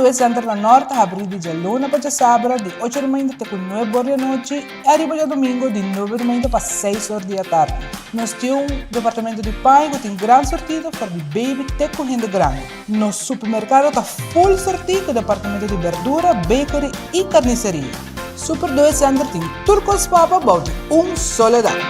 Doe Center na Nort ta habrí di djaluna pa djasabra di ocho di mainta te ku nuebe or di anochi i ariba djadumingu di nuebe di mainta pa seis or di atardi. Nos tin un departamento di paña ku tin gran sortido for di baby te ku hende grandi. Nos supermerkado ta full sortí ku departamento di berdura, bakery i karniseria. Super Doe Center tin tur kos pa bo bou di un solo dak.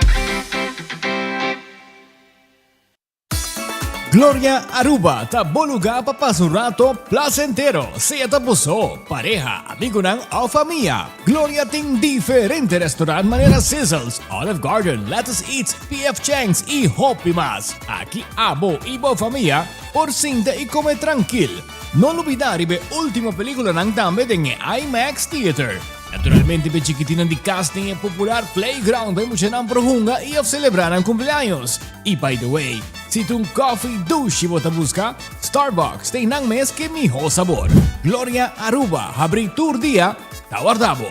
Gloria Aruba ta bo luga pa pasa un rato placentero, sea ta bo so, pareha, amigonan of famia. Gloria tin diferente restaurant manera Sizzles, Olive Garden, Lettuce Eats, PF Chang's y hopi mas. Aki abo y bo famia por sinta y come trankil. No lubida riba e ultimo peliculanan tambe den e IMAX Theater. Naturalmente p'e chikitinan di cas tin e popular playground pa e muchanan por hunga y of celebra nan cumpleaños. Y by the way, si ta un coffee dushi bo ta busca, Starbucks ta einan mes ke miho sabor. Gloria Aruba habri tur dia ta warda bo.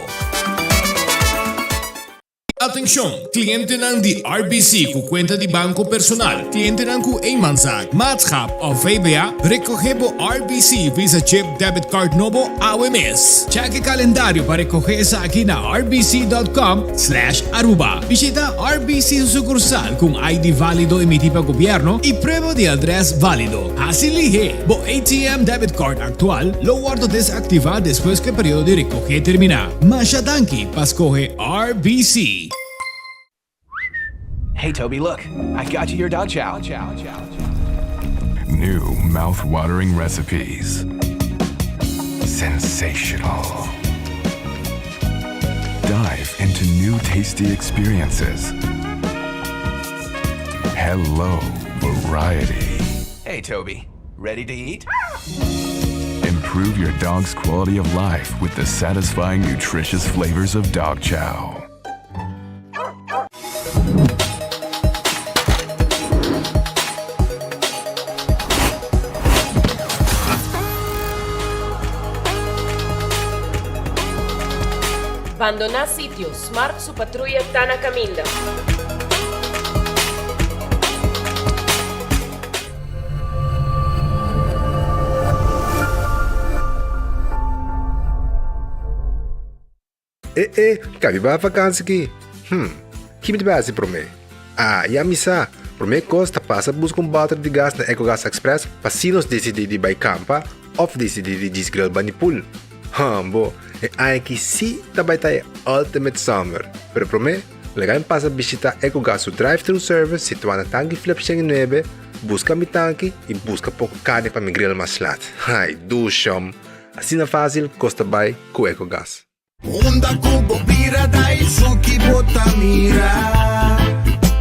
Atencion, clientenan di RBC cu cuenta di banco personal, clientenan cu eenmanszaak, maatschap of VBA, recoge bo RBC Visa Chip Debit Card nobo awe mes. Check e calendario pa recoge esaki na rbc.com slash Aruba. Bishita RBC su sucursal cu un ID valido emiti pa gobierno y prueba di adres valido. Haci lihe! Bo ATM debit card actual lo wordo desactiva despues cu e periodo di recoge termina. Masha danki pa scoge RBC. Hey Toby, look, I got you your dog chow. New mouth-watering recipes. Sensational. Dive into new tasty experiences. Hello, variety. Hey Toby, ready to eat? Improve your dog's quality of life with the satisfying, nutritious flavors of dog chow. Bandoná sitio, Smart su patruya ta na kaminda. E e, ka mi bai vakansi ki? Hm, ki mi ta bai hasi promé? Ah, ya mi sa! Promé kos ta pasa buska un bòter di gas na Ecogas Express pa si nos disidí di bai kampa òf disidí di djis grill bani pool. Hambo, e aña aki sí ta bai ta e ultimate summer! Pero promé, laga mi pasa bishitá Ecogas su drive-thru service situá na Tanki Flip 109, buska mi tanki i buska poko karni pa mi grill mas lat. Ai, dushom! Asina fásil kos ta bai ku Ecogas. Unda ku bo bira ta esun ki bo ta mira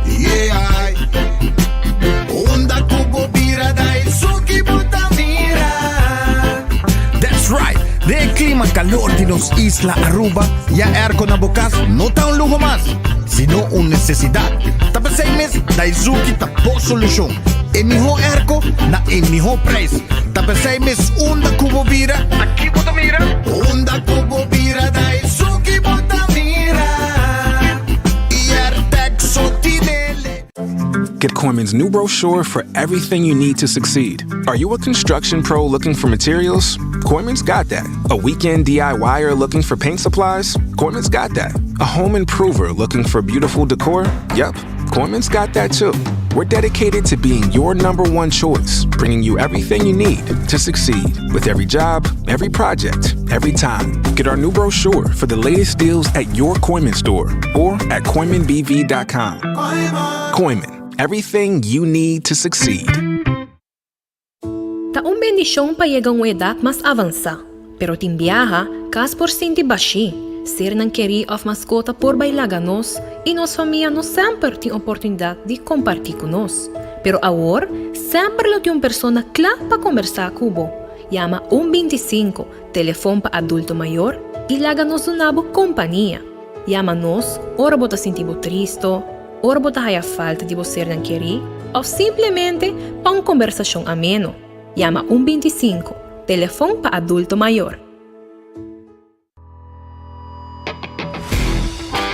Yeah Unda ku bo bira ta esun ki bo ta mira That's right! Den e klima kalor di nos isla Aruba, ya airco na bo kas no ta un luho mas, sino un nesesidat. Ta p'esei mes Daizuki ta bo solushon. E mihó airco na e mihó prijs. Ta p'esei mes unda ku bo bira, ta ki bo ta mira? Unda ku bo bira ta esun ki bo ta mira Airtag so tinele. Get Kooyman's new brochure for everything you need to succeed. Are you a construction pro looking for materials? Kooyman's got that. A weekend DIYer looking for paint supplies? Kooyman's got that. A home improver looking for beautiful decor? Yep, Kooyman's got that too. We're dedicated to being your number one choice, bringing you everything you need to succeed with every job, every project, every time. Get our new brochure for the latest deals at your Kooyman store or at KooymanBV.com. Kooyman, everything you need to succeed. Ta un bendishon pa yega un edat mas avansá, pero tin biaha kas por sinti bashí, sernan kerí òf maskota por bai laga nos i nos famia no semper tin oportunidat di kompartí ku nos. Pero awor semper lo tin un persona kla pa kombersá ku bo. Yama un 25, telefon pa adulto mayor, i laga nos duna bo kompania. Yama nos ora bo ta sinti bo tristo, ora bo ta haya falta di bo sernan kerí òf simplemente pa un kombersashon ameno. Yama un 25, telefon pa adulto mayor.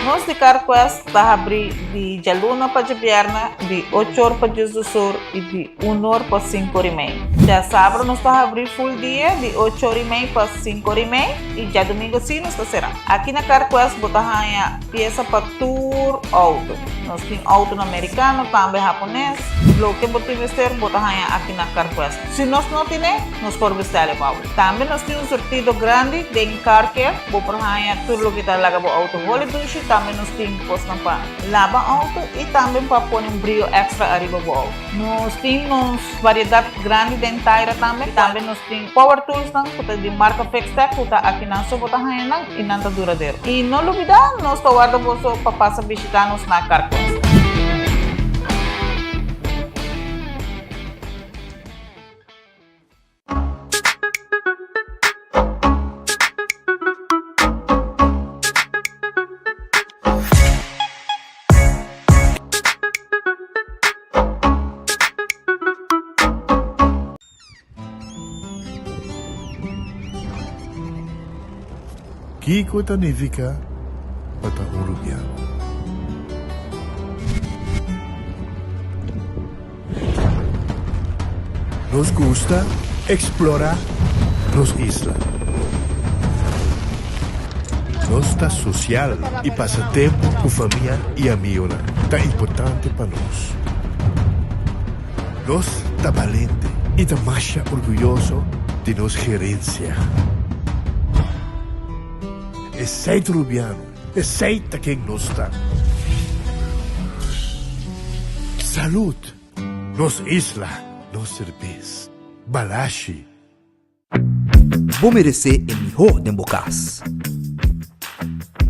Nos di CarQuest ta habri di djaluna pa djabièrnè di ocho or pa diesdos or i di un or pa sinku or i mei. Djasabra nos ta habri full dia di ocho or i mei pa sinku or i mei i djadumingu si nos ta será. Aki na CarQuest bo ta haña piesa pa tur outo. Nos tin outonan merikano, tambe hapones. Loke bo tin mester bo ta haña aki na CarQuest. Si nos no tine, nos por bestèl e pa bo. Tambe nos tin un surtido grandi den car care. Bo por haña tur loke ta laga bo outo holi dushi. Tambe nos tin kosnan pa laba outo i tambe pa pone un brio èkstra ariba bo outo. Nos tin nos variedat grandi den taira tambe. Tambe nos tin power toolsnan ku ta di marka Fixtech ku ta akinan so bo ta haña nan i nan ta duradero. I no lubidá, nos ta warda boso pa pasa bishitá nos na Carquest. Kiko ta nifiká pa ta un rubiano? Nos gusta eksplorá nos isla. Nos ta sosial i pasa tempu ku famia i amigonan ta importante pa nos. Nos ta balente i ta masha orguyoso di nos gerensia. Esei ta Rubiano, esei ta ken nos ta. Salud! Nos isla, nos serbes. Balashi. Bo meresé e mihó den bo kas.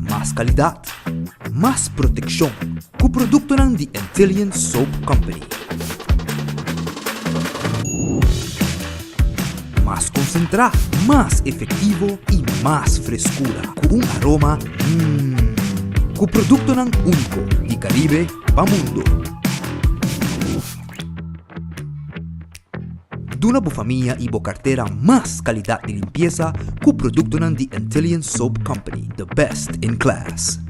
Mas kalidat, mas protekshon ku produktonan di Antillian Soap Company. Mas konsentrá, mas efektivo i mas freskura ku un aroma mmm. Ku produktonan úniko di Karibe pa mundu. Duna bo famia i bo kartera mas kalidat di limpiesa ku produktonan di Antillian Soap Company, the best in class.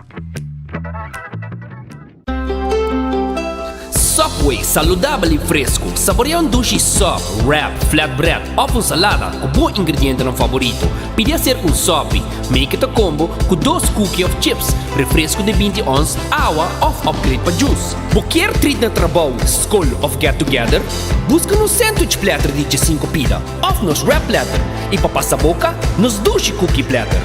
Subway, saludabel i fresku. Saborea un dushi sub, wrap, flatbread òf un salada ku bo ingredientenan faborito. Pidi aser un sopi. Make it a combo ku dos cookie òf chips, refresku di 20 ons, awa òf upgrade pa juice. Bo kier treat na trabou, skol òf get together? Buska nos sandwich platter di djesinku pida òf nos wrap platter i pa pasa boka, nos dushi cookie platter.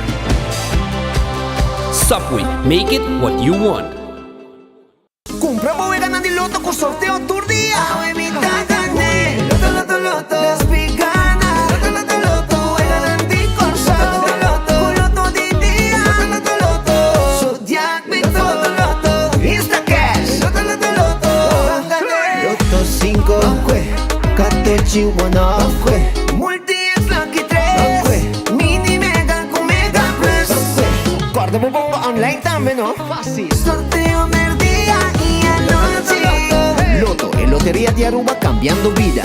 Subway, make it what you want. Cumpra bo weganan di loto cu sorteo tur dia. Awe mi ta gane. Loto, loto, loto. Despi gana. Loto, loto, loto. Weganan di Corsou. Loto, loto, Cu loto di dia. Loto, loto, loto. Zodiac mi Loto, loto, loto. Instacash. Loto, loto, loto. Ban gane. Loto cinco. Ban cue. Catochi one off. Ban cue. Multi X lucky tres. Ban cue. Mini mega cu mega plus. Ban cue. Corda bo bomba online tambe no. Facil. Sorteo merdia y anochi. Lotto, e loteria di Aruba cambiando bida.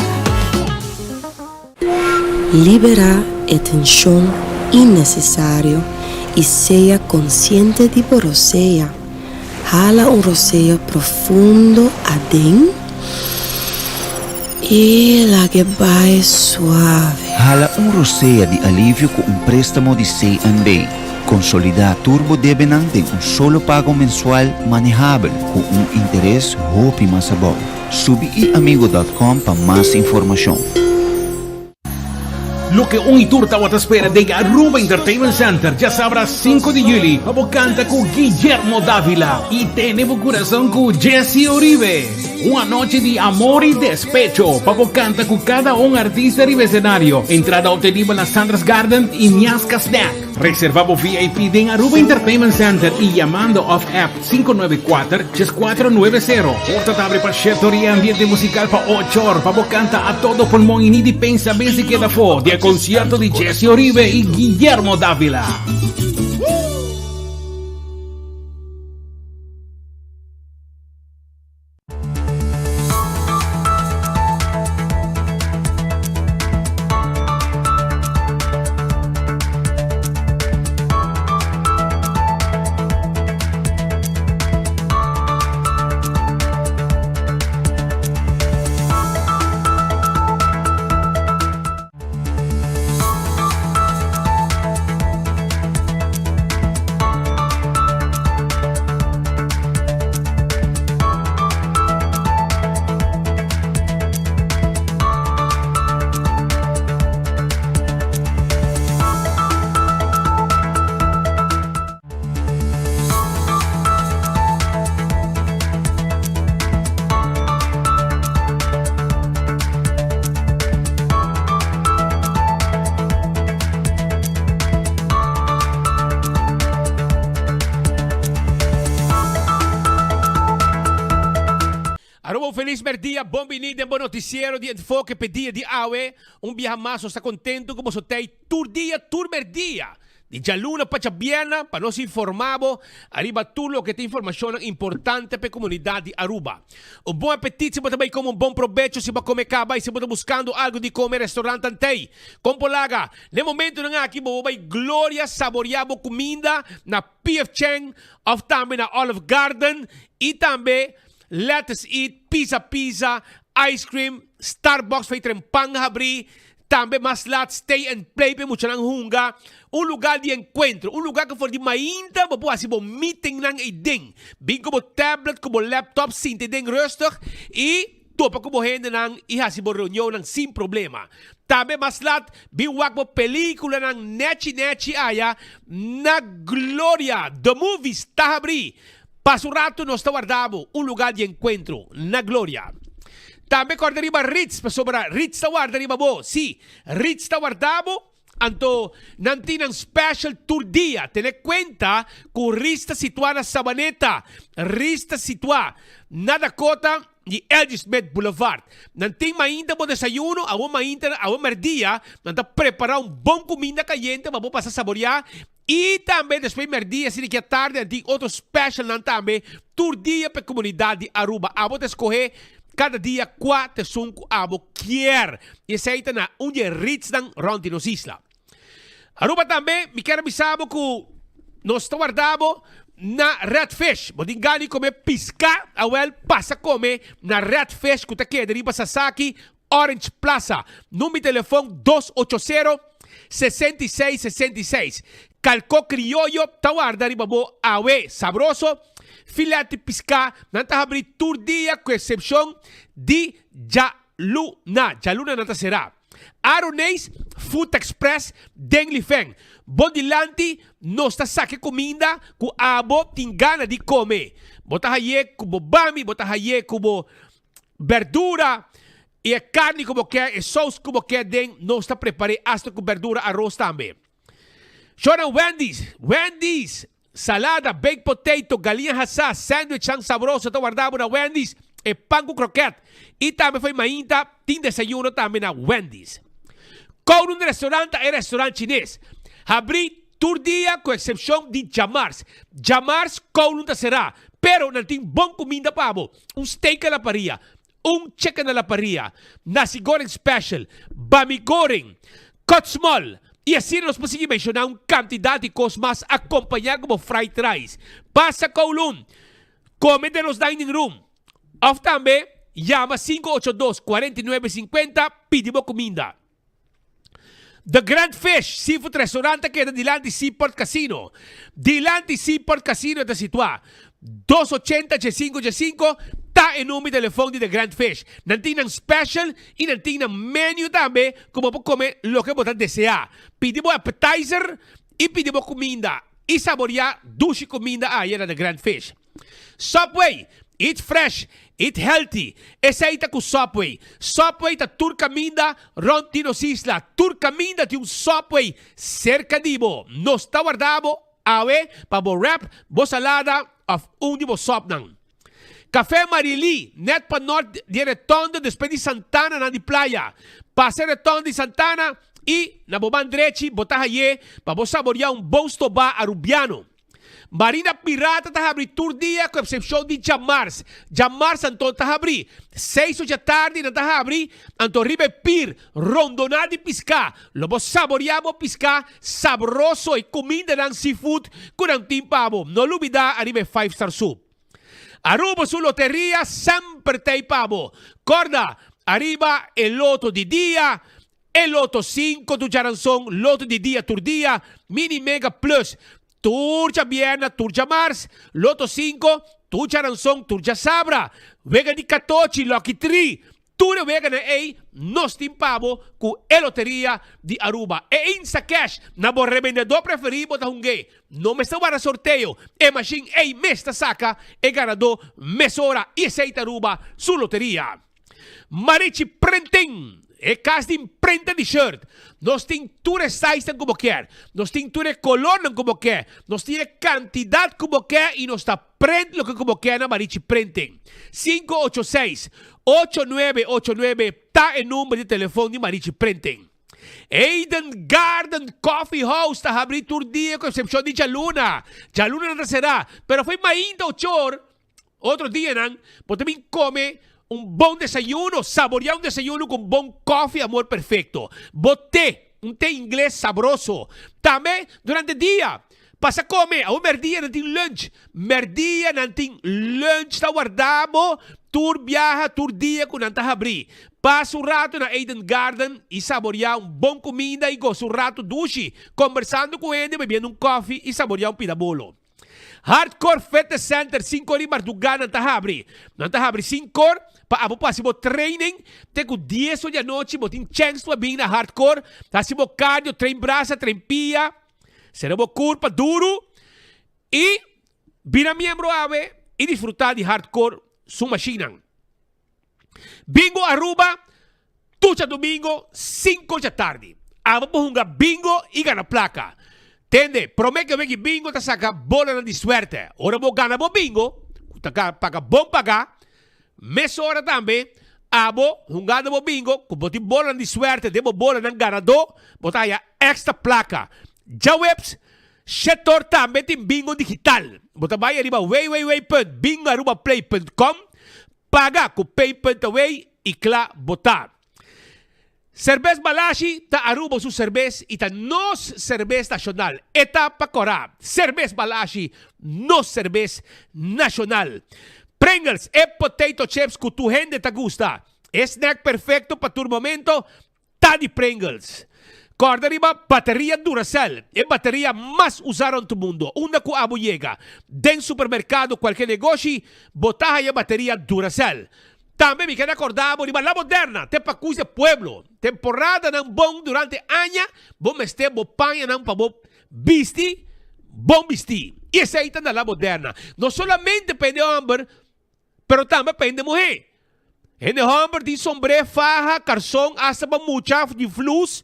Liberá e tenshon innesesario i sea konsiente di bo rosea. Hala un rosea profundo aden i lag'e bai suave. Hala un rosea di alivio ku un préstamo di CNB. Konsolidá tur bo debenan den un solo pago mensual manehabel ku un interes hopi mas abou. Subi iamigo dòt kòm pa mas informashon. Loke un y tur tawata spera den Aruba Entertainment Center djasabra 5 di juli pa bo canta cu Guillermo Davila y tene bo curason cu Jessy Uribe. Un anochi di amor y despecho pa bo canta cu cada un artista riba escenario. Entrada obtenibel na Sandra's Garden y Miasca Snack. Reserva bo VIP den Aruba Entertainment Center y yamando of app 594 3490. Porta ta abri pa shete or y ambiente musical pa ocho or pa bo canta a todo pulmon y ni di pensa bes di keda afo di e concierto di Jessy Oribe y Guillermo Davila. Felis merdia, bon bini den bo noticiero di Enfoke p'e dia di awe. Un biaha mas nos ta contento cu boso t'ey tur dia, tur merdia, di djaluna pa djabierna pa nos informa bo ariba tur loke ta informacionnan importante p'e comunidad di Aruba. Un bon apetit si bo ta bay come un bon probecho si bo a come caba y si bo ta buscando algo di come restaurantnan t'ey. Con por laga? N'e momentonan aki bo bo bay Gloria saborea bo cuminda na PF Chang of tambe na Olive Garden y tambe Let Us Eat, Pizza Pizza, Ice Cream, Starbucks fai tren pan habri, tambe mas lat Stay and Play pa e muchanan hunga, un lugar di encuentro, un lugar cu for di mainta bo por haci bo meetingnan eyden. Bin cu bo tablet, cu bo laptop, sinta eyden rustig y topa cu bo hendenan y haci bo reunionnan sin problema. Tambe mas lat bin wak bo peliculanan nechi nechi aya na Gloria. The Movies ta habri. Pasa un rato nos ta warda bo un lugar di encuentro na Gloria. Tambe corda riba Ritz pasobra Ritz ta warda riba bo. Si, Ritz ta warda bo, anto nan tin nan special tur dia. Tene cuenta cu Ritz ta situa na Sabaneta. Ritz ta situa na Dakota di LG Smith Boulevard. Nan tin mainta bo desayuno, awo mainta, awo merdia, nan ta prepara un bon cuminda cayente pa bo pasa saborea. I tambe despues merdia asina ki a tardi nan tin otro specialnan tambe tur dia pa e comunidad di Aruba. Abo ta escoge cada dia cua ta esun cu abo kier. I esey ta na un di e ritsnan rond di nos isla. Aruba tambe mi kier a bisa bo cu nos ta warda bo na Red Fish. Bo tin gana di come pisca? Awel pasa come na Red Fish cu ta keda riba Sasaki Orange Plaza. Number di telefon dos ocho sero, 66 66. Kalko krioyo ta warda riba bo awe sabroso. Filet di piská nan ta habrí tur dia ku eksepshon di djaluna. Djaluna nan ta será. Aroneis Food Express den Lifeng. Bo dilanti nos ta saka e kuminda ku abo tin gana di kome. Bo ta haye ku bo bami, bo ta haye ku bo Berdura i e karni ku bo ke, e sous ku bo ke den, nos ta prepar'é asta ku berdura aros tambe. Shornan Wendy's, Wendy's, salada, baked potato, galiña hasá, sandwichnan sabroso ta warda bo na Wendy's, e pan ku kroket i tambe fo'i mainta tin desayuno tambe na Wendy's. Kowloon Restaurant ta e restaurant chines. Habrí Tur dia ku eksepshon di djamars. Djamars Kowloon ta será, pero nan tin bon kuminda pa bo, un steak a la parilla, un chicken a la parilla, nasi goreng special, bami goreng, cut small, i asina nos por sigui menshoná un kantidat di kos mas akompañá ku bo fried rice. Pasa Kowloon, kome den nos dining room, òf tambe yama 582 49 50 pidi bo kuminda. The Grand Fish Seafood Restaurant ta keda dilanti Seaport Casino. Dilanti Seaport Casino e ta situá. Dos ochenta djesinko djesinko ta e number di telefon di The Grand Fish. Nan tin nan special i nan tin nan menu tambe ku bo por kome loke bo ta deseá. Pidi bo appetizer i pidi bo kuminda i saboriá dushi kuminda aya na The Grand Fish. Subway, Eat fresh, eat healthy. Esei ta ku Subway. Subway ta tur kaminda rònt di nos isla. Tur kaminda tin un Subway serka di bo. Nos ta warda bo awe pa bo wrap, bo salada òf un di bo sòpnan. Café Marily, nèt pa nòrt di e retònde despues di Santana nan di playa. Pasa e retònde di Santana i na bo man drechi bo ta haye pa bo saboriá un bon stobá Arubiano. Marina Pirata ta habri tur dia ku eksepshon di djamars. Djamars anto ta habri seis ocha tardi nan ta habri anto riba e pir rondoná di piská. Lo bo saboriá bo piská sabroso e kumindanan seafood ku nan tin pa bo. No lubidá ariba e five star soup. Aruba su loteria semper t'ei pa bo. Kòrda ariba e loto di dia E Loto 5 tur djaranson, Loto di dia tur dia, Mini Mega Plus tur djabierna tur djamars, Loto 5 tur djaranson tur djasabra, Wega di katochi, Lucky Tree, tur e weganan ei nos tin pa bo ku e loteria di Aruba. E Instacash na bo rebendedor preferí bo ta hung'é. No mester warda sorteo, e mashin ei mes ta saka e ganadó mesora i esei ta Aruba su loteria. Marichi Printing. E kas di imprenta di shirt. Nos tin tur e sizenan ku bo kier. Nos tin tur e kolornan ku bo ke. Nos tin e kantidat ku bo ke i nos ta prent loke ku bo ke na Marichi Printing. 586 8989 ta e number di telefon di Marichi Printing. Eden Garden Coffee House ta habri tur dia ku eksepshon di djaluna. Djaluna nan ta será, pero fo'i mainta ochor Otro dianan bo ta bin come un bon desayuno, saborea un desayuno cu un bon koffie amor perfecto. Bo te, un te ingles sabroso. Tambe durante dia, pasa come, awor merdia nan tin lunch, merdia nan tin lunch ta warda bo tur biaha, tur dia cu nan ta habri. Pasa un rato na Eden Garden y saborea un bon cuminda y gosa un rato dushi, combersando cu hende, bebiendo un koffie y saborea un pida bolo. Hardcore Fitness Center, sinkor di mardugá nan ta habri. Nan ta habri sinkor pa abo por hasi bo training te ku dies or di anochi bo tin chèns pa bin na Hardcore, hasi bo cardio, train brasa, train pia, sera bo kurpa duru i bira miembro awe i disfrutá di Hardcore su mashinnan. Bingo Aruba, tur djadumingo sinko djatardi. Abo por hunga bingo i gana plaka. Tende, prome ke weki bingo ta saka bolanan di suerte. Ora bo gana bo bingo, ku ta paga bon paga, mesora tambe abo hungando bo bingo ku bo tin bolanan di suerte den bo bolanan ganadó, bo ta haya extra plaka. Djaweps, Shetor tambe tin bingo digital. Bo ta bai ariba www.bingoarubaplay.com Paga ku pay.away i kla bo ta. Serbes Balashi ta Aruba su serbes i ta nos serbes nashonal. E ta pa kora. Serbes Balashi, nos serbes nashonal. Pringles, e potato chips ku tur hende ta gusta. E snack perfekto pa tur momento Ta di Pringles. Kòrda riba bateria Duracell, e bateria mas usá rònt mundu. Unda ku abo yega, den supermerkado, kualke negoshi, bo ta haña bateria Duracell. Tambe mi keda kòrda bo riba La Moderna, te pa kuis e pueblo. Temporadanan bon durante aña, bo mester bo pañanan pa bo bisti bon bistí. I esei ta na La Moderna. No solamente pa hende hòmber, Pero tambe pa hende muhé. Hende hòmber tin sombré, faha, karson, asta pa mucha di flus,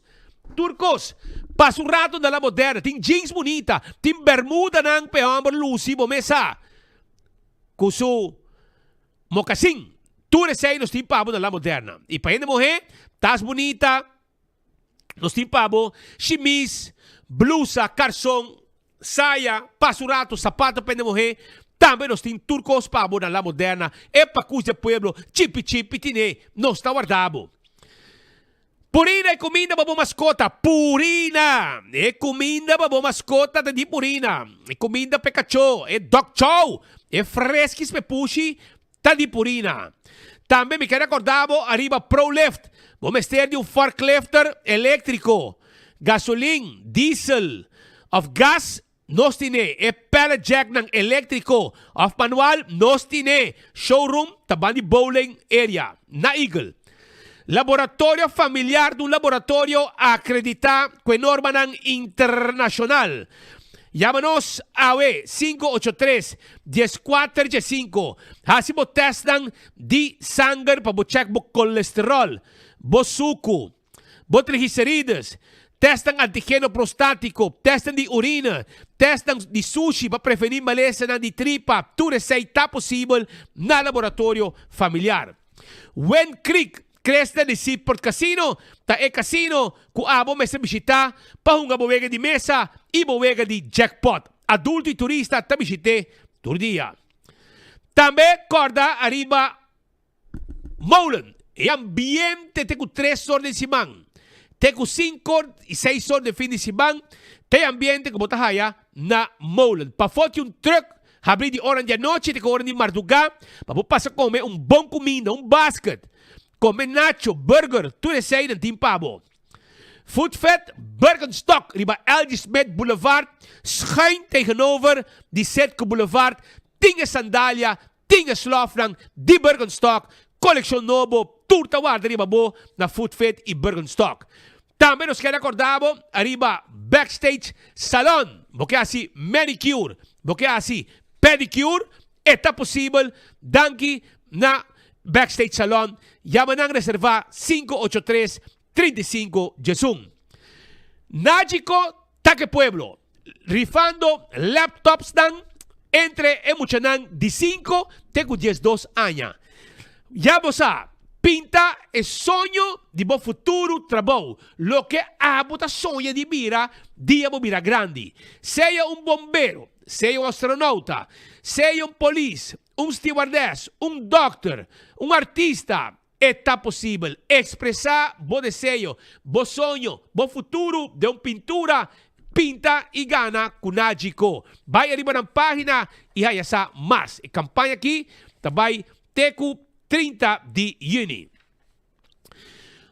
tur kos. Pasa un rato na La Moderna, tin jeans bunita, tin bermudanan pa e hòmber lusi bo mes sa ku su mokasin. Tur esei nos tin pa bo na La Moderna. I pa hende muhé, tas bunita, Nos tin pa bo shimis, blusa, karson, saya, pasa un rato, sapato pa hende muhé. Tambe nos tin tur kos pa bo na La Moderna, e pakus di e pueblo, chipi chipi tine, nos ta warda bo. Purina e kuminda pa bo maskota, Purina! E kuminda pa bo maskota ta di Purina. E kuminda pa e kachó, e dog chow, e freskis pa e pushi, Ta di Purina. Tambe mi ker recorda bo ariba ProLift. Bo mester di un forklifter electrico, gasolin, diesel of gas, nos tine. E pallet jacknan electrico of manual, nos tine. Showroom ta ban di bowling area na Eagle. Laboratorio Familiar ta un laboratorio acredita cu e normanan internacional. Yama nos awe 583 1415. Haci bo testnan di sanger pa bo check bo colesterol, bo sucu, bo triglicerides, testnan antigeno prostatico, testnan di urine, testnan di sushi pa preveni malesanan di tripa. Tur esey ta posibel na Laboratorio Familiar. Wind Creek Cresta di Seaport Casino ta e casino cu abo mester bishita pa hunga bo wega di mesa y bo wega di jackpot. Adulto y turista ta bishit'e tur dia. Tambe corda ariba Molen. E ambiente te cu tres or den siman, te cu cinco or y seis or den fin di siman ta e ambiente cu bo ta haya na Molen. Pafó tin un truck Habri di oran di anochi te ku oran di mardugá pa bo pasa kome un bon kuminda, un basket. Kome nacho, burger, tur esei nan tin pa bo. Food Fed Birkenstock riba LG Smith Boulevard, schuin tegenover di Citgo Boulevard, tin e sandalia, tin e slòfnan di Birkenstock, kolekshon nobo, tur ta warda riba bo na Food Fed i Birkenstock. Tambe nos kere acorda bo ariba Backstage Salon. Bo ke haci manicure, bo ke haci pedicure, e ta posibel danki na. Backstage Salon, yama nan reserva 583 35 11. Nagico ta ke pueblo, rifando laptopsnan entre e muchanan di 5 te ku 12 aña. Ya bo sa, pinta e soño di bo futuro trabou, loke abo ta soña di bira dia bo bira grandi. Sea un bombero, sea un astronauta, sea un polis, un stewardess, un dòkter, un artista, e ta posibel. Ekspresá bo deseo, bo soño, bo futuro den un pintura. Pinta i gana ku Nagico. Bai ariba nan página i haya sa mas. E kampaña aki ta bai te ku 30 di yüni.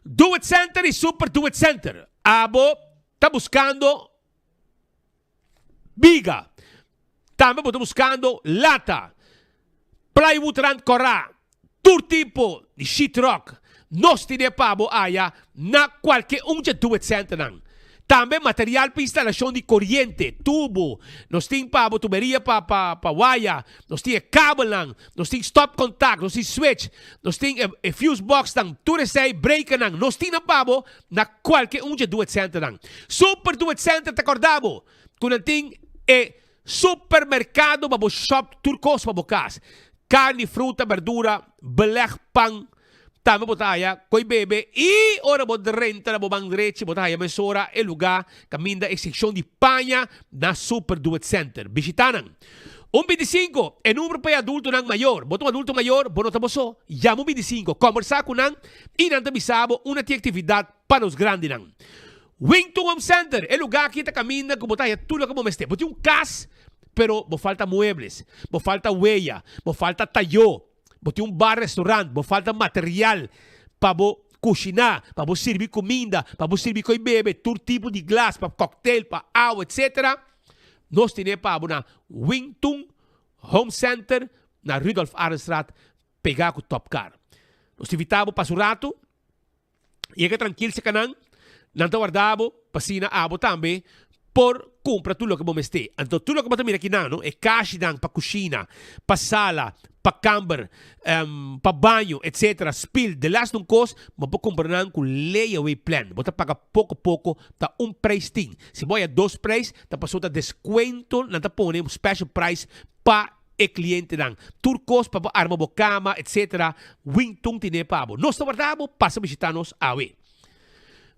Do It Center i Super Do It Center. Abo ta buskando Biga. Tambe bo ta buskando lata, plywood rand kòrá, tur tipo di sheetrock. Nos tine pa bo aya na kualke un dje Do It Centernan. Tambe material pa instalashon di koriente, tubo, nos tin pa bo tuberia pa pa pa waya, nos tin e kabelnan, nos tin stopcontact, nos tin switch, nos tin e e fuse boxnan, tur esei breakernan, nos tin nan pa bo na kualke un dje Do It Centernan. Super Do It Center ta kòrda bo ku nan tin e supermerkado pa bo shòp tur kos pa bo kas. Karni, fruta, berdura, belèg, pan. Tambe bo ta haya koi bebe i ora bo drenta na bo man drechi bo ta haya mesora e lugá kaminda e sekshon di paña na Super Do It Center. Bishitá nan. Un 25, e numero pa e adultonan mayor. Bo ta un adulto mayor, bo no ta bo so. Yama un 25, kòmbersá ku nan i nan ta bisa bo unda tin aktividat pa nos grandinan. Wington Home Center, e lugá aki ta kaminda ku bo ta haya tur loke bo mester. Bo tin un kas, pero bo falta muebles, bo falta weya, bo falta tayó, bo tin un bar restaurant, bo falta material pa bo kushiná, pa bo sirbi kuminda, pa bo sirbi koi bebe, tur tipo di glas, pa cocktail, pa awa, etcetera. Nos tene pa bo na Wington Home Center na Rudolf Arendstraat pegá ku Top Car. Nos ta invitá bo pasa un ratu, yega trankil serka nan, nan ta warda bo pa asina abo tambe por kumpra tur loke bo mester. Anto tur loke bo ta mira akinan no, e kashinan pa kushina, pa sala, pa kamber, pa baño, etcetera, spil, de laatste un kos, bo por kumpra nan ku layaway plan. Bo ta paga poko poko, ta un prijs tin. Si bo haya dos prijs, ta pasobra ta descuento nan ta pone un special price pa e clientenan. Tur cos pa bo arma bo cama etc. Wington tine pa bo. Nos ta warda bo, pasa bishita nos awe.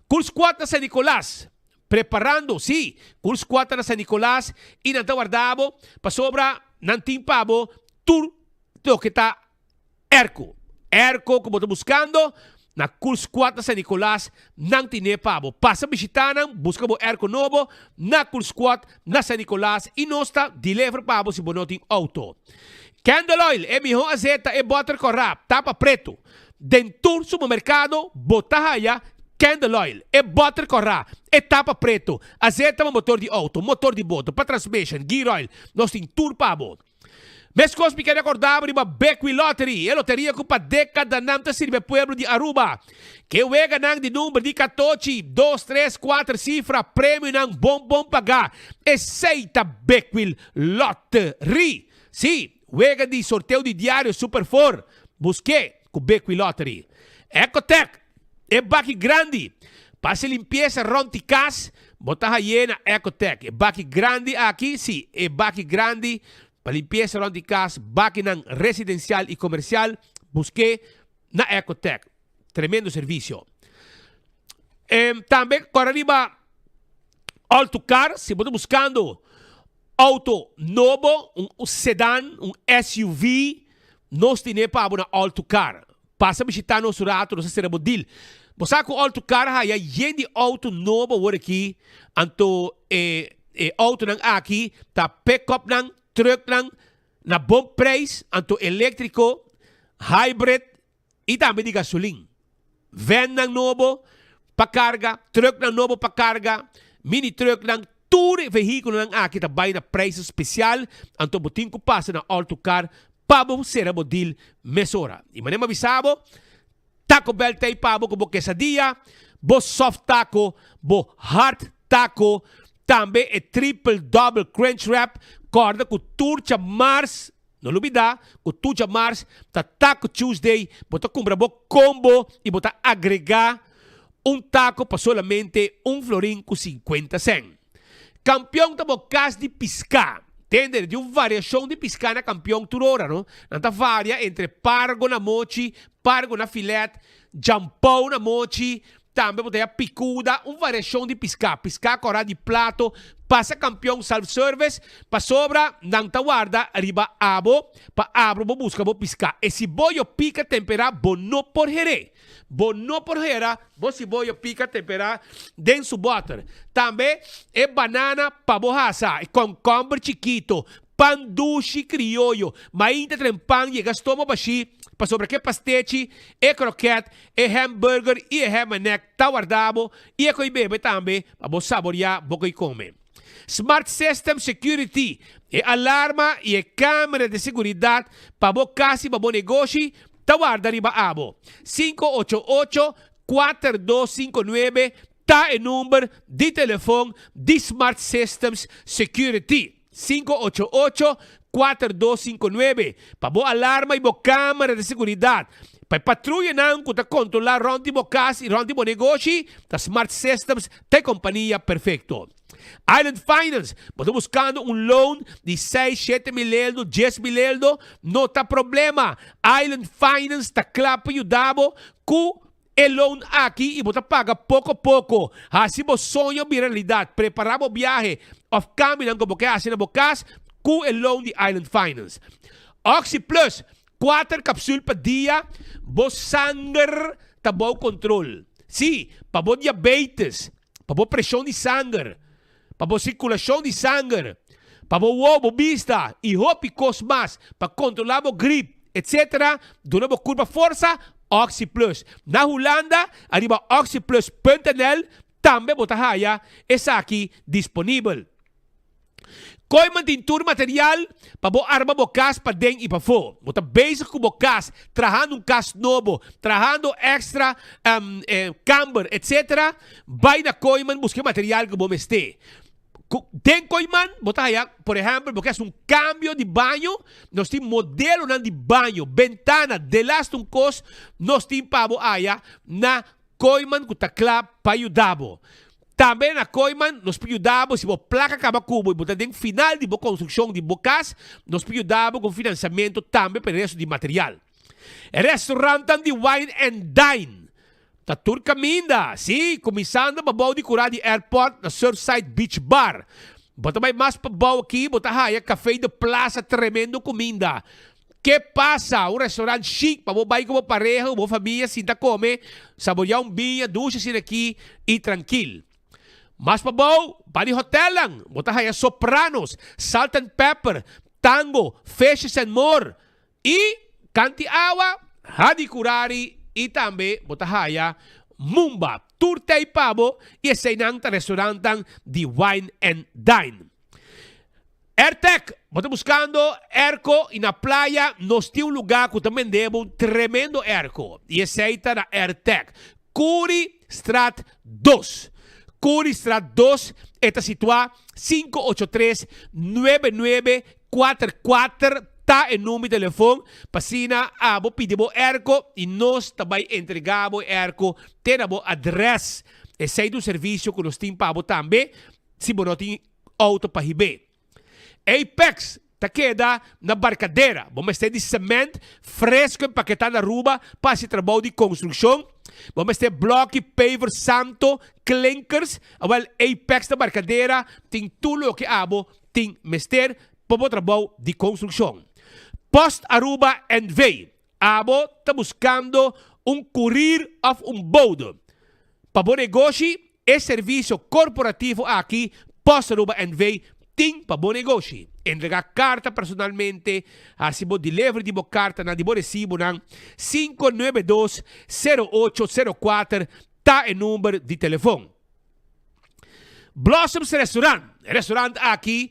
Cool Squad na San Nicolas preparando, si, Cool Squad ta na San Nicolas y nan ta warda bo pasobra nan tin pa bo tur loke ta Airco. Airco ku bo ta buskando na Cool Squad na San Nicolas, nan tine pa bo. Pasa bishita nan, buska bo airco nobo na Cool Squad na San Nicolas y nos ta deliver pa bo si bo no tin auto. Candle Oil, e miho azeta, e boter kora, tapa preto. Den tur supermercado bo ta haya Candle Oil, e boter kora, e tapa preto, azeta pa motor di auto, motor di boto, pa transmission, gear oil, nos tin tur pa bo. Meskos mi kere akorda bo riba Bequi Lottery, e loteria ku pa dekadanan ta sirbi e pueblo di Aruba. Ke weganan di number di katochi, dos, tres, kuater sifra, premionan bon bon pagá. Esei ta Bequi Lottery. Sí, wega di sorteo di diario Super Four. Busk'é ku Bequi Lottery. Ecotec, e baki grandi pa hasi limpiesa rònt di kas, bo ta haye na Ecotec. E baki grandi aki, sí, e baki grandi pa limpiesa rònt di kas, bakinan residensial i komersial, busk'é na Ecotec. Tremendo servisio. Tambe kòrda riba Alto Car, si bo ta buskando auto nobo, un sedan, un SUV, nos tine pa bo na Alto Car. Pasa bishita nos un rato, nos a sera bo deal. Bo sa ku Alto Car haya yen di auto nobo awor aki, anto e e autonan aki ta pick-upnan, trucknan na bon prijs, anto eléktriko, hybrid i tambe di gasolin. Vannan nobo pa karga, trucknan nobo pa karga, mini trucknan, tur e vehíkulonan aki ta bai na prijs spesial, anto bo tin ku pasa na Alto Car pa bo sera bo deal mesora. I manera mi a bisa bo, Taco Bell ta ei pa bo ku bo quesadilla, bo soft taco, bo hard taco, tambe e triple double crunch wrap, kòrda ku tur djamars. No lubida ku tur djamars ta Taco Tuesday, bo ta kumpra bo kombo i bo ta agrega un taco pa solamente un florin ku sinkuenta sèn. Kampion ta bo kas di piská. Tende, di un variashon di piská na kampion tur ora, no? Nan ta varia entre pargo na mochi, pargo na filet, djampou na mochi, Tambe bo ta haya picuda, un variacion di pisca, pisca cora di plato, pasa campeon self service, pasobra nan ta warda riba abo pa abro bo busca bo pisca. E siboyo pica tempera bo no por here. Bo no por hera bo siboyo pica tempera den su boter. Tambe e banana pa bo hasa, e concomber chikito, Pan dushi krioyo, mainta tren pan yega stoma bashí, pasobra ke pastechi, e kroket, e hamburger i e hamenek ta warda bo i e koi bebe tambe pa bo saboriá bo koi kome. Smart System Security, e alarma i e kamera di seguridat pa bo kas i pa bo negoshi ta warda riba abo. 588 4259 ta e number di telefon di Smart Systems Security. 588 4259 pa bo alarma i bo kamera di seguridat. Pa e patruyanan ku ta kontrolá rònt di bo kas i rònt di bo negoshi, ta Smart Systems ta e kompania perfekto. Island Finance, bo ta buskando un loan di seis, shete mil eldo, dies mil eldo? No ta problema! Island Finance ta kla pa yuda bo ku E loan aki i bo ta paga poko poko. Hasi bo soño bira realidat. Prepará bo biahe òf kambionan ku bo ke hasi na bo kas ku e loan di Island Finance. Oxi Plus, kuater kapsul pa dia, bo sanger ta bou kontrol. Sí, pa bo diabetes, pa bo preshon di sanger, pa bo sirkulashon di sanger, pa bo wowo, bo bista i hopi kos mas, pa kontrolá bo grip, etc. Duna bo kurpa forsa, OxyPlus. Na Hulanda, ariba oxyplus punt nl tambe bo ta haya esaki disponibel. Kooiman tin tur material pa bo arma bo kas paden i pafó. Bo ta bezig ku bo kas, trahando un kas nobo, trahando extra kamber, etc. Bai na Kooiman buska e material ku bo mester. Den Kooiman bo ta haya, por ehèmpel, bo ke hasi un kambio di baño, nos tin modelonan di baño, bentana, delaste un kos nos tin pa bo haya na Kooiman ku ta kla pa yuda bo. Tambe na Kooiman nos por yuda bo si bo plaka kaba ku bo i bo ta den final di bo konstrukshon di bo kas, nos por yuda bo ku un finansiamentu tambe pa e resto di material. E restaurantan di Wine and Dine ta tur kaminda, sí, kuminsando pa bou di kurá di airport na Surfside Beach Bar. Bo ta bai mas pa bou aki bo ta haya Café de Plaza tremendo kuminda. Ke pasa? Un restaurant chic pa bo bai ku bo pareha ku bo famia sinta kome, saboreá un biña dushi asina aki i trankil. Mas pa bou, ba di hotelnan, bo ta haya Sopranos, Salt and Pepper, Tango, Fishes and More i Kanti Awa, Hadi Kurari i tambe bo ta haya Mumba. Tur tei pa bo i eseinan ta restaurantnan di Wine and Dine. Airtec, bo ta buskando airco y na playa nos tin un lugar cu ta bende bo un tremendo airco y esey ta na Airtec, Curi Straat dos. Curi Straat dos e ta situa 583 9944 ta e number di telefon pa asina abo pidi bo airco y nos ta bay entrega bo e airco te na bo adres. Esey ta un servicio cu nos tin pa bo tambe si bo no tin auto pa hib'é. Apex ta keda na Barcadera. Bo mester di cement fresco empaketá na Aruba pa hasi trabou di construccion. Bo mester bloki, paver, santo, klinkers. Awel, Apex na Barcadera tin tur loke abo tin mester pa bo trabou di construccion. Post Aruba NV. Abo ta buscando un courier of un bode pa bo negoshi? E servisio korporativo aki Post Aruba NV tin pa bo negoshi. Entregá karta personalmente, hasi bo delivery di bo kartanan, di bo resibonan, 592 0804 ta e number di telefon. Blossoms Restaurant, E restaurant aki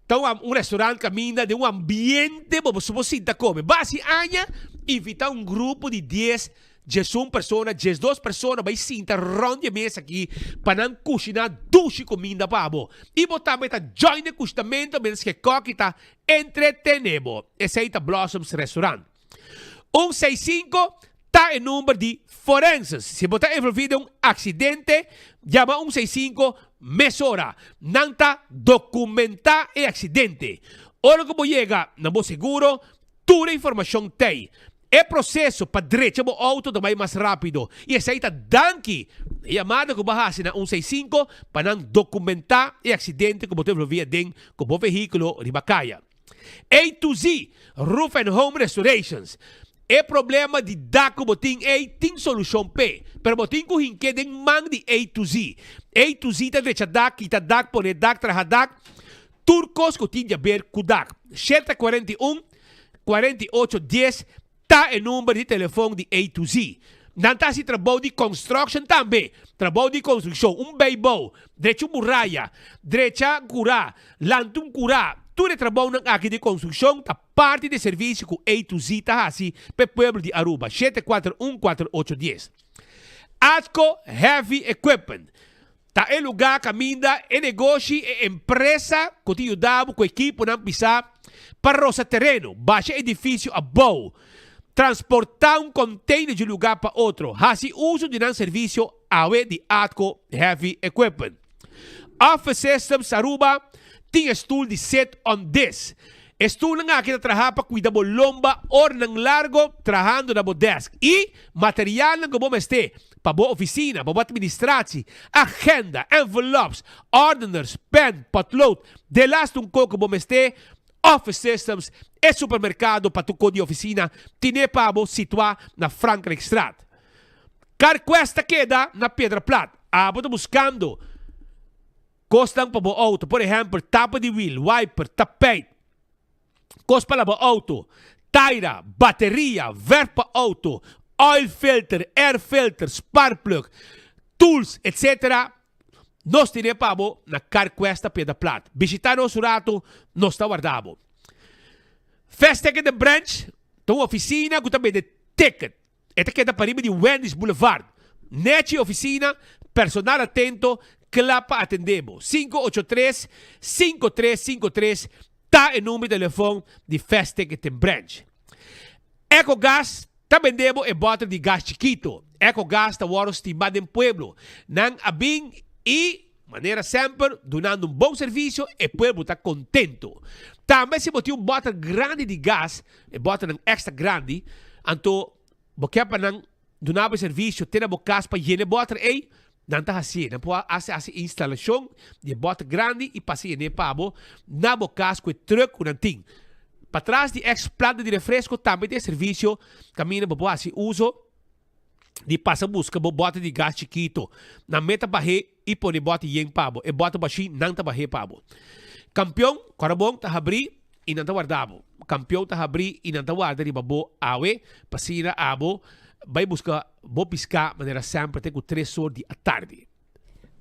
ta un restaurant kaminda den un ambiente bo por sinta kome. Basi aña invita un grupo di dies. 11 persona, 12 persona bai sinta rond di e mesa aki pa nan kushiná dushi kuminda pa bo. I bo tambe ta join den kushinamentu mientras ku e kòki ta entretené bo. Esei ta Blossoms Restaurant. Un seis sinku ta e number di forenses. Si bo ta envolví den un aksidente, yama un seis sinku mesora. Nan ta dokumentá e aksidente. Ora ku bo yega na bo seguro, tur e informashon t'ei. E proseso pa drecha bo outo ta bai mas rápido i esei ta danki na e yamada ku bo a hasi na un seis sinku pa nan dokumentá e aksidente ku bo ta envolví aden ku bo vehíkulo riba kaya. A to Z Roof and Home Restorations E problema di dak ku bo tin ei tin solushon p'e, pero bo tin ku hink'é den man di A to Z. A to Z ta drecha dak, kita dak, pone dak, traha dak, tur kos ku tin djaber ku dak. 741 48 dies ta e number di telefon di A to Z. Nan ta hasi trabou di construction tambe, trabou di construccion, un bijbouw, drecha un muraya, drecha curá, lanta un curá. Tur e trabounan aki di construccion ta parti di e servicio cu A to Z ta hasi pa e pueblo di Aruba. Shete kuater un kuater ocho dies. Atco Heavy Equipment ta e lugá kaminda e negoshi, e empresa ku ta yuda bo ku ekiponan pisá pa rosa tereno, basha edifisio abou, transportá un container di un lugá pa otro. Hasi uso di nan servisio awe di Atco Heavy Equipment. Office Systems Aruba tin e stul di sit on this. E stulnan aki ta traha pa cuida bo lomba oranan largo trahando na bo desk y materialnan cu bo mester pa bo oficina, pa bo administratie, agenda, envelops, ordeners, pen, potlood, delaste un co cu bo mester. Office Systems, e supermercado pa tur co di oficina, tine pa bo situa na Frankrijkstraat. Carquest ta keda na Piedra Plat. Abo ta buscando Kosnan pa bo outo, por ehèmpel, tapa di wil, wiper, tapijt, kos pa laba outo, taira, bateria, verf pa outo, oil filter, air filter, sparkplug, tools, etc. Nos tene pa bo na Carquest ta Piedra Plat. Bishita nos un rato, nos ta warda bo. Fast Ticket and Branch ta un ofisina ku ta bende ticket. E ta keda pariba di Wendy's Boulevard. Nechi oficina, personal atento, kla pa atende bo. 583 5353 ta e number di telefon di Fast Ticketing Branch. Ecogas ta bende bo e boter di gas chikito. Ecogas ta wòrdu stima den pueblo. Nan a bin i, manera semper, dunando un bon servisio, e pueblo ta kontento. Tambe si bo tin un boter grandi di gas, E bòternan èkstra grandi, anto bo ke pa nan duna bo e servisio te na bo kas pa yena e bòter ei, nan ta hasié. Nan por hasi hasi e instalashon di e bòter grandi i pasa yen'é pa bo na bo kas ku e trùk ku nan tin. Patras di èks planta di refresko tambe tin e servisio kaminda bo por hasi uso di pasa buska bo bòter di gas chikito. Nan meta bah'é i pone bòter yen pa bo. E bòter bashí nan ta bah'é pa bo. Kampion, kòrda bon, ta habrí i nan ta warda bo. Kampion ta habrí i nan ta warda riba bo awe pa asina abo bai buska bo piská manera semper te ku tres or di atardi.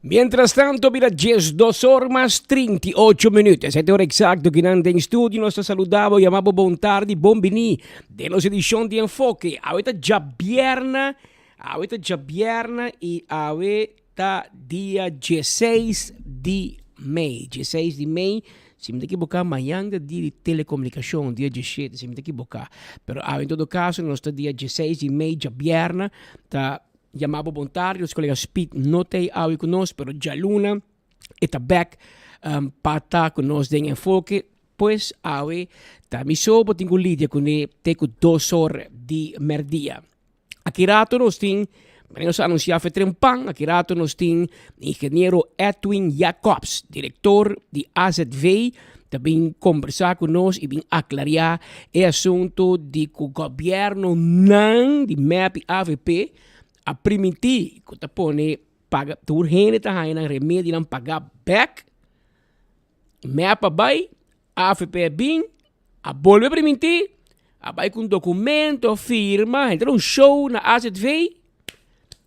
Mientras tanto bira 12 or mas 38 minuut. Esei ta ora exacto ki nan den studio nos ta saluda bo, yama bo bon tardi, bon bini den nos edicion di Enfoke. Awe ta djabierna, awe ta djabierna y awe ta dia 16 di mei. 16 di mei, si mi ta ekiboka mañan ta dia di telecomunicacion, dia 17 si mi ta ekiboka. Pero awe en todo caso nos ta dia 16 di mei djabierna ta Yama bo bon tardi, nos kolega Speed no ta ei awe ku nos, pero djaluna e ta bèk um, pa ta ku nos den Enfoke. Pues awe ta mi so bo tin ku lidia kuné te ku dos or di mèrdia. Aki rato nos tin, manera nos a anunsiá fe trempan, aki rato nos tin ingeniero Edwin Jacobs, direktor di AZV, ta bin kombersá ku nos i bin aklariá e asuntu di ku gobièrnunan di mep i avp a primintí ku ta pone paga tur hende ta haña nan remedinan pagá bèk. Mep a bai, avp a bin, a bolbe primintí, a bai ku un dokumento, a firma, henter un show na azv.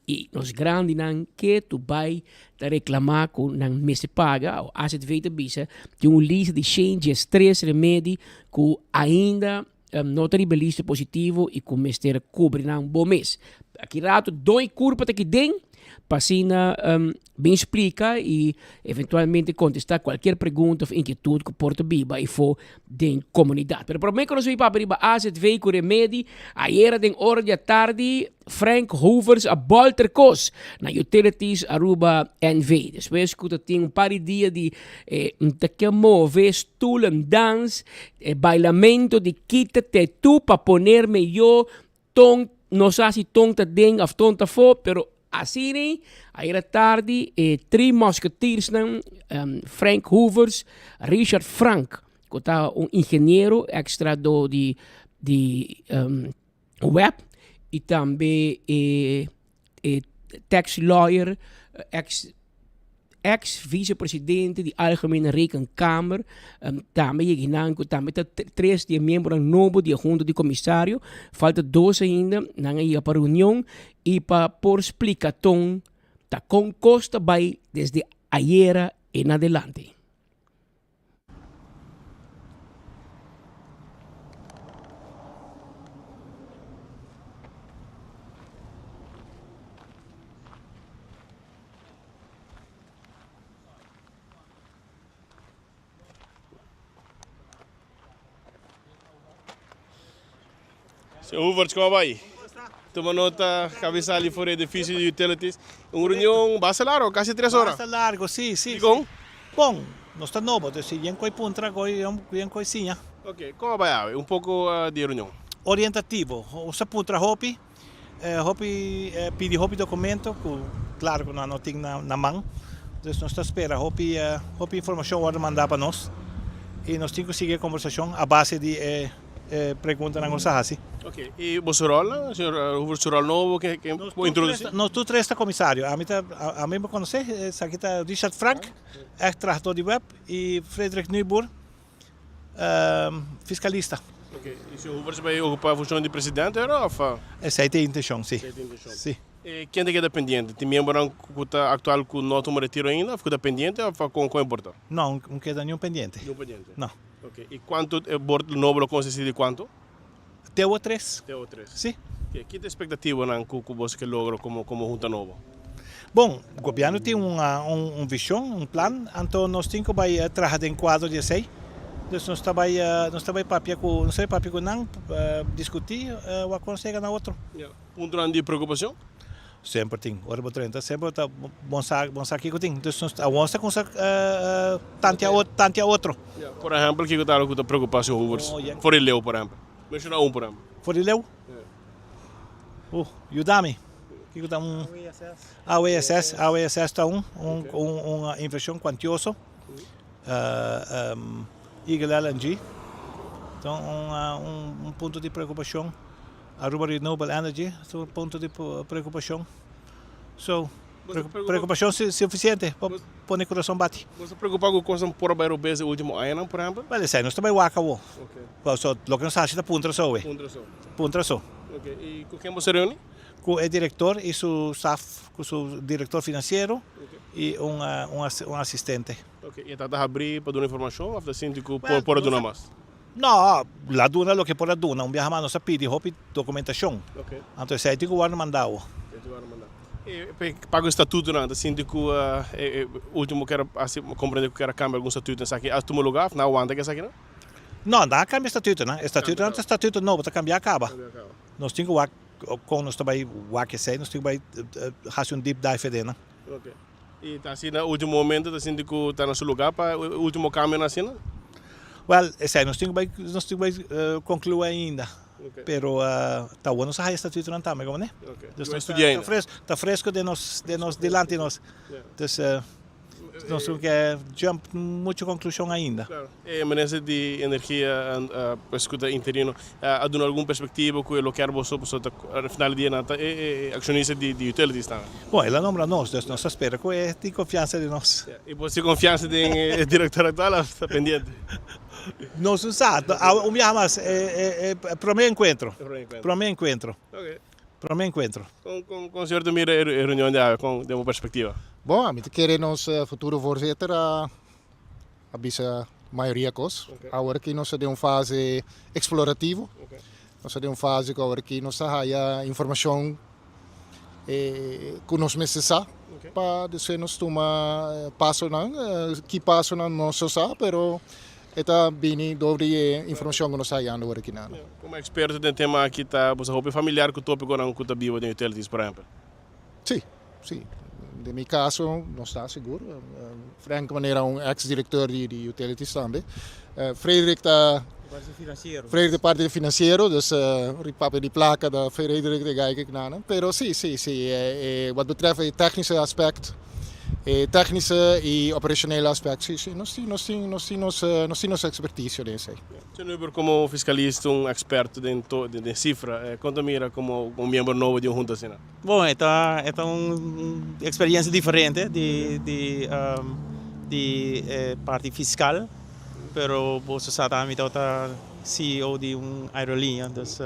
I nos grandinan ke tu bai ta reklamá ku nan mester paga, o azv ta bisa tin un lista di shen diestres remedi ku ainda. no ta riba e lista positivo y cu mester cubri nan bo mes. Aki rato Doy Curpa ta aki den pa asina bin splica y eventualmente contesta cualkier pregunta of inquietud cu por ta biba eyfo den comunidad. Pero prome cu nos bay papia riba AZV cu remedi, ayera den ora di atardi Frank Hovers a bolter cos na Utilities Aruba NV. Despues cu ta tin un par di dia di ta ke move stoelen dans, e bailamento di quítate tú pa ponerme yo, ton no sa si ton ta den of ton ta afo, pero asina ayera tardi e tri mosketeersnan Frank Hovers, Richard Frank cu ta un ingeniero extra do di di web y tambe e e tax lawyer ex ex vicepresidente di Algemene Rekenkamer tambe yega nan cu tambe ta tres di e miembronan nobo di e hunta di comisario falta dos ainda nan a yega pa reunion y pa por splica ton ta con cos ta bay desde ayera en adelante. Señor Hoeverts, como bai? Tuma nota, cabeza ali for edificio de utilities. Un reunión basta largo, casi tres horas. Basta largo, sí, sí. Dicon? Bon, nos ta nobo, dus si yen koe puntra, yen koe siña. Ok, como bai awe? Un poco di reunión. Orientativo. Nos a puntra hopi, hopi pidi hopi documento cu claro cu nan no tin na man. Dus nos ta spera hopi hopi informacion wordo manda pa nos y nos tin cu sigui e conversacion a base di e E preguntanan ku nos a hasi. Ok, i boso ròlnan, señor Hoover, su ròl nobo ke ke bo introdusí? Nos tur tres ta komisario. Ami ta, ami bo konosé, esaki ta Richard Frank, èks trahadó di web, i Frederik Nijboer, fiskalista. Ok, i señor Hoover ta bai okupá funshon di presidente ora òf? Esei ta e intenshon, si. Esei ta e intenshon. Si. E ken ta keda pendiente? Tin miembronan ku ta aktual ku no a tuma retiro ainda òf ku ta pendiente òf kon kon e por ta? No, no keda niun pendiente. Niun pendiente. No. Ok, y cuanto e bord nobo lo consisti di cuanto? Teo tres. Teo tres. Si. Ok, ki ta expectativonan cu cu boso ke logra como como junta nobo? Bon, gobierno tin un un vision, un plan, anto nos tin cu bay traha den cuadro di esey. Dus nos ta bay nos ta bay papia cu nos ta bay papia cu nan, discuti, wak consega na otro. Ya. Puntonan di preocupacion? Semper tin. Ora bo drenta semper ta bon sa bon sa kiko tin. Dus nos awor nos ta kumsa tantia tantia otro. Ya. Por ehempel kiko ta algo ku ta preokupa si Hoovers? For di leu por ehempel. Menshona un por ehempel. For di leu? Uh, yuda mi. Kiko ta un? AWSS. AWSS ta un un un invershon kuantioso. Eagle LNG ta un un punto di preokupashon. Aruba Renewable Energy ta un punto di preocupacion. So, preocupacion suficiente pa pone curason bati. Bo ta preocupa cu cosnan por a bay robes e ultimo añanan, por ehempel? Wel, esey nos ta bay wak awo. So, loke nos ta haci ta puntra so awe. Puntra so. Puntra so. Ok, y cu ken bo sa reuni? Cu e director y su staf, cu su director financiero y un un asistente. Ok, y e ta ta habri pa duna informacion of ta sinti cu por a duna mas? No, la duna loke por a duna. Un biaha mas nos a pidi hopi documentacion. Anto esei tin cu wordo manda awo. E pa cu statutonan ta sinti cu e ultimo kier a haci comprende cu kier a cambia algun statuto esaki a tuma lugar of nan a wanta cu esakinan? No, nan a cambia statutonan. E statutonan ta statuto nobo, ta cambia caba. Nos tin cu wak con nos ta bay wak esei, nos tin cu bay haci un deep dive aden nan. Y ta asina ultimo momento ta sinti cu ta na su lugar pa e ultimo cambionan asina? Wel, esei nos tin cu bay, nos tin cu bay conclui ainda. Pero ta awor nos a haya statutonan tambe, como ne? Dus nos ta fresco, ta fresco den nos, den nos, dilanti nos. Dus nos no ke jump mucho conclusion ainda. E minister di energia pues cu ta interino a duna algun perspectiva cu e lo kier boso pasobra ta al final di dia nan ta e accionista di utilities tambe. Bon, el a nombra nos, dus nos ta spera cu e tin confiansa den nos. Y bo tin confiansa den e director actual of ta pendiente? Nos no sa, un biaha mas e prome encuentro, prome encuentro, prome encuentro. Con con señor ta mira e reunion di awe con den bo perspectiva? Bon, ami ta kere nos futuro voorzitter a a bisa. mayoria kos. Awor aki nos ta den un fase eksplorativo. Nos ta den un fase ku awor aki nos ta haya informashon ku nos mester sa pa despues nos tuma pasonan. Ki pasonan nos no sa, pero e ta bini dor di e informashon ku nos ta hayando awor aki nan. Komo eksperto den tema aki ta bo sa hopi familiar ku topikonan ku ta biba den utilities por ehèmpel? Sí, sí. Den mi caso no sta sigur. Frank manera un ex directeur di di utilities tambe. Frederik ta Parte financiero. Frederik ta parte financiero, dus ri papia di placa ta Frederik de guy kik nana. Pero sí, sí, sí. Wat betreft e technische aspect, e technische y operationele aspect, sí, sí, nos tin, nos tin, nos tin nos, nos tin nos experticio den esey. Señor Huber, como fiscalista, un experto den den cifra, con ta mira como un miembro nobo di un hunta asina? Bon, e ta e ta un experiencia diferente di di di e parti fiscal, pero boso sa tambe mi tabata ceo di un aerolinea, dus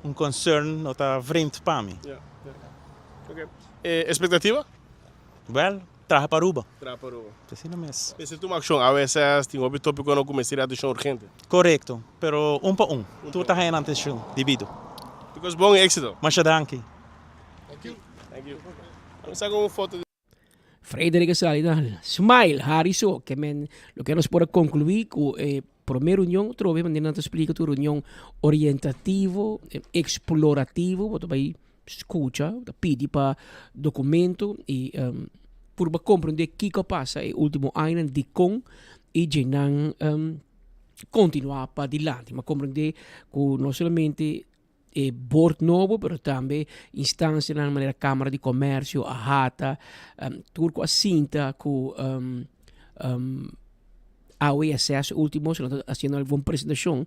un concern no ta vreemd pa mi. Ya, ya. Ok. E expectativa? Wel, traha pa Aruba. Traha pa Aruba. Asina mes. Mester tuma accion. AWSS tin hopi topiconan cu mester di atencion urgente. Corecto, pero un pa un. Tur ta haña nan atencion debido. Tur cos bon y exito. Masha danki. Thank you. Thank you. Ami saca un foto di. Frederik a sali na smile, hari so, ke men loke nos por a conclui cu e prome reunion otrobe manera nan ta splica tur reunion orientativo, explorativo, bo ta bay scucha, bo ta pidi pa documento y purba comprende kico a pasa e ultimo añanan, dicon y dje nan continua padilanti. Mi a comprende cu no solamente e board nobo, pero tambe instancianan manera Camara di Comercio, AHATA, tur cu a sinta cu AWSS ultimo, si nan ta haciendo algun presentacion,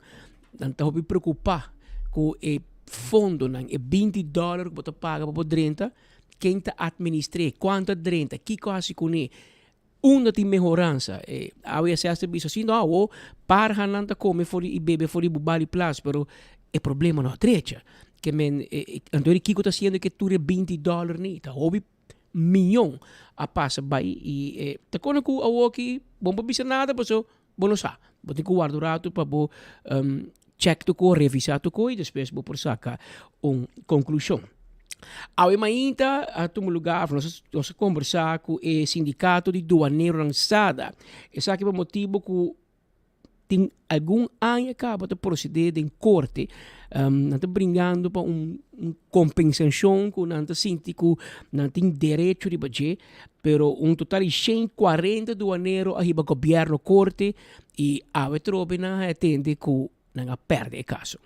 nan ta hopi preocupa cu e fondonan, e binti dollar cu bo ta paga pa bo drenta, ken ta administr'e, cuanto a drenta, kico a haci cune. Unda tin mehoransa? E AWSS ta bisa si no awo parhanan ta come for di i bebe for di Bubali Plas pero e problema no a drecha. Ke men anto di kiko ta haciendo ke tur e binti dollar ni ta hopi miyon a pasa bai i e ta kone ku awoki bo no por bisa nada paso bo no sa. Bo tin ku warda un ratu pa bo check tur ko, revisa tur ko i despues bo por saka un konklushon. Awe mainta a tuma lugar, nos nos a kombersá ku e sindikato di duaneronan SADA. Esaki pa motibu ku tin algun aña kaba ta prosedé den korte. Nan ta bringando pa un un kompensashon ku nan ta sinti ku nan tin derecho riba dje, pero un total di 140 duanero a hiba gobièrnu korte i awe trobe nan a atende ku nan a pèrdè e kaso.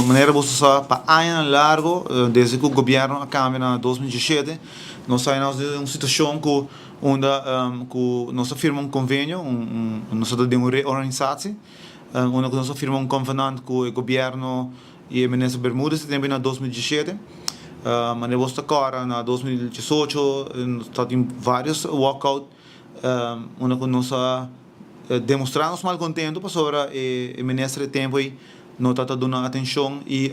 Manera boso sa, pa añanan largo, desde cu gobierno a cambia na 2017, nos ta nos den un situacion cu unda cu nos a firma un convenio, nos ta den un reorganisatie, unda cu nos a firma un convenant cu e gobierno y e minister Bermudez e tempo na 2017. Manera boso ta corda, na 2018 nos ta tin varios walkout unda cu nos a Demostra nos malcontento pasobra e minister e tempo ei no ta ta duna atencion y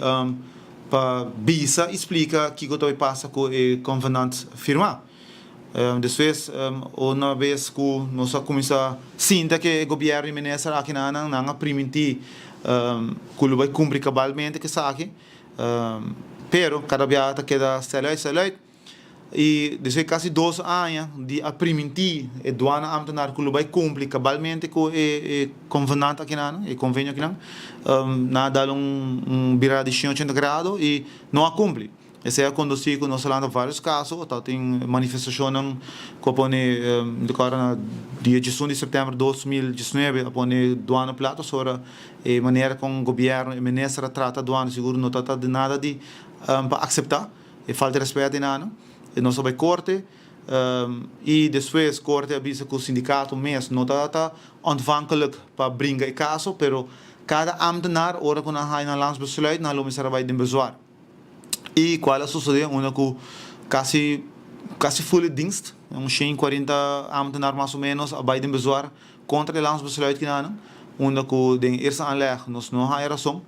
pa bisa y splica kico ta bay pasa cu e convenant firma. Despues una bes cu nos a cuminsa sinta cu e gobierno y minister aki nan nan a priminti cu lo bay cumpli cabalmente cu esaki pero cada biaha ta keda stel uit stel uit. I despues kasi dos aña di a primintí e duana ámtenar ku lo bai kumpli kabalmente ku e konvenant akinan, e konvenio akinan, nan a dal un birada di shen ochenta grado i no a kumpli. Esei a kondusí ku nos a lanta vários kaso, tabatin manifestashonnan ku a pone, mi ta kòrda na dia diesun di sèptèmber 2019 a pone duana plat pasobra e manera kon gobièrnu, e minister a trata duana sigur no tabata nada di pa akseptá. E falta di respet di nan, e nos a bai korte i despues korte a bisa ku sindikato mes no ta ontvankelijk pa bringa e kaso, pero kada ambtenaar ora ku nan haña nan landsbesluit nan lo mester a bai den bezwaar. I kual a sosode unda ku kasi kasi ful e dienst, un 140 ambtenaar mas o menos a bai den bezwaar kontra e landsbesluit kinan, unda ku den eerste aanleg nos no haña rason.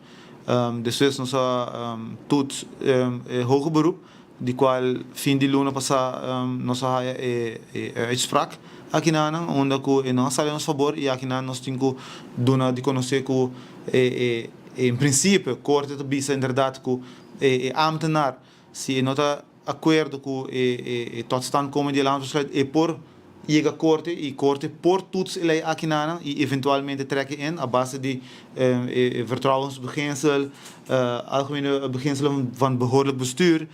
Despues nos a toets e hoger beroep, di cual fin di luna pasa nos a haya e uitspraak. akinanan unda ku e no a sali na nos fabor i akinan nos tin ku duna di konosé ku e en prinsipio korte ta bisa inderdat ku e ámtenar si e no ta akuerdo ku e totstandkoming di e landsbesluit e por yega korte i korte por toets e lei akinanan i eventualmente trek e in a base di e vertrouwensbeginsel, algemene beginselen van behoorlijk bestuur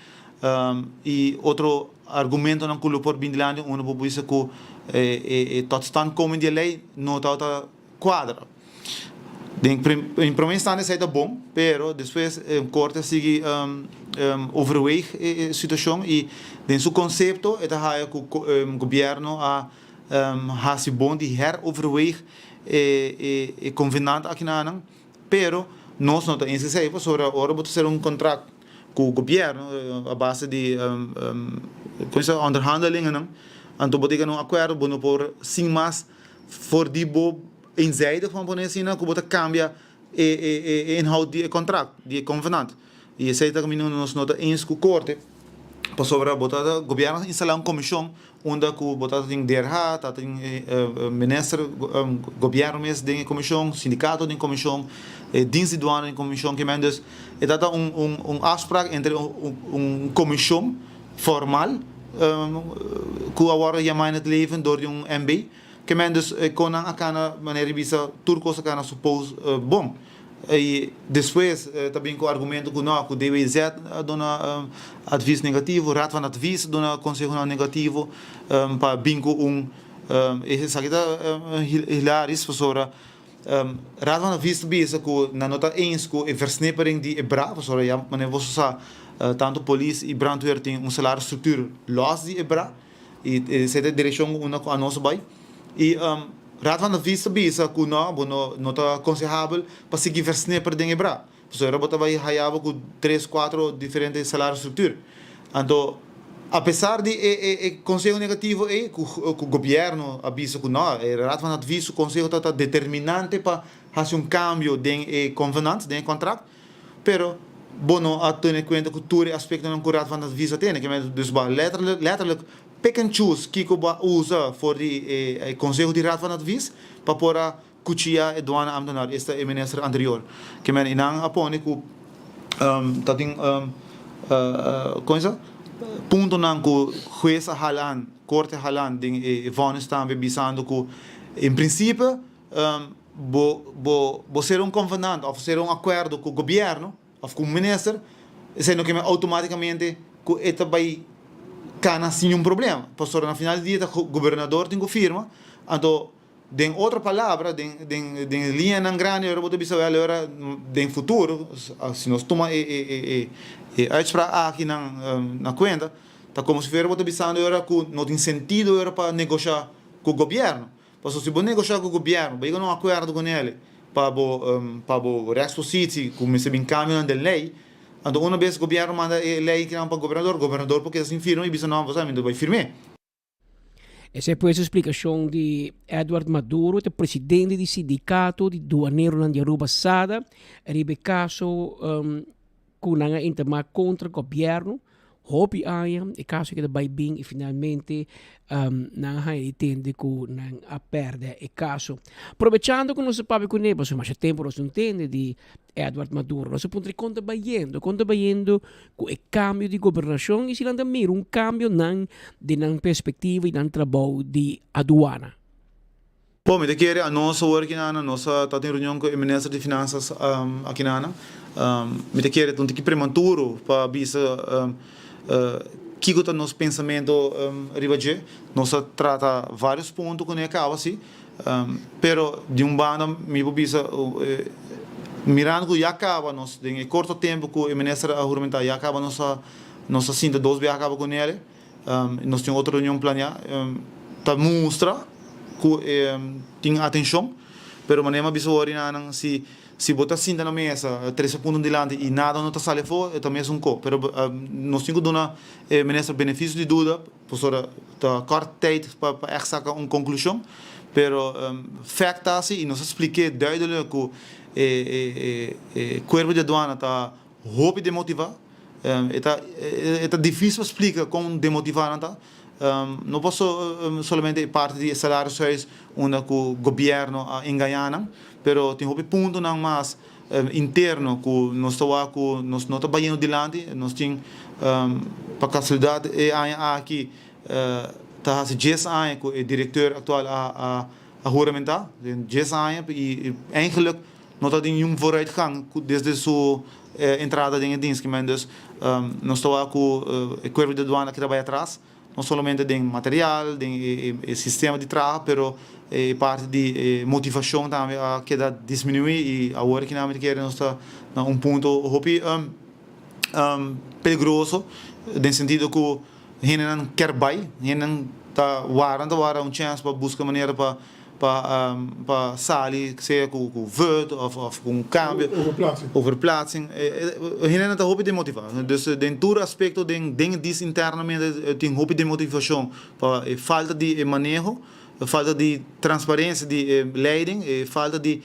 i otro argumentonan ku lo por bin dilanti unda bo bisa ku e totstandkoming di e lei no tabata kuadra. Den en prome instante esei ta bon, pero despues korte a sigui overweeg e situashon i den su konsepto e ta haya ku gobièrnu a hasi bon di heroverweeg e konvenant akinanan, pero nos no ta eens esei pasobra ora bo ta sera un kontrakt ku gobièrnu a base di onderhandelingennan anto bo ta yega na un akuerdo bo no por sin mas For di bo eenzijdig van pone asina ku bo ta kambia e e inhoud di e kontrakt, di e konvenant. I esei ta kaminda nos no ta eens ku korte, pasobra bo ta gobièrnu a instalá un komishon unda ku bo ta tin DRH, ta tin minister, gobièrnu mes den e komishon, sindikato den komishon, e dienst di duana den komishon, kimen dus e ta ta un un afsprak entre un komishon formal ku a wòrdu yamá in het leven dor di un MB. Ke men dus e konan a kana manera di bisa tur kos a kana supos bon. I despues ta bin ku argumento ku no ku DWZ a duna advis negativo, Raad van Advies a duna konsehonan negativo pa bin ku un esaki ta hilarisch pasobra Raad van Advies ta bisa ku nan no ta eens ku e versnippering di e bra, pasobra ya manera boso sa tantu polis i brandweer tin un salarisstruktuur los di e bra i esei ta e direkshon unda ku anos a bai. I Raad van Advies ta bisa ku no, bo no no ta konsehabel pa sigui versnipper den e bra, pasobra bo ta bai haya bo ku tres kuatro diferente salarisstruktuur. Anto apesar di e e e konseho negativo ei ku ku gobièrnu a bisa ku nò, e Raad van Advies su konseho ta ta determinante pa hasi un kambio den e konvenant, den e kontrakt, pero bo no a tene kuenta ku tur e aspektonan ku Raad van Advies a tene. Dus bo a letterlijk letterlijk pick and choose kiko bo a usa for di e e konseho di Raad van Advies pa por a Cuchilla e duana ambtenaar, esta e minister anterior. Ke men i nan a pone ku ta tin kon esa? Puntonan ku hues a hala an, korte a hala an den e vonnis tambe bisando ku en prinsipio bo bo bo sera un konvenant òf sera un akuerdo ku gobièrnu òf ku un minister esei no ke men outomátikamente ku e ta bai kana sin niun problema pasobra na final di dia ta gobernador tin ku firma anto Den otro palabra, den den den liñanan grandi ora bo ta bisa wèl ora den futuro si nos tuma e e e e uitspraak aki nan na kuenta ta komo si fuera bo ta bisando ora ku no tin sentido ora pa negoshá ku gobièrnu. Pasobra si bo negoshá ku gobièrnu bo yega na un akuerdo ku nel pa bo pa bo rechtspositie ku mester bin kambionan den lei anto una bes gobièrnu manda e lei kinan pa gobernador, gobernador por keda sin firma i bisa no bo sa mi no ta bai firm'é. Esei pues e splikashon di Edward Maduro, ta presidente di sindikato di duaneronan di Aruba SADA, riba e kaso ku nan a intamá kontra gobièrnu hopi aña. E kaso a keda bai bin i finalmente nan a haña di tende ku nan a pèrdè e kaso. Probechando ku nos a papia kuné, pasobra masha tempu nos no tende di Edward Maduro. Nos a puntra kon ta bayendo, kon ta bayendo ku e kambio di gobernashon i si nan ta mira un kambio nan den nan perspektiva i nan trabou di aduana. Bon, mi ta kere anos awor aki nan, nos a ta tin reunion ku e minister di finansas aki nan. Mi ta kere ta un tiki prematuro pa bisa kiko ta nos pensamentu riba dje. Nos a trata varios punto ku ne kaba si. Pero di un banda mi por bisa mirando cu ya caba nos den e corto tempo cu e minister a huramentá ya caba nos a nos a sinta dos biaha caba cu nele nos tin otro reunion planea ta mustra cu e tin atencion pero manera mi a bisa wor nan si si bo ta sinta na mesa trece punto dilanti y nada no ta sali afo e ta mesun co pero nos tin cu duna e minister beneficio di duda. Pasobra ta kort tijd pa pa ègt saka un konklushon, pero fèkt ta si i nos a splik'é duidelik ku e e e e kuerpo di aduana ta hopi demotivá. E ta e ta difísil pa splika kon demotivá nan ta. No paso solamente e parti di e salarishuis unda cu gobierno a engaña nan, pero tin hopi puntonan mas interno cu nos ta wak cu nos no ta bayendo dilanti. Nos tin pa casualidad e aña aki ta haci dies aña cu e directeur actual a huramenta, dies aña y eigenlijk no ta tin niun vooruitgang desde su entrada den e dienst. Dus nos ta wak cu e cuerpo di aduana a keda bay atras, no solamente den material, den e sistema di traha, pero e parti di e motivacion tambe a keda disminui y awor aki nan mi ta kere nos ta na un punto hopi peligroso den sentido cu hendenan kier bay, hendenan ta wara, ta wara un chance pa busca manera pa pa pa sali sea ku ku vut of of ku un kambio. Overplaatsing. Overplaatsing. Hendenan ta hopi demotivá. Dus den tur aspekto den den e dienst internamente tin hopi demotivashon pa e falta di e maneho, e falta di transparensia di e leiding, e falta di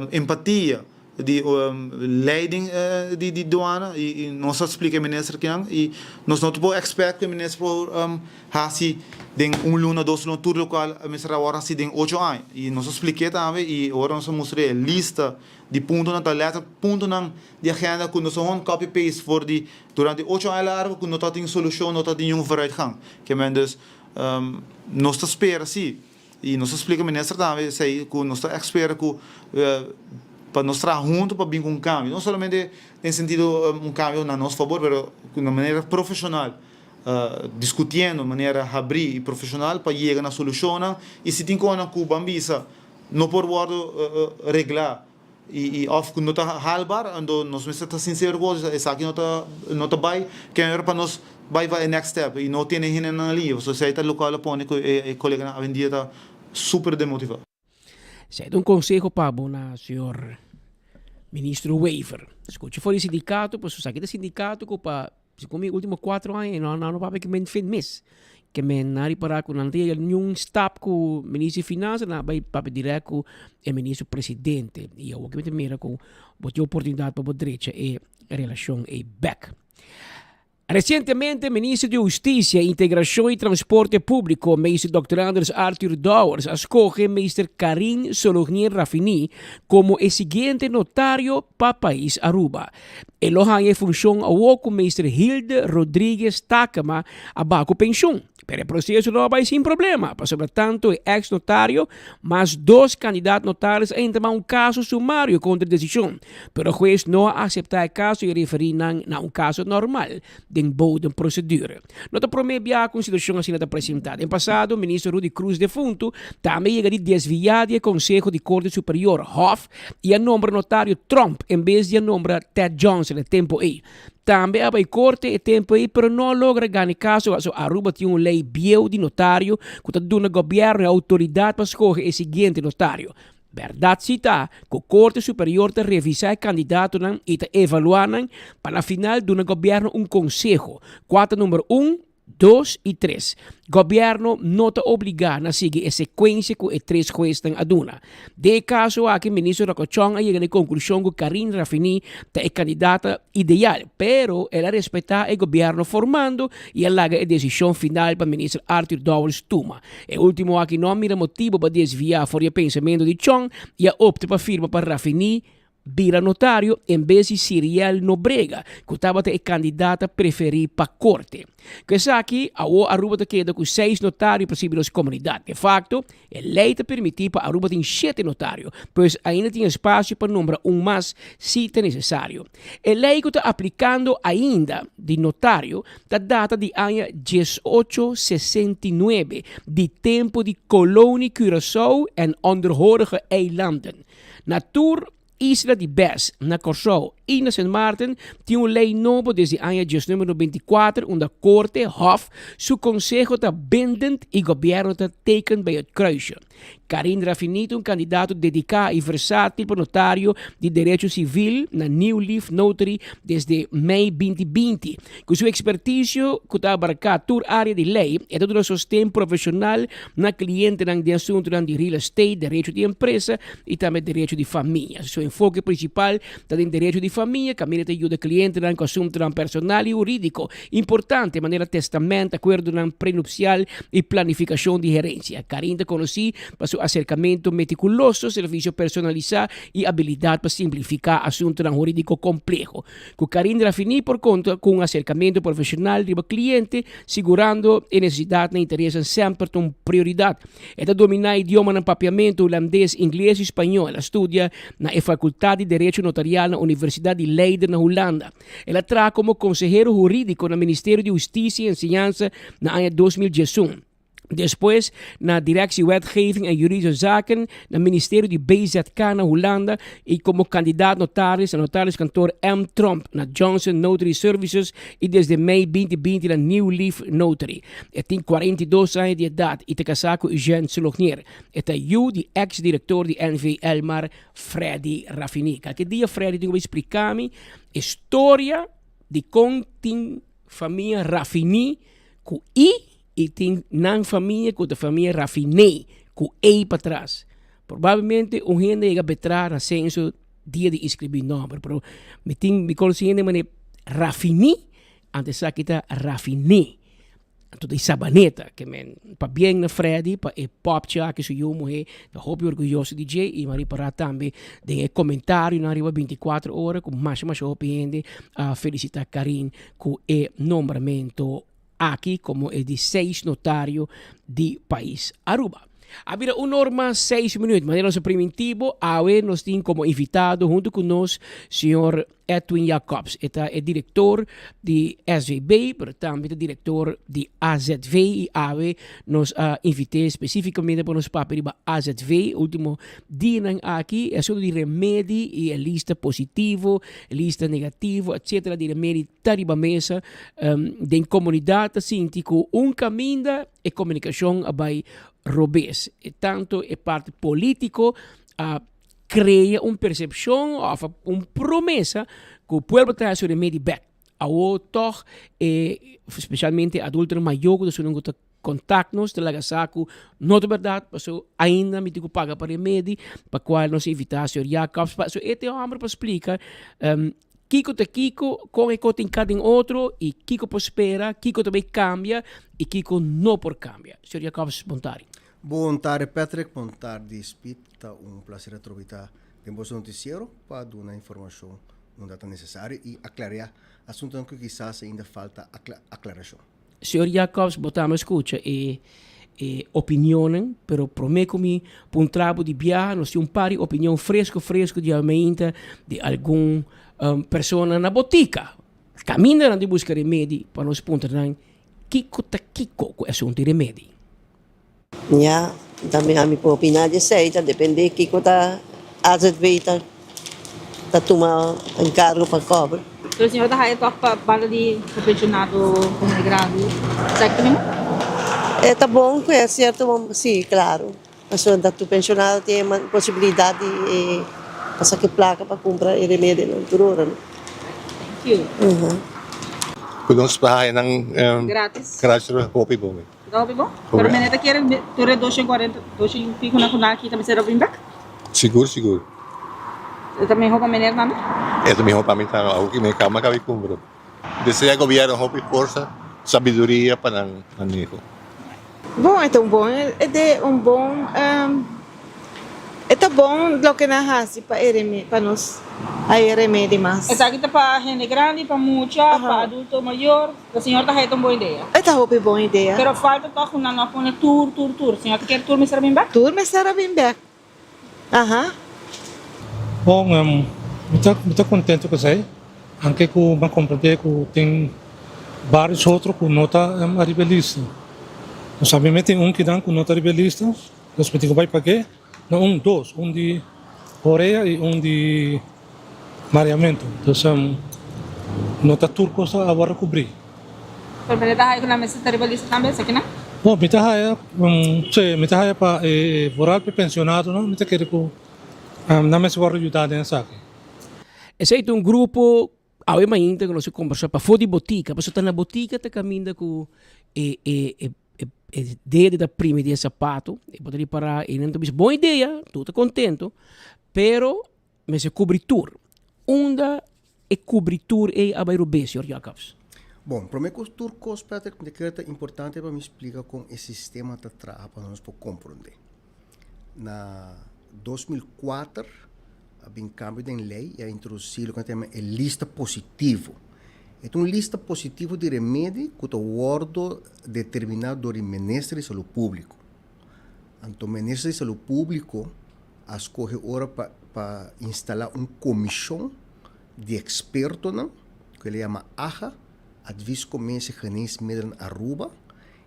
empatia di leiding di di duana y nos a splica e minister kinan y nos no ta por expect cu e minister por haci den un luna dos luna tur locual a mester a worde haci den ocho aña y nos a splique tambe y ora nos a mustra e lista di puntonan ta letterlijk puntonan di agenda cu nos a hon copy paste for di durante ocho aña largo cu no ta tin solucion no ta tin un vooruitgang kimen dus nos ta spera si. Y nos a splica minister tambe esey cu nos ta expera cu pa nos traha hunto pa bin cu un cambio, no solamente den sentido un cambio na nos fabor, pero cu na manera profesional, discutiendo manera habri y profesional pa yega na solucionnan y si tin conan cu ban bisa no por wordo regla y of cu no ta haalbaar, anto nos mester ta sincero cu otro, esaki no ta no ta bay, ken ora pa nos bay pa e next step y no tene hendenan ali, pasobra esey ta locual a pone cu e coleganan awendia ta super demotiva. Esey ta un conseho pa bo na señor Ministro Wever. Scucha for di sindicato, pasobra esaki ta sindicato cu pa Segun mi ultimo cuatro aña no nan no papia ke men fin mes. Ke men nan ripara ku nan no ta yega niun stap ku minister di finansa nan a bai papia direct ku e minister presidente. I awor ke mi ta mira ku bo tin oportunidat pa bo drecha e relashon ei bek. Resientemente minister di Hustisia, Integrashon i Transporte Públiko, meester dòkter Andres Arthur Dowers a skohe meester Karin Solognier Rafini komo e siguiente notario pa pais Aruba. E lo haña e funshon awor ku meester Hilde Rodriguez Takema a baha ku penshun. Pero e proseso no a bai sin problema, pasobra tantu e eks notario mas dos kandidat notaris a entamá un kaso sumario kontra e desishon. Pero hues no a aseptá e kaso i a referí nan na un kaso normal den bodemprocedure. No ta promé biaha ku un situashon asina ta presentá. Den pasado, minister Rudy Croes defuntu tambe a yega di desviá di e konseho di Korte Superior, Hof, i a nombra notario Tromp en bes di a nombra Ted Johnson e tempo ei. Tambe a bai korte e tempo ei pero no a logra gana e kaso pasobra Aruba tin un lei bieu di notario ku ta duna gobièrnu e outoridat pa skohe e siguiente notario. Bèrdat si ta ku Korte Superior ta revisá e kandidatonan i ta evaluá nan pa na final duna gobièrnu un konseho kua ta number un, Dos i tres. Gobièrnu no ta obligá na sigui e sekuensia ku e tres huesnan a duna. Den e kaso aki Minister Rocco Chong a yega na e konklushon ku Karin Rafini ta e kandidata ideal, pero el a respetá e gobièrnu formando i a laga e desishon final pa Minister Arthur Dowers tuma. E último aki no a mira motibu pa desviá for di e pensamentu di Chong i a opta pa firma pa Rafini bira notario en bes di Siriel Nobrega, ku tabata e kandidata preferí pa korte. Ku esaki, awor Aruba ta keda ku seis notario pa sirbi nos komunidat. De fakto, e lei ta permití pa Aruba tin shete notario, pues ainda tin espasio pa nombra un mas si ta nesesario. E lei ku ta aplikando ainda di notario ta data di aña 1869, di tempu di Kolonie Curaçao en Onderhorige Eilanden. Na tur isla di bes, na Kòrsou i na Sint Maarten, tin un lei nobo desde aña 1994 unda Korte, Hof, su konseho ta bindend i gobièrnu ta teken bij het kruisje. Karin Rafini ta un kandidato dediká i versátil pa notario di derecho sivil na New Leaf Notary desde mei 2020. Ku su ekspertisio ku ta abarká tur área di lei, e ta duna sosten profeshonal na klientenan den asuntunan di real estate, derecho di empresa i tambe derecho di famia. Su enfoke prinsipal ta den derecho di famia, kaminda ta yuda klientenan ku asuntunan personal i hurídiko importante manera testament, akuerdonan prenupsial i planifikashon di herensia. Karin ta konosí pa su aserkamentu metikuloso, servisio personalisá i abilidat pa simplifiká asuntunan hurídiko kompleho. Ku Karin Rafini por konta ku un aserkamentu profeshonal riba kliente, sigurando e nesesidatnan i interesnan semper ta un prioridat. E ta dominá idiomanan papiamentu, hulandes, ingles i spañó. El a studia na e Fakultat di Derecho Notarial na Universidat di Leiden na Hulanda. El a traha komo konsehero hurídiko na Ministerio di Hustisia i Enseñansa na aña 2011. Despues na Directie Wetgeving en Juridische Zaken na Ministerio di BZK na Hulanda y como kandidaat notaris na notariskantoor M. Tromp na Johnson Notary Services y desde mei 2020 na New Leaf Notary. E tin 42 aña di edad y ta casá cu Eugène Solognier. E ta yu di ex director di NV Elmar, Freddy Rafini. Kalke dia Freddy tin cu bay splica mi e storia di con tin famia Rafini cu I i tin nan famia ku ta famia Rafiney ku ey patras. Probablemente un hende yega betra na censo dia di inscribi nomber, pero mi tin mi conoci hende mane Rafini, anto esaki ta Rafiney. Anto di Sabaneta, ke men pabien na Freddy pa e popchi aki su yu muhe ta hopi orguyoso di dje i mi a ripara tambe den e comentarionan riba 24 ora ku masha masha hopi hende a felicita Karin ku e nombramento aki komo e di seis notario di pais Aruba. A bira un or mas seis minuut, manera nos a priminti bo, awe nos tin komo invitado huntu ku nos señor Edwin Jacobs. E ta e direktor di SVB, pero tambe ta direktor di AZV i awe nos a invit'é spesífikamente pa nos papia riba AZV. Ultimo dianan aki e asuntu di remedi i e lista positivo, lista negativo, etcetera di remedi ta riba mesa den komunidat ta sinti ku un kaminda e komunikashon a bai robes. E tanto e parti politiko a krea un persepshon òf un promesa ku pueblo ta hasi remedi bèk. Awor tòg e spesialmente adultonan mayor ku ta esun ku ta kontak nos ta laga sa ku no ta bèrdat pasobra ainda mi tin ku paga pa remedi pa kual nos a invitá señor Jacobs pasobra e ta e hòmber pa splika Kiko ta kiko, kon e ko tin ka den otro i kiko por spera, kiko ta bay kambia i kiko no por kambia. Señor Jacobs, bon tardi. Bon tardi Patrick, bon tardi Speed. Ta un placer atrobe ta den boso noticiero pa duna informacion unda ta necesario i aclarea asuntonan cu kisas ainda falta aclaracion. Señor Jacobs, bo tambe a scucha e e opinionnan, pero prome cu mi puntra bo di biaha, nos tin un par di opinion fresco fresco di awe di algun persona na botica. Caminda nan di busca remedi pa nos puntra nan kico ta kico cu e asunto di remedi. Ya, tambe ami por opiná di esei, ta dependé kiko ta AZV ta ta tuma enkargo pa kobra. Pero señor ta haya tòg pa banda di pa penshonado komo di grandi, esaki ta mihó? E ta bon ku e sierto momento, sí, klaro. Pasobra tur penshonado tin e posibilidat di pa saka e plaka pa kumpra e remedionan tur ora, no? Thank you. Ku nos pa haya nan Gratis. gratis hopi bon. Ta hopi bon. Pero mene ta kere tur e 240, 200 y pico na ku nan a kita mester a bring back? Sigur, sigur. E ta miho pa meneer tambe? E ta miho pa mi tambe. Awor ki mi kama kabi kumpra. Desea gobierno hopi forsa, sabiduria pa nan maneho. Bon, e ta un bon idea, un bon. E ta bon loke nan hasi pa e reme pa nos haya remedi mas. Esaki ta pa hende grandi, pa mucha, pa adulto mayor. E señor ta haya ta un bon idea. E ta hopi bon idea. Pero falta tog ku nan no a pone tur, tur, tur. Señor ta kere tur mester a bin bek? Tur mester a bin bek. Aha. Bon, mi ta mi ta contento cu esey, anke cu mi a comprende cu tin varios otro cu no ta ariba e lista. Nos a mi mete un kinan cu no ta ariba e lista. Nos mester ku bai pag'é na un dos, un di orea i un di mariamentu. Dus no ta tur kos a wòrdu kubrí. Pero mester ta haña ku nan mester ta riba lista tambe, esaki nan? Bon, mi ta haya, si, mi ta haya pa e vooral pa e pensionadonan, mi ta kere ku nan mester wòrdu yuda den esaki. Esei ta un grupo awe mainta ku nos a kombersá pafó di botika, pasobra ta na botika ta kaminda ku e e e e dede ta primi di e sapato, e bo ta ripará i nan ta bisa bon idea, tur ta kontento, pero mester kubri tur. Unda e kubri tur ei a bai rubé, señor Jacobs? Bon, promé ku tur kos, Patrick, mi ta kere ta importante pa mi splika kon e sistema ta traha pa nos por komprondé. Na 2004 a bin kambio den lei i a introdusí loke nan ta yama e lista positivo. E ta un lista positivo di remedi ku ta wòrdu determiná dor di Minister di Salú Públiko. Anto Minister di Salú Públiko a skohe ora pa pa instalá un komishon di ekspertonan ku el a yama AHA, Adviescommissie Geneesmiddelen Aruba,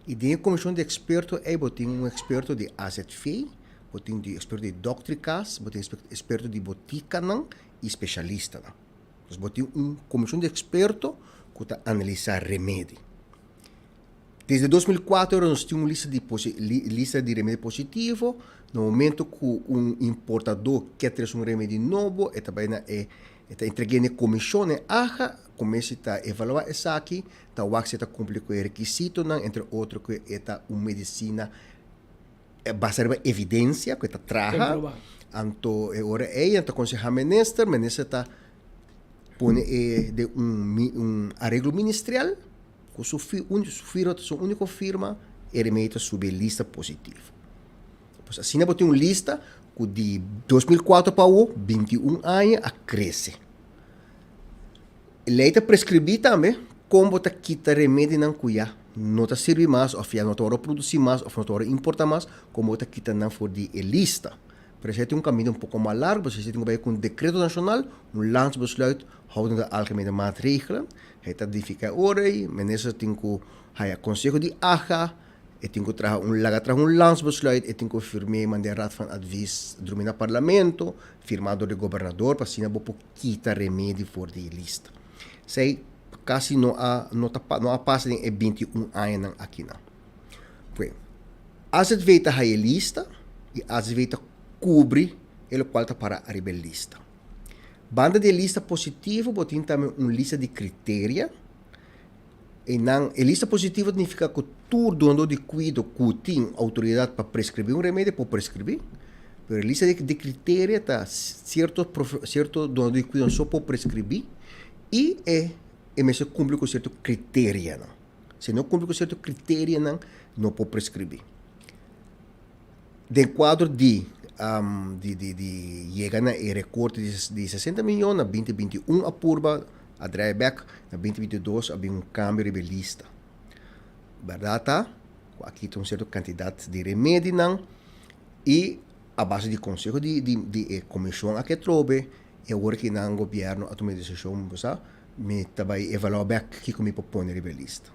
i den e komishon di eksperto ei bo tin un eksperto di AZV, bo tin di eksperto di dòkterkas, bo tin eksperto di botikanan i spesialistanan. Dus bo tin un komishon di eksperto ku ta analisá remedi. Desde 2004 nos tin un lista di lista di remedi positivo. Na momento ku un importadó ke trese un remedi nobo, e ta bai na e e ta entreg'é na e komishon, e AHA, komesha ta evaluá esaki, ta wak si e ta kumpli ku e rekisitonan, entre otro ku e ta un medisina basa riba evidensia ku e ta traha. Anto e ora ei nan ta konsehá minister, minister ta pone e den un un areglo ministerial ku su su firma ta su úniko firma e remedi ta subi e lista positivo. Pues asina bo tin un lista ku di 2004 pa awo 21 aña a krese. E lei ta preskribí tambe kon bo ta kita remedinan ku ya no ta sirbi mas òf ya no ta wòrdu produsí mas òf no ta wòrdu importá mas, kon bo ta kita nan for di e lista. Pero esei ta un kaminda un poko mas largu pasobra esei tin ku bai ku un dekreto nashonal, un landsbesluit houdende algemene maatregelen. Hei ta edifiká e ora ei, minister tin ku haya konseho di AHA, e tin ku traha un laga traha un landsbesluit, e tin ku firm'é manda e Raad van Advies drumi na parlamento, firmá dor di gobernador pa asina bo por kita remedi for di e lista. Esei kasi no a no ta no a pasa den e 21 añanan akinan. Pue, AZV ta haya e lista i AZV ta kubri e lokual ta para ariba e lista. Banda di e lista positivo bo tin tambe un lista di kriteria. Einan e lista positivo ta nifiká ku tur dunadó di kuido ku tin outoridat pa preskribí un remedi por preskribí, pero e lista di kriteria ta sierto sierto dunadó di kuido so por preskribí i e e mester kumpli ku sierto kriterianan. Si no kumpli ku sierto kriterianan no por preskribí. Den kuadro di di di di yega na e rekorte di di sesenta miyon na binti binti un a purba a draai bek na binti binti dos a bin un kambio riba e lista. Bèrdat ta ku a kita un sierto kantidat di remedinan i a base di konseho di di di e komishon aki atrobe i awor ki nan gobièrnu a tuma e desishon bo sa mi ta bai evaluá bek kiko mi por pone riba e lista.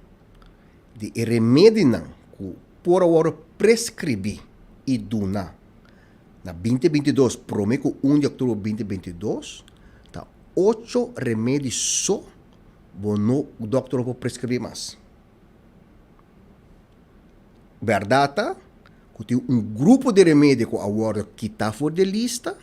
Di e remedinan ku por a wòrdu preskribí i duna na 2022 promé ku un di òktober 2022, ta ocho remedi so bo no dòkter no por preskribí mas. Bèrdat ta ku tin un grupo di remedi ku a wòrdu kitá for di e lista,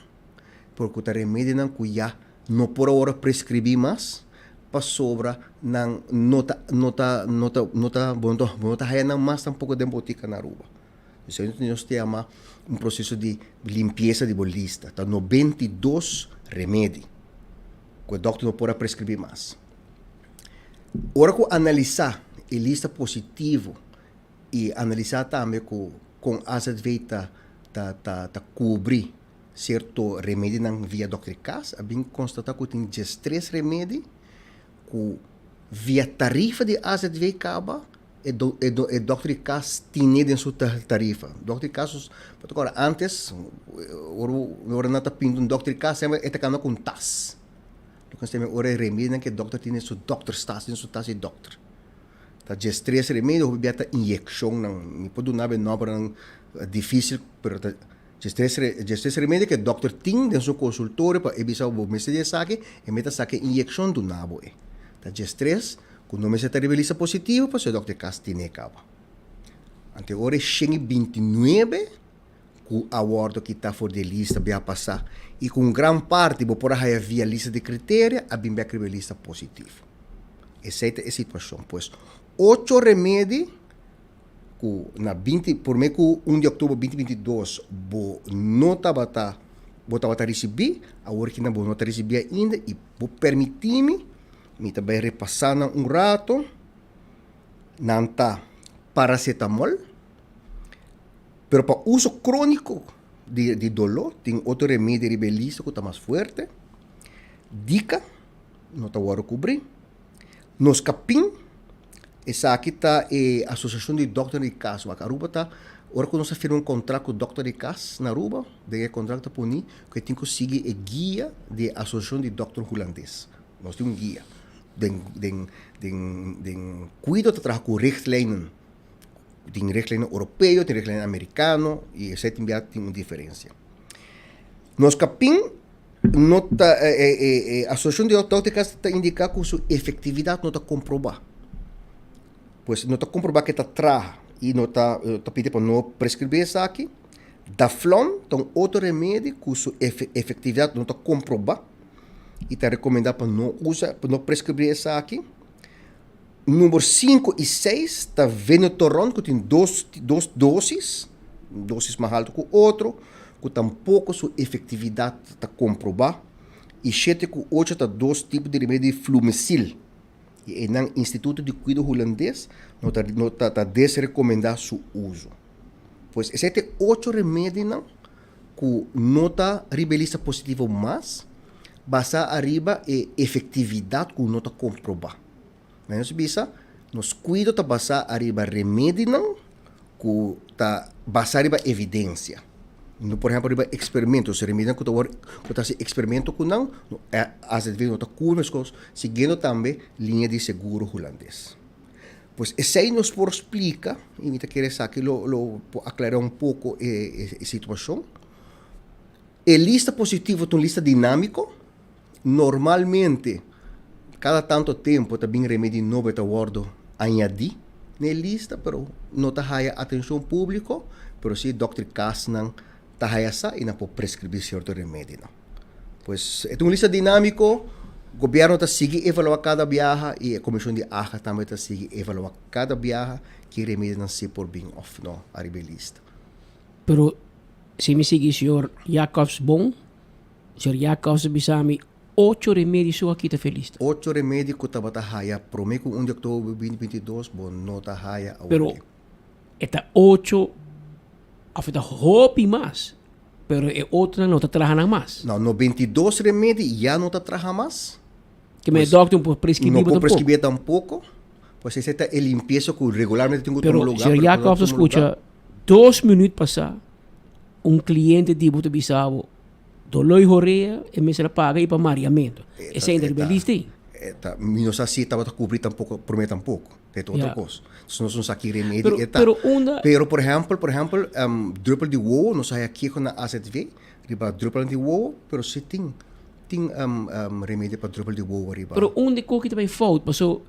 pero ku ta remedinan ku ya no por a wòrdu preskribí mas pasobra nan no ta no ta no ta no ta bo no ta bo no ta haya nan mas tampoko den botika na Aruba. Esei nos ta yama un proseso di limpiesa di bo lista. Ta 92 remedi ku e dòkter no por a preskribí mas. Ora ku analisá e lista positivo i analisá tambe ku kon AZV ta ta ta ta kubri Sierto remedinan via dokter kas a bin konstatá ku tin diestres remedi ku via tarifa di AZV kaba e do e do e dokter di kas tine den su tarifa. Dokter di kas bo ta kòrda ántes ora ora nan ta pinta un dokter di kas semper e ta kanda ku un tas. Lo ke ora e remedinan ku e dokter tin den su dokterstas den su tas di dokter. Ta diestres remedi hopi bia ta inyekshonnan mi por duna bo e nòmbernan difísil pero ta. Djestres remedi ku e dòkter tin den su konsultorio pa e bisa bo mester di esaki, e mester saka e inyekshon duna bo e. Ta djestres ku no mester ta riba e lista positivo pasobra e dòkter kas tine kaba. Anto e ora e 129 ku a wòrdu kitá for di e lista bia pasá i ku un gran parti bo por a haya via lista di kriteria a bin bèk riba e lista positivo. Esei ta e situashon. Pues ocho remedi ku na binti promé ku un di òktober binti 22 bo no tabata bo tabata risibí, awor kinan bo no ta risibí ainda i bo permití mi, mi ta bai repasá nan un rato. Nan ta paracetamol, pero pa uso crónico di di doló tin otro remedi riba e lista ku ta mas fuerte. Dika no ta wòrdu kubrí. Noscapin, esaki ta e asosiashon di dòkter di kas. Wak Aruba ta ora ku nos a firma un kontrakt ku dòkter di kas na Aruba, den e kontrakt ta poni ku e tin ku sigui e guia di e asosiashon di dòkter hulandes. Nos tin un guia. Den den den den kuido ta traha ku richtlijnen. Tin richtlijnen oropeo, tin richtlijnen amerikano i esei tin bia tin un diferensia. Nos kapin no ta e e e asosiashon di dòkter di kas ta indiká ku su efektividat no ta komprobá. Pues no ta komprobá ke ta traha i no ta ta pidi pa no preskribí esaki. Daflon ta un otro remedi ku su efektividat no ta komprobá. i ta rekomendá pa no usa, pa no preskribí esaki. Number sinku i seis ta Venetoron ku tin dos dos dosis, un dosis mas haltu ku otro, ku tampoko su efektividat ta komprobá. I shete ku ocho ta dos tipo di remedi di Flumesil. I einan Instituto di Kuido Hulandes no ta no ta ta desrekomendá su uso. Pues esei ta e ocho remedinan ku no ta riba e lista positivo mas, basá ariba e efektividat ku no ta komprobá. Nan nos bisa, nos kuido ta basá ariba remedinan ku ta basá riba evidensia. No por ehèmpel riba eksperimento, si remedinan ku ta wòrdu ku ta hasi eksperimento ku nan, AZV no ta kuri meskos, siguiendo tambe liña di seguro hulandes. Pues esei nos por splika i mi ta kere esaki lo lo por aklará un poko e e situashon. E lista positivo ta un lista dinámiko. Normalmente kada tanto tempu ta bin remedi nobo e ta wòrdu añadí na e lista pero no ta haya atenshon públiko, pero si dòkter kasnan ta haya sa i nan por preskribí sierto remedinan. Pues e ta un lista dinámiko, gobièrnu ta sigui evaluá kada biaha i e komishon di AHA tambe ta sigui evaluá kada biaha ki remedinan si por bin òf no ariba e lista. Pero si mi sigui señor Jacobs bon, señor Jacobs a bisa mi ocho remedi so a kita fe lista. Ocho remedi ku tabata haya promé ku un di oktober binti 22 bo no ta haya awor Pero aki. e ta ocho òf e ta hopi mas. Pero e otronan no ta traha nan mas. No, 92 remedi ya no ta traha mas. Ke men e dokter no por prescribi No bo por tampoco. prescribi tampoco. Pues esei ta e limpieza ku regularmente tin ku Pero tuma lugar, señor pero ku no Jacobs a tuma lugar. skucha dos minuut pasá un cliente di bo ta bisa bo doló i horea e mester a paga i pa mariamento. Esei ta riba e lista ei. E ta, mi no sa si e tabata kubri tampoco, promé tampoco. E ta otro Ja. kos. Entonces nos no sa ki remedi Pero, e ta. pero unda Pero por ehempel, por ehempel, druppel di wowo, nos a haya kiko na AZV riba druppelnan di wowo, pero si tin tin remedi pa druppel di wowo riba. Pero unda e koki ta bai fout? Paso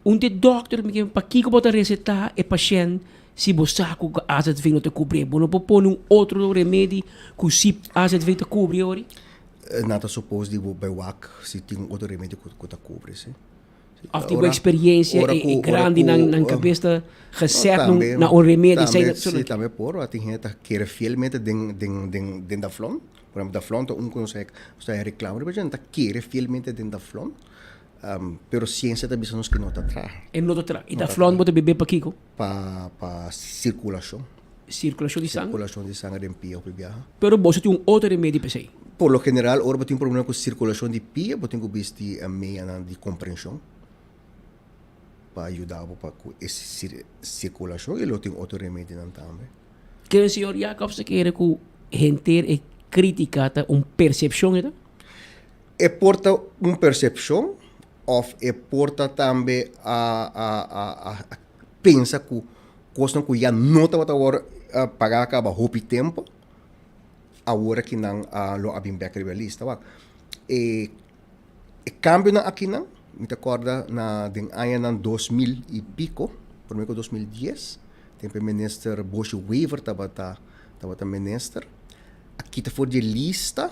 un di e dokter mi ke pakiko bo ta receta e pashent si bo sa ku AZV no ta kubri? Bo no por pone un otro remedi ku si AZV ta kubri ori? Nan ta suppose di bo bai wak si tin un otro remedi ku ta kubri, si. Of di bo experiencia e e grandi nan nan cabes ta gezet na un remedi Tambe, si, tambe por. Tin hende ta kere fielmente den den den den Daflon. Por ehempel Daflon ta un ku nos ta haña reclamo riba dje, nan ta kere fielmente den Daflon. Pero ciencia ta bisa nos ku no ta traha. E no ta traha. I Daflon bo ta bebe pakiko? Pa pa circulacion. Circulacion di sanger? Circulacion di sanger den pia hopi biaha. Pero boso tin un otro remedi p'esei? Por lo general ora bo tin problema ku circulacion di pia bo tin ku bisti meanan di comprension pa yuda bo pa ku e circulacion y lo tin otro remedinan tambe. Kere señor Jacobs ta kere ku henter e critica ta un percepcion e ta? E por ta un percepcion of e por ta tambe a a a pensa ku kosnan ku ya no tabata wòrdu pagá kaba hopi tempu, awor akinan lo a bin bèk riba e lista. Wak, e e kambionan akinan, mi ta kòrda na den añanan 2000 i piko, promé ku 2010, Tempo e minister Bosje Wever tabata tabata minister, a kita for di e lista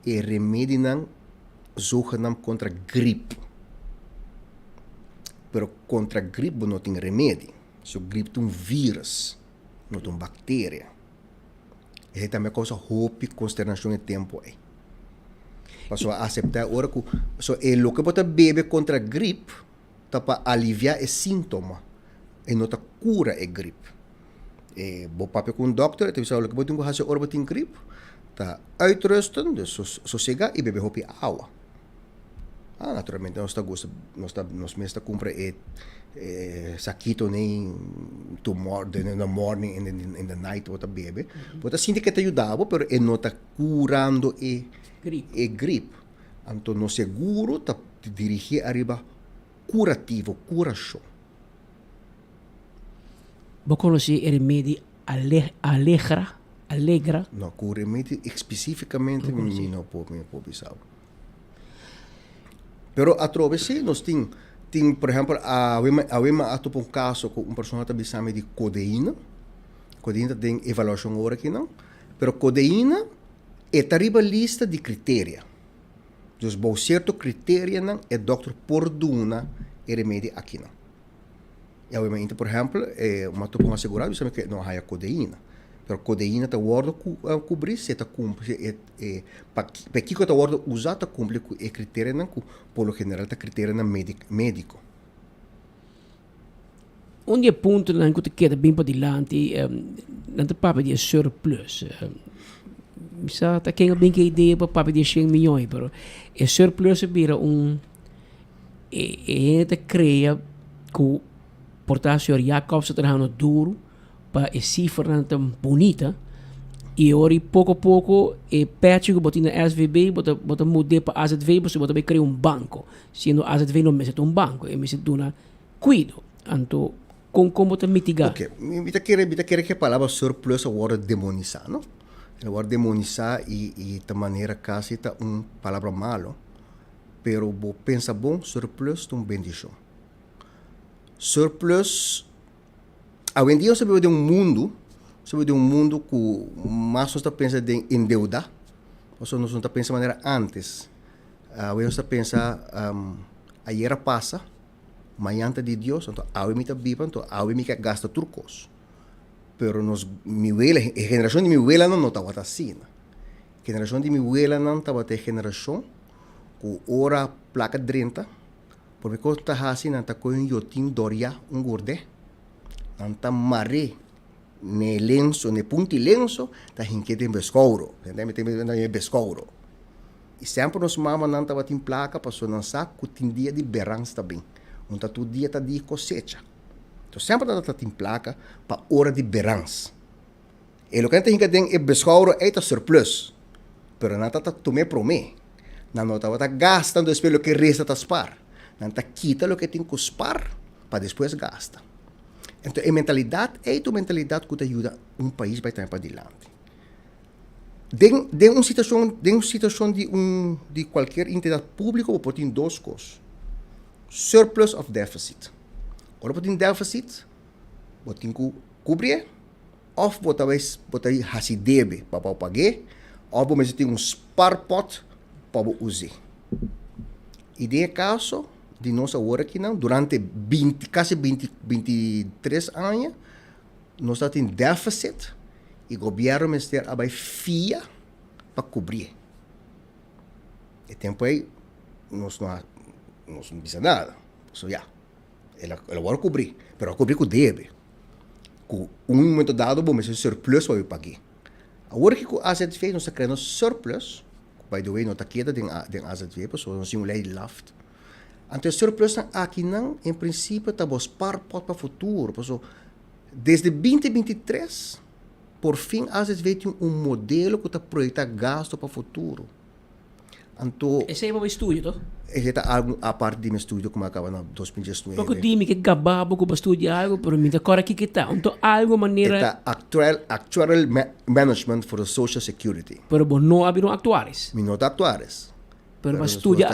e remedinan zogenaamd kontra grip. Pero kontra grip bo no tin remedi. So grip ta un virus, no ta un bakteria. Esei tambe a kousa hopi konsternashon e tempu ei. Pasobra a aseptá ora ku so e loke bo ta bebe kontra grip ta pa aliviá e síntoma, e no ta kura e grip. E bo papia ku un dòkter e ta bisa loke bo tin ku hasi ora bo tin grip ta uitrusten, dus sosegá i bebe hopi awa. Ah, naturalmente nos ta gusta, nos ta, nos mes ta cumpra e, e saquito nei to mor, in the morning and in, in the night bo ta bebe. Bo ta sinti ke ta yuda bo, pero e no ta curando e Grip. e grip. Anto nos seguro ta dirigi ariba curativo, curacion. Bo conoce e remedi ale, alegra, alegra? No, cu remedi especificamente mi no por, mi no por bisa bo. Pero atrobe sí nos tin, tin por ehempel awe mi awe mi a topa un kaso ku un persona ta bisa mi di kodeina, kodeina ta den evaluashon ora akinan, pero kodeina e ta riba lista di kriteria. Dus bou sierto kriterianan e dòkter por duna e remedi akinan. I awe mainta por ehempel e mi a topa un asegurado bisa mi ku e no a haya kodeina, pero kodeina ta wòrdu kubrí si e ta kumpli si e E pa pa kiko ta wordo usa ta cumpli cu e criterianan cu por lo general ta criterianan medico. Un di e puntonan cu ta keda bin padilanti, nan ta papia di e surplus. Mi sa ta ken a bin cu e idea pa papia di e shen miyon ei, pero e surplus a bira un, e hende ta crea cu por ta señor Jacobs ta trahando duro, pa e cifranan ta bunita y e ora y poco poco e pechi cu bo tin na SVB bo ta bo ta mud'é pa AZV pasobra bo ta bay crea un banco siendo AZV no mester ta un banco e mester duna cuido anto con con bo ta mitiga. Ok, mi ta kere mi ta kere ku e palabra surplus a wòrdu demonisá no, el a wòrdu demonisá y y ta manera kasi ta un palabra malo pero bo pensa bon surplus ta un bendishon surplus. Awendia nos ta biba den un mundu, nos ta biba den un mundu ku mas nos ta pensa den endeudá, pasobra nos no ta pensa manera ántes. Awe nos ta pensa ayer a pasa, mañan ta di Dios, anto awe mi ta biba, anto awe mi ke gasta tur kos. Pero nos, mi wela, e generashon di mi welanan no tabata asina. Generashon di mi welanan tabata e generashon ku ora plaka drenta, Por kos ta hasi nan ta kohe un yotin doriá un gordé, nan ta mar'é n'e lenso, n'e punti lenso, ta hink'é den beskouro. Mi ta den e beskouro. I semper nos mamanan tabatin plaka pasobra nan sa ku tin dia di berans ta bin. Un ta tur dia ta di kosecha. Enton semper nan ta tin plaka pa ora di berans. E loke nan ta hinka den e beskouro ei ta surplus, pero nan ta ta tum'é promé. Nan no tabata gasta despues loke resta ta spar. Nan ta kita loke tin ku spar pa despues gasta. Enton e mentalidat ei ta un mentalidat ku ta yuda un pais bai tambe padilanti. Den den un situashon den un situashon di un di kualkier entidat públiko bo por tin dos kos, surplus òf deficit. Ora bo tin deficit bo tin ku kubrié. Of bo ta bo ta hasi debe pa bo pag'é, of bo mester tin un spaarpot pa bo us'é. I den e kaso di nos awor akinan, durante binti, kasi binti, bintitres aña, nos ta tin deficit i gobièrnu mester a bai fia pa kubrié. E tempu ei nos no a, nos no bisa nada, pasobra ya. El a, el a wòrdu kubrí, pero a kubrí ku debe. Ku un momento dado bo mester surplus pa bo pag'é. Awor ki ku AZV nos ta krea nos surplus, ku by the way no ta keda den den AZV pasobra nos tin un lei di laft. Anto e surplusnan akinan en prinsipio ta bo spaarpot pa futuro, pasobra desde binti 23 por fin AZV tin un modelo ku ta proyektá gasto pa futuro. Anto. Esei bo estudio toch? Esei ta algu apart di mi estudio ku mi a kaba na 2019. Poko di mi ke gaba bo ku bo studia algu pero mi ta kòrda kiko ta. Anto algu manera. E ta actual actuarial management for the social security. Pero bo no a bira un actuaris. Mi no ta actuaris. Pero pa studia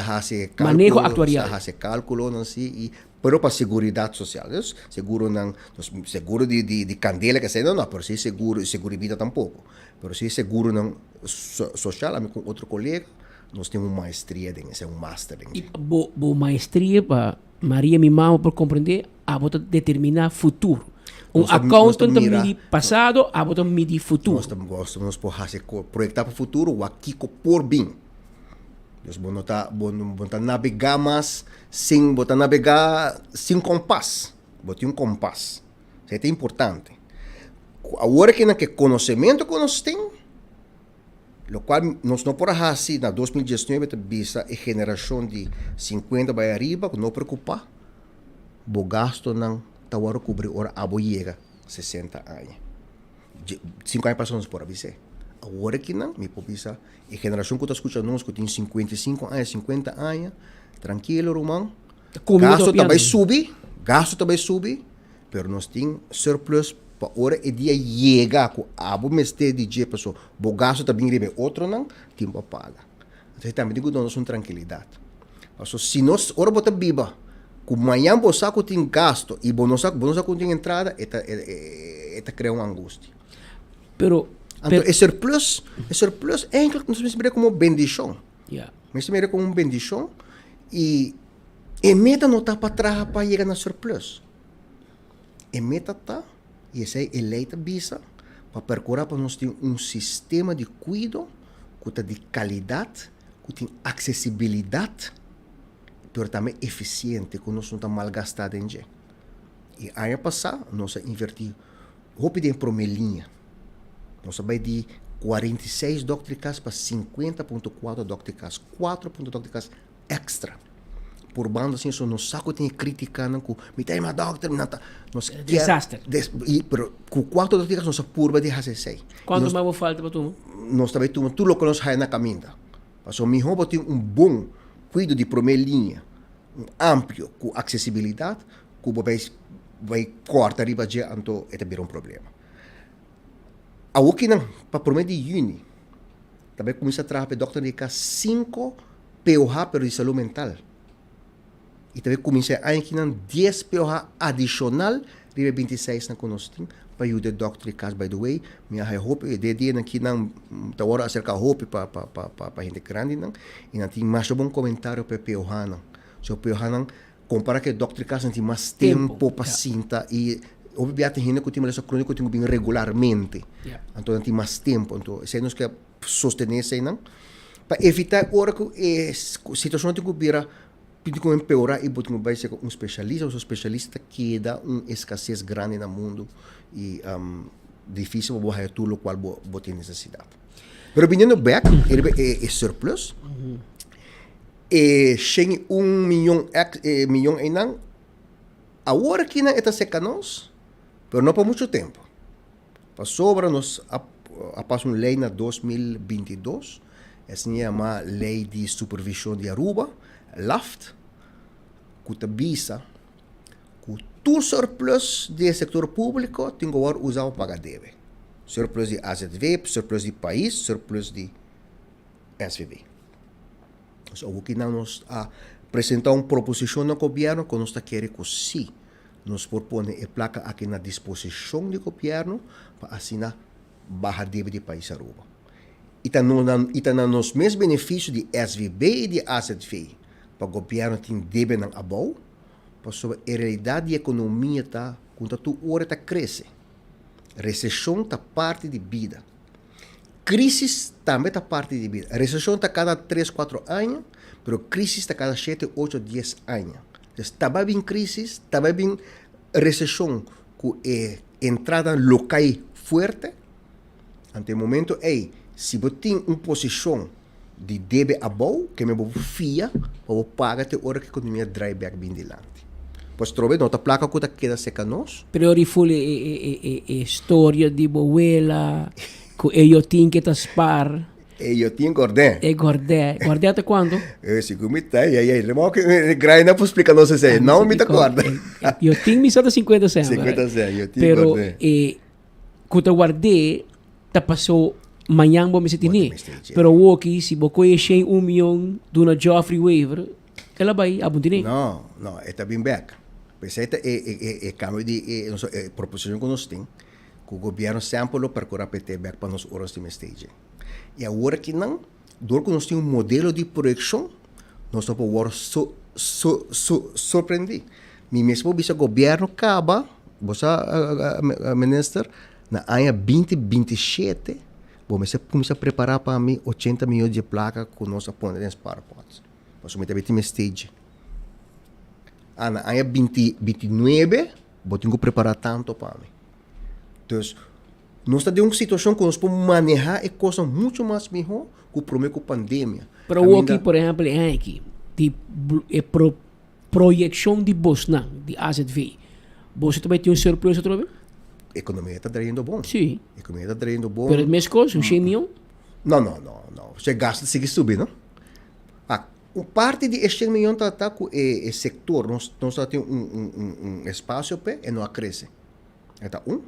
maneho actuarial. Nos ta haci calculonan si y pero pa seguridad social. Dus seguronan, nos seguro di di di candela que esey no no, pero si seguro seguro di bida tampoco. Pero si seguronan social ami cu otro colega nos tin un maestria den esey, un master den esey. Y bo bo maestria pa Maria mi mama por comprende abo ta determina futuro. Un accountant ta midi pasado, abo ta midi futuro. Nos ta nos por haci proyecta pa futuro wak kico por bin. Dus bo no ta bo no ta nabegá mas sin bo ta nabegá sin kompas. Bo tin un kompas. Esei ta importante. Awor aki nan ke konosementu ku nos tin, lokual nos no por a hasi na 2019 ta bisa e generashon di sinkuenta bai ariba ku no preokupá, bo gastunan ta wòrdu kubrí ora abo yega sesenta aña. Sinku aña pasá nos por a bis'é. Awor aki nan mi por bisa e generashon ku ta skucha nos ku tin 55 aña, 50 aña, trankilo ruman, gasto ta bai subi, gasto ta bai subi, pero nos tin surplus pa ora e dia yega ku abo mester di dje paso bo gasto ta bin riba e otronan, tin pa paga. Entonces tambe tin ku duna nos un trankilidat. Paso si nos, ora bo ta biba ku mañan bo sa ku tin gasto i bo no sa, bo no sa ku tin entrada, e ta, e ta krea un angustia. Pero, Anto e surplus, e surplus eigenlijk nos mester mira komo bendishon. Ja. Mester mira komo un bendishon i e meta no ta pa traha pa yega na surplus. E meta ta, i esei e lei ta bisa, pa perkurá pa nos tin un sistema di kuido ku ta di kalidat, ku tin aksesibilidat, pero tambe efisiente, ku nos no ta malgastá den dje. I aña pasá nos a invertí hopi den promé liña. Nos a bai di 46 dòkter di kas pa 50.4 dòkter di kas, kuatro punto dòkter di kas èkstra. Purbando asina so nos sa ku tin e krítikanan ku mi ta yama dòkter, mi nan ta, nos kier. Desaster. Des, i, pero ku kuatro dòkter di kas nos a purba di hasi esei. Kuantu mas bo falta pa tuma? Nos ta bai tuma tur loke nos haya na kaminda. Pasobra mihó bo tin un bon kuido di promé liña, un amplio ku aksesibilidat, ku bo bai bai kòrta riba dje anto e ta bira un problema. Awokinan pa promé di yüni ta bai kuminsá traha pa e dòkter di kas sinku POH pero di salú mental. I ta bai kuminsá e aña akinan dies POH adishonal riba e bintiseis nan ku nos tin pa yuda e dòkter di kas. By the way, mi a haya hopi e dianan akinan ta wòrdu aserká hopi pa pa pa pa hende grandinan i nan tin masha bon komentario pa e POH-nan. So POH-nan Kompara ku e dòkter di kas nan tin mas tempu pa sinta i hopi bia tin hende ku tin malesa króniko tin ku bin regularmente. Anto nan tin mas tempu. Anto esei nos ke sostené eseinan pa evitá ora ku e situashon tin ku bira tin ku empeorá i bo tin ku bai serka un spesialista pasobra spesialista ta keda un eskases grandi na mundu i difísil pa bo haya tur lokual bo tin nesesidat. Pero biniendo bèk riba e surplus. E shen i un miyon ex e miyon einan, awor akinan e ta seka nos, pero no pa muchu tempu. Pasobra nos a a pasa un lei na 2022, esei yama Lei di Supervishon di Aruba, LAFT, ku ta bisa ku tur surplus di e sektor públiko tin ku wòrdu usa pa paga debe. Surplus di AZV, surplus di pais, surplus di SVB. Nos awoki nan nos a presenta un proposicion na gobierno cu nos ta kere cu si nos por pone e placa aki na disposicion di gobierno pa asina baha debe di pais Aruba. Y ta y ta na nos mes beneficio di SVB y di AZV pa gobierno tin debenan abou pasobra e realidad di economia ta cu ta tur ora ta crece. Recesion ta parti di bida. Crisis tambe ta parti di bida. Recesión ta cada tres, cuatro aña, pero crisis ta cada shete, ocho, dies aña. Entonces, ta bai bin crisis, ta bai bin recesión cu e entrada lo cay fuerte. Anto e momento ey, si bo tin un posicion di debe abou, ke men bo por fia pa bo paga te ora ku ekonomia drai bek bin dilanti. Pues trobe no ta plaka ku ta keda seka nos. Pero ori ful e storia di bo wela ku e yotin ke ta spar. E yotin gordè. E gordè. Gordè ta kuantu? E sigur mi ta ei ei. Remo ku Gray na por splika nos esei. No mi ta kòrda. Yotin mi sa ta sinkuenta sèn. Sinkuenta sèn, yotin gordè. Pero e ku ta ward'é ta pasó. Mañan bo mester tene. Pero awoki si bo kohe shen un miyon duna Geoffrey Wever, el a bai abun tene. No, no, e ta bin bek. P'esei ta e e e cambio di e nos e proposicion cu nos tin, cu gobierno semper lo percura pa e te bek pa nos ora nos tin mester dje. Y awor akinan, dor cu nos tin un modelo di proyeccion, nos no por wor so so so sorprendi. Mi mes por bisa gobierno caba, bo sa minister, Na aña 2027 bo mester cuminsa prepara pa mi 80 miyon dje placa cu nos a pone den spaarpot. Pasobra mi ta bay tin mester dje. Ah, na aña 2029 bo tin cu prepara tanto pa mi. Dus, nos ta den un situacion cu nos por maneha e cosnan mucho mas miho cu prome cu pandemia. Pero awoki, por ehempel, e aña aki, di e pro Proyeccion di bosnan di azv. Boso ta bay tin un surplus atrobe? Economia ta drayendo bon. Si. Economia ta drayendo bon. Pero mes cos, un shen miyon? No, no, no, no. Se gasto ta sigui subi, no? Ah, un parti di e shen miyon ta ta cu e e sector, nos nos ta tin un un un un espacio p'e, e no a crece. E ta un.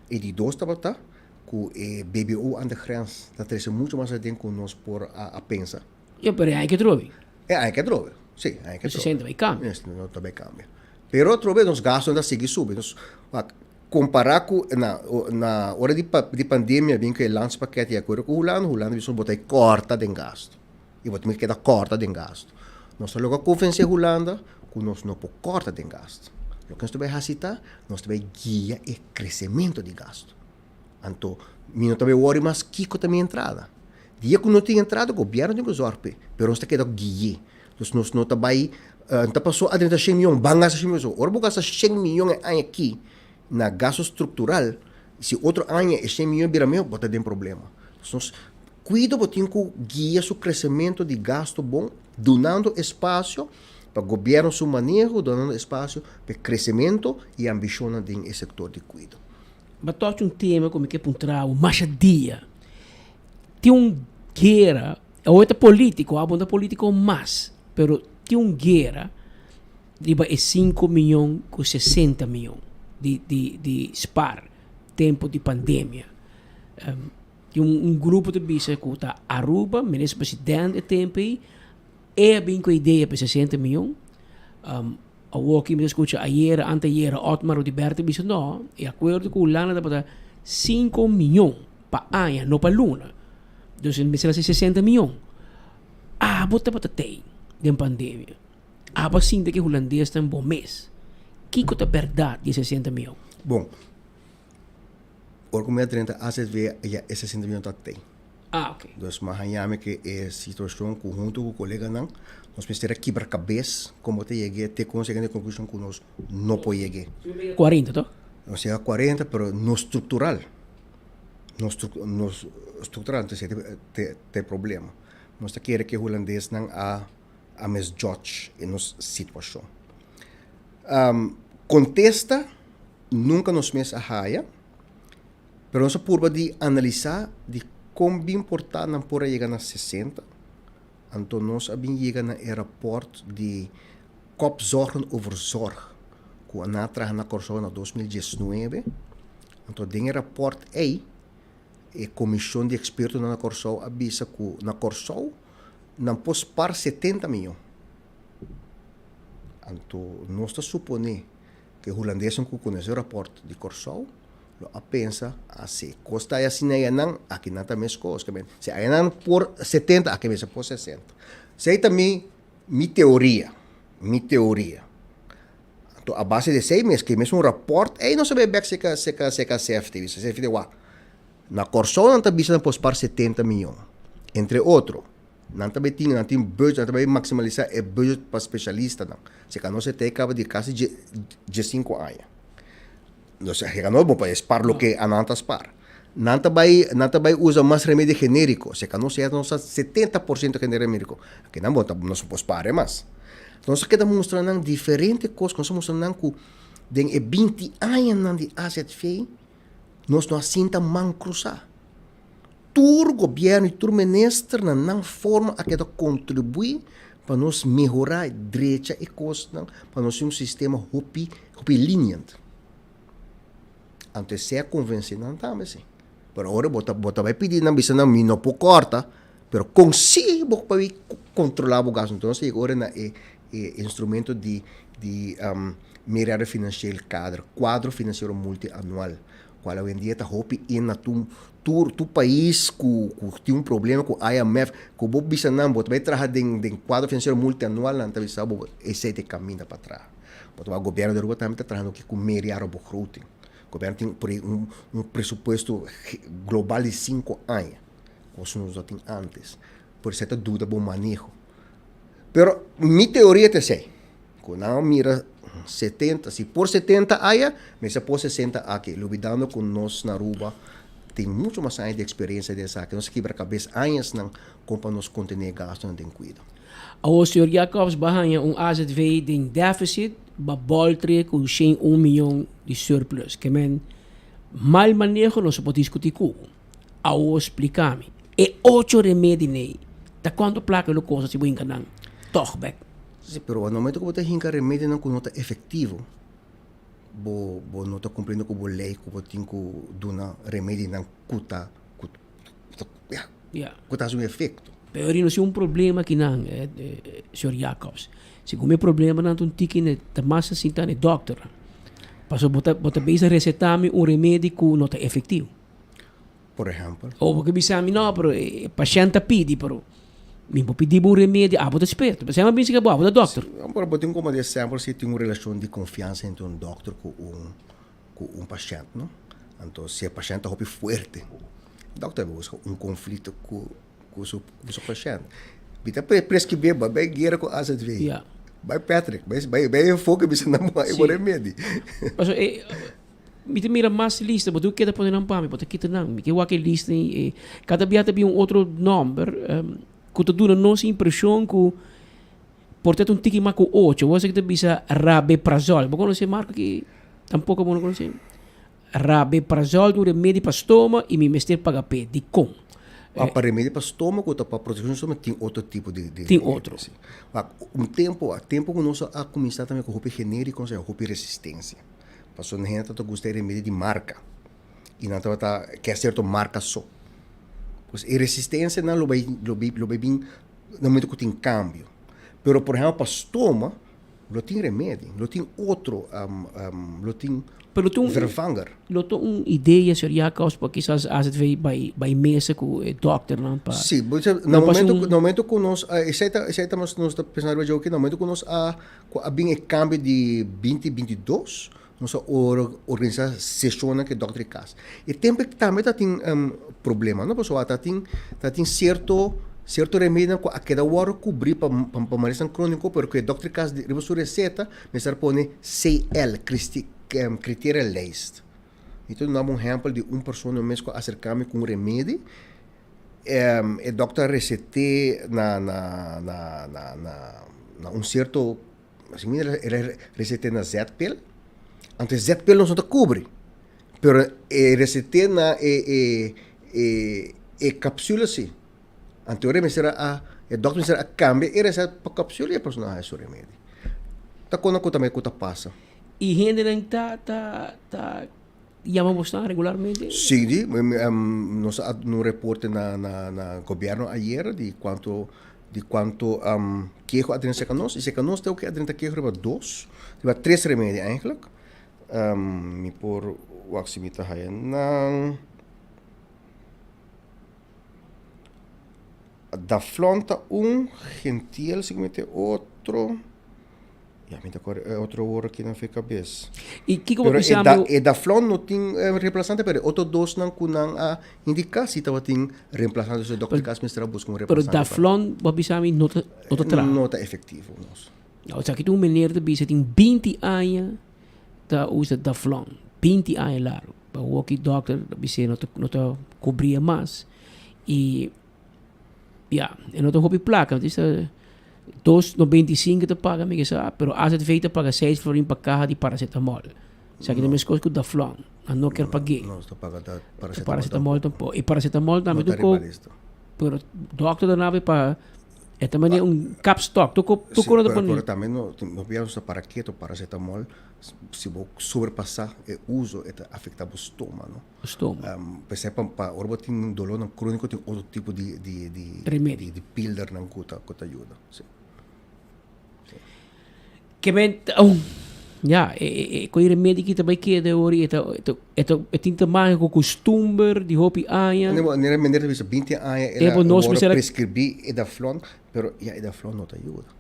E di dos tabata cu e BBO aan de grens ta trece mucho mas aden cu nos por a a pensa. Ja, pero e aña ke trobe. E aña ke trobe, si, e aña ke trobe. Nos ta bai kambia. Nos ta bai kambia. Pero atrobe nos gastonan ta sigui subi. Nos, wak, kompará ku na na ora di di pandemia bin ku e landspakket i akuerdo ku Hulanda, Hulanda bisa bo ta e kòrta den gasto. I bo tin ke keda kòrta den gasto. Nos ta logra konvensé Hulanda ku nos no por kòrta den gasto. Loke nos ta bai hasi ta, nos ta bai guia e kresementu di gasto. Anto mi no ta bai wòri mas kiko ta mi entrada. Dia ku no tin entrada gobièrnu tin ku zòrg p'e, pero nos ta keda gui'é. Dus nos no ta bai, no ta pasó a drenta shen mion, ban gasta shen mion. So ora bo gasta shen mion e aña aki na gasto struktural, si otro aña e shen mion bira meo, bo ta den problema. Dus nos kuido bo tin ku guia su kresementu di gasto bon, dunando espasio pa gobièrnu su maneho, dunando espasio pa e kresementu i ambishonnan den e sektor di kuido. Bo a toca un tema cu mi ke puntra bo masha dia. Tin un guera, awor ta politico, abo no ta politico mas, pero tin un guera riba e cinco miyon cu 60 miyon di di di spaar tempo di pandemia. Tin un grupo ta bisa cu ta Aruba, minister president e tempo ey, e a bin cu e idea pa e 60 miyon. Awor ki mi ta skucha ayera, antayera, Otmar Oduber ta bisa no, e akuerdo ku Hulanda tabata sinku miyon pa aña, no pa luna. Dus e mester a ser sesenta miyon. Abo tabata tei den pandemia. Abo a sinti ku e hulandesnan bo mes. Kiko ta bèrdat di e sesenta miyon? Bon, ora ku mi a drenta AZV ya e sesenta miyon ta tei. Ah, ok. Dus m'a haña mi ke e situashon ku huntu ku koleganan nos mester a kibra kabes komo ta yeg'é te kon nos yega na e konklushon ku nos no por yeg'é. Kuarenta, to? Nos yega kuarenta, pero no struktural. No no struktural, entonces te te e problema. Nos ta kere ke hulandesnan a a misjudge e nos situashon. Kontesta nunka nos mes a haya. Pero nos a purba di analisá di kon bin por ta nan por a yega na 60, anto nos a bin yega na e rapòrt di Kop Zorgen Over Zorg ku nan a traha na Kòrsou na 2019. Anto den e rapòrt ei e komishon di ekspertonan na Kòrsou a bisa ku na Kòrsou nan por spar 70 miyon. Anto nos ta suponé ku e hulandesnan ku konosé e rapòrt di Kòrsou Lo a pensa asi. Kos ta asina ayanan, aki nan ta meskos. Ke men, si ayanan por 70, aki mester por 60. Esei ta mi, mi teoria, mi teoria. Anto a base di esei mes, ke mes un raport, ei nos a bai bek seka, seka, seka CFT. Bisa CFT, wak, na Kòrsou nan ta bisa nan por spar 70 miyon. Entre otro, nan ta bai tin, nan tin budget, nan ta bai maksimalisá e budget pa spesialistanan. Seka nos e ta e kaba di kasi dje, djesinku aña. Nos a hega no bo pa e spar loke a nan ta spar. Nan ta bai nan ta bai usa mas remedi generico. Si ka nos ya nos ta 70% generico. Aki nan bo ta nos no por spar e mas. Nos a keda mustra nan diferente kos, nos a mustra nan ku den e 20 añanan di AZV nos no a sinta man krusá. Tur gobièrnu i tur minister na nan forma a keda kontribuí pa nos mehorá i drecha e kosnan pa nos tin un sistema hopi hopi lenient. Anto esei a konvensé nan tambe si. Pero ora bo ta bo ta bai pidi nan bisa nan mi no por kòrta, pero kon si bo por kontrolá bo gastu. Entonces yega ora na e e instrumento di di meerjarig financieel kader, kuadro finansiero multianual, kual awendia ta hopi in na tur tur tur pais ku ku tin un problema ku IMF, ku bo bisa nan bo ta bai traha den den kuadro finansiero multianual nan ta bisa bo esei ta e kaminda pa traha. Bo ta wak gobièrnu di Aruba tambe ta trahando aki ku meerjarig begroting. Gobièrnu tin un un presupuesto global di sinku aña, kos nos no tin ántes. Por esei ta duda bo maneho. Pero mi teoria ta esei, ku nan a mira 70, si por 70 aya, mester por 60 aki, lubidando ku nos na Aruba tin mucho mas aña di eksperensia den esaki, nos a kibra kabes añasnan kon pa nos kontené gastunan den kuido. Awor señor Jacobs ba haña un azv den deficit, ba boltre ku 101 miyon di surplus. Ke men mal maneho nos por diskutí ku bo. Awor splika mi, e ocho remedi nei, ta kuantu plaka lo kosta si bo hinka nan tòg bèk? Si, pero na momento ku bo ta hinka remedinan ku no ta efektivo, bo bo no ta kumpliendo ku bo lei ku bo tin ku duna remedinan ku ta ku ta ya ku ta hasi un efekto. Pero no si un problema kinan, señor Jacobs. Segun mi problemanan ta un tiki ne ta mas asin ta ne dòkternan. Pasobra bo ta bo ta bisa resetá mi un remedi ku no ta efektivo. Por ehèmpel? O bo ke bisa mi no, pero e pashènt ta pidi, pero mi por pidi bo un remedi, abo ta eksperto. P'esei mi a bisa ke bo, abo ta dòkter. Si, pero bo tin komo di ehèmpel si tin un relashon di konfiansa entre un dòkter ku un ku un pashènt, no? Anto si e pashènt ta hopi fuerte, dòkter ta buska un konflikto ku ku su ku su pashènt. Mi ta preskribé bo, bai guera ku azv. Bai Patrick, bai bai bai enfoke bisa nan bo bo remedi. Pasobra e Mi ta mira mas lista, bo tin ku keda pone nan pa mi, bo ta kita nan. Mi ke wak e lista ei, e kada bia ta bin un otro nòmber ku ta duna nos impreshon ku por ta un tiki mas ku ocho. Bo esaki ta bisa rabeprazol. Bo konosé marka aki? Tampoko bo no konosé? Rabeprazol ta un remedi pa stoma i mi mester paga p'e. Dikon? Pa pa remedi pa stoma ku ta pa protekshon di stoma tin otro tipo di di Tin otro. Si. Wak un tempu, tempu ku nos a kuminsá tambe ku hopi genériko, hopi resistensia. Pasobra nan hende ta gusta e remedi di marka i nan tabata ke sierto marka so. Pues e resistensianan lo bai lo bai lo bai bin na momento ku tin kambio. Pero por ehèmpel pa stoma lo tin remedi, lo tin otro lo tin Pero tin un vervanger. Lo ta un idea señor Jacobs pa kisas azv bai bai mesa ku e dòkternan pa Sí, bo sa na momento na momento ku nos a esei ta esei ta nos ta pensa riba dje oke na momento ku nos a Ku a bin e kambio di binti 22, nos a organisá seshonnan ku e dòkter di kas. E tempu ei tambe ta tin problema, no? Pasobra ta tin ta tin sierto sierto remedinan ku a keda wòrdu kubrí pa pa malesnan króniko, pero ku e dòkter di kas riba su reseta mester a pone CL, kriterialijst. Mi ta duna bo un ehèmpel di un persona mes ku a aserká mi ku un remedi, E dokter a reset'é na na na na na na un sierto así mi el a reset'é na zetpil anto e zetpil nos no ta kubri pero e reset'é na e e e e kapsula si anto ora e mester a e dokter mester a kambia e reset pa kapsula i e persona a haña su remedi ta kona ku tambe ku ta pasa. I hendenan ta ta ta Yama bosnan regularmente? Sí, di. Nos a duna un reporte na na na gobierno ayer di cuanto di cuanto keho a drenta cerca nos. Y cerca nos tengo que a drenta keho riba dos, riba tres remedi eigenlijk. Mi por wak si mi ta haya nan. Daflon ta un, Gentiel si ku mi ta e otro. Ya mi ta kore e otro wor aki na fe kabes. I kiko bo Pero e bisa da mi? e Daflon no tin reemplazante, pero e otro dosnan ku nan a indiká si tabatin reemplazante. So dokter Cas mester a buska un Pero reemplazante pa. Daflon bo a bisa mi no ta no ta traha. No ta efektivo, nos. Esaki ta un meneer ta bisa tin binti aña ta usa Daflon, binti aña largu. Pa woki dokter ta bis'é no ta no ta kubria mas i ya e no ta hopi plaka mi ta bisa dos 95 ta paga mi kisa pero azv ta paga seis florin pa kaha di paracetamol esaki ta meskos ku daflon nan no kier pag'é No ta paga ta paracetamol tampoco i paracetamol tambe ta pero dokter ta nabi pa. E ta manera un kapstok. Tur ko tur ko no ta pone. Pero tambe no no pia usa para keto paracetamol si bo sobrepasa e uso e ta afecta bo stoma no. Stoma. P'esei pa pa ora bo tin dolornan chronico tin otro tipo di di di Remedi. di pildernan cu ta cu ta yuda si. Ke men ta un ya e e e ku e remedi aki ta bai keda ora e ta e ta e ta e tin te maken ku kustumber di hopi aña. Ane bo ane meneer ta bisa binti aña el a Tempo nos wòrdu mester a preskribí Edaflon pero ya Edaflon no ta yuda.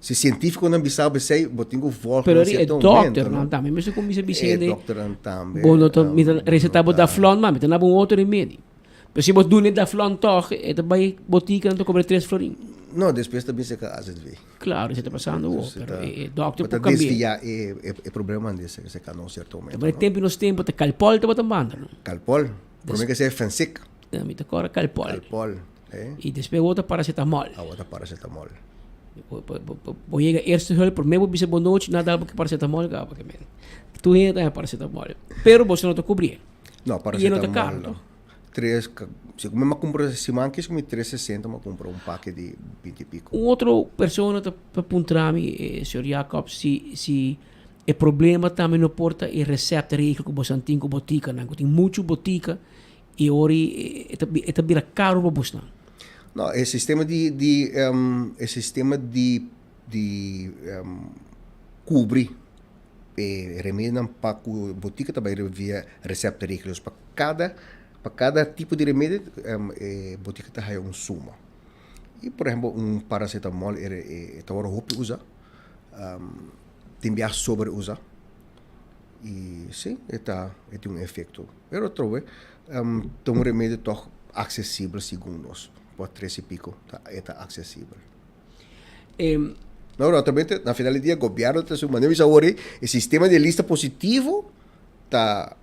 Si sientífikonan bisa bo esei bo tin ku vòlg Pero na ri e sierto momento dòkternan no. tambe mester kuminsá bisa E hende dòkternan tambe bo no ta mi ta no resetá bo ta. Daflon ma mi ta na bo un otro remedi. Pero si bo duna e Daflon tòg e ta bai botika nan ta kobra tres florin. No, despues ta bisa ka azv. Claro, esei ta pasando awor, pero e dokter por por cambia. desvia e problema di ese ka na un cierto momento. Pero e tempo nos tempo ta Calpol tabata manda, no? Calpol, prome ke sea Fensic. Mi ta kòrda Calpol. Calpol, eh. I despues awor ta paracetamol. Awor ta paracetamol. Bo yega eerste hulp, prome bo bisa bonochi, nan a dal bo paracetamol kaba ke men. Tur hende ta haña paracetamol, pero boso no ta kubrié. No, I e no ta paracetamol karo, no. toh? Tres, si mi a kumpra siman kis mi tres sesenta mi a kumpra un pake di binti piko. Un otro persona ta puntra mi, señor Jacobs, si si e problema tambe no por ta e recept regel ku boso tin ku botikanan, ku tin muchu botika i ora e ta e ta bira karo pa bosnan. No, e sistema di di e sistema di di kubri E remedinan pa ku botika ta bai riba via recepta regel. Dus pa kada pa kada tipo di remedi e botika ta haya un suma. I por ehempel un paracetamol e ta wòrdu hopi usa, tin biaha sobre usa i si e ta e tin un efekto. Pero atrobe ta un remedi tòg aksesibel segun nos, pa tres i piko e ta aksesibel. No, naturalmente, na final di dia, gobierno ta su manera bisa awor e sistema di lista positivo ta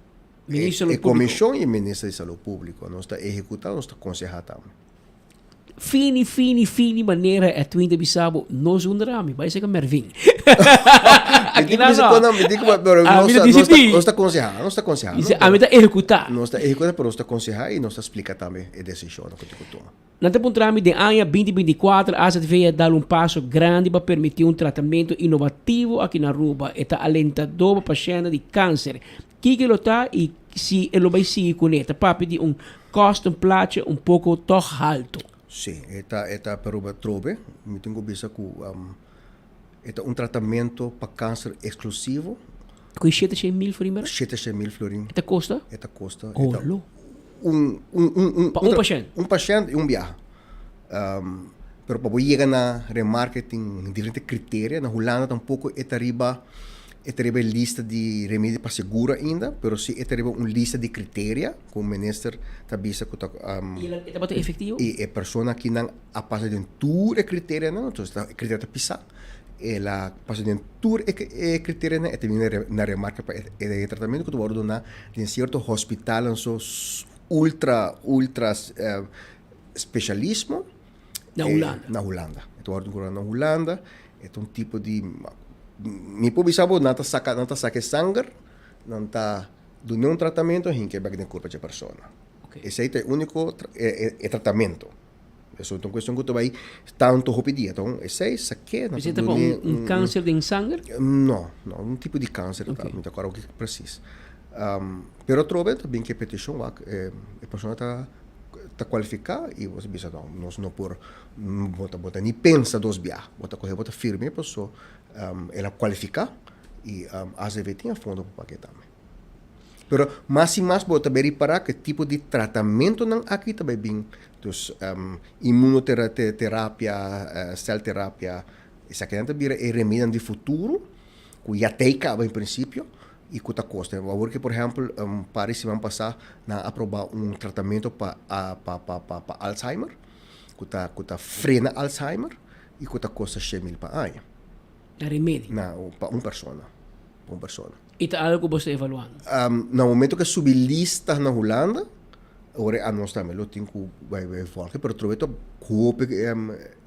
Ministro di Salud e Público. comision y minister di Salud Público. Nos ta ehecuta, nos ta conseha tambe. Fini, fini, fini manera Edwin ta bisa bo, no zonder ami, bai seka Mervin. Mi tin ku bisa kon mi tin ku pero Ah, nos mi ta ta nos ta disidí. nos ta conseha, nos ta conseha. Dice, ami ta ehecuta. Nos ta ehecuta, pero nos ta conseha y nos ta splica tambe e decisionnan ku tin ku tuma. Nan ta puntra mi, Den aña binti binti i kuater AZV a dal un paso grandi pa permití un tratamentu inovativo aki na Aruba. E ta alentador pa pashèntnan di kanser. Kiko lo ta i si e lo bai sigui kuné? Ta papia di un kòst un plachi un poko tòg haltu. Sí, e ta e ta pa Aruba atrobe. Mi tin ku bisa ku e ta un tratamentu pa kanser eksklusivo. Ku e 700.000 florin bera? 700.000 florin. E ta kosta? E ta kosta. Oh, lo. Un, un, un, un, Pa un pashènt? Un pashènt i un biaha. Pero pa bo yega na remarke tin diferente kriteria. Na Hulanda tampoko e ta riba, e ta riba e lista di remedi pa seguro ainda, pero si e ta riba un lista di kriteria ku minister ta bisa ku ta. I e tabata efektivo? I e persona kinan a pasa den tur e kriterianan, entonces e kriteria ta pisá. El a pasa den tur e kriterianan, e ta bini na remarke pa e tratamentu ku ta wòrdu duná den sierto hospitalnan so ultra, ultra spesialismo. Na Hulanda. Na Hulanda. E ta wòrdu duná na Hulanda. E ta un tipo di, mi por bisa bo nan ta saka, nan ta saka e sanger, nan ta dun'é un tratamentu, hinka e bèk den kurpa dje persona. Esei ta e úniko e tratamentu. Eso ta un cuestion cu ta bay tanto hopi dia. Enton, esey sa ke Esey ta pa un cancer den sanger? No, no, un tipo di cancer ta, mi ta acorda hopi precies. Pero atrobe ta bin cu e peticion wak e persona ta ta cualifica y bo ta bisa no, nos no por, bo ta bo ta ni pensa dos biaha, bo ta coge bo ta firme paso el a cualifica y AZV tin e fondo pa paga tambe. Pero mas y mas bo ta bay ripara cu e tipo di tratamentonan aki ta bay bin Dus inmunoterapia, celterapia, esakinan ta bira e remedinan di futuro ku ya t'ei kaba en prinsipio i ku ta kosta. Awor ke por ehèmpel un par di siman pasá nan a aprobá un tratamentu pa pa pa pa Alzheimer ku ta ku ta frena Alzheimer i ku ta kosta shen mil pa aña. Na remedi? Na pa un persona, pa un persona. I ta algu ku bo sta evaluando? Na momento ku a subi lista na Hulanda Ora anos tambe lo tin ku bai bai volge, pero trobe ta hopi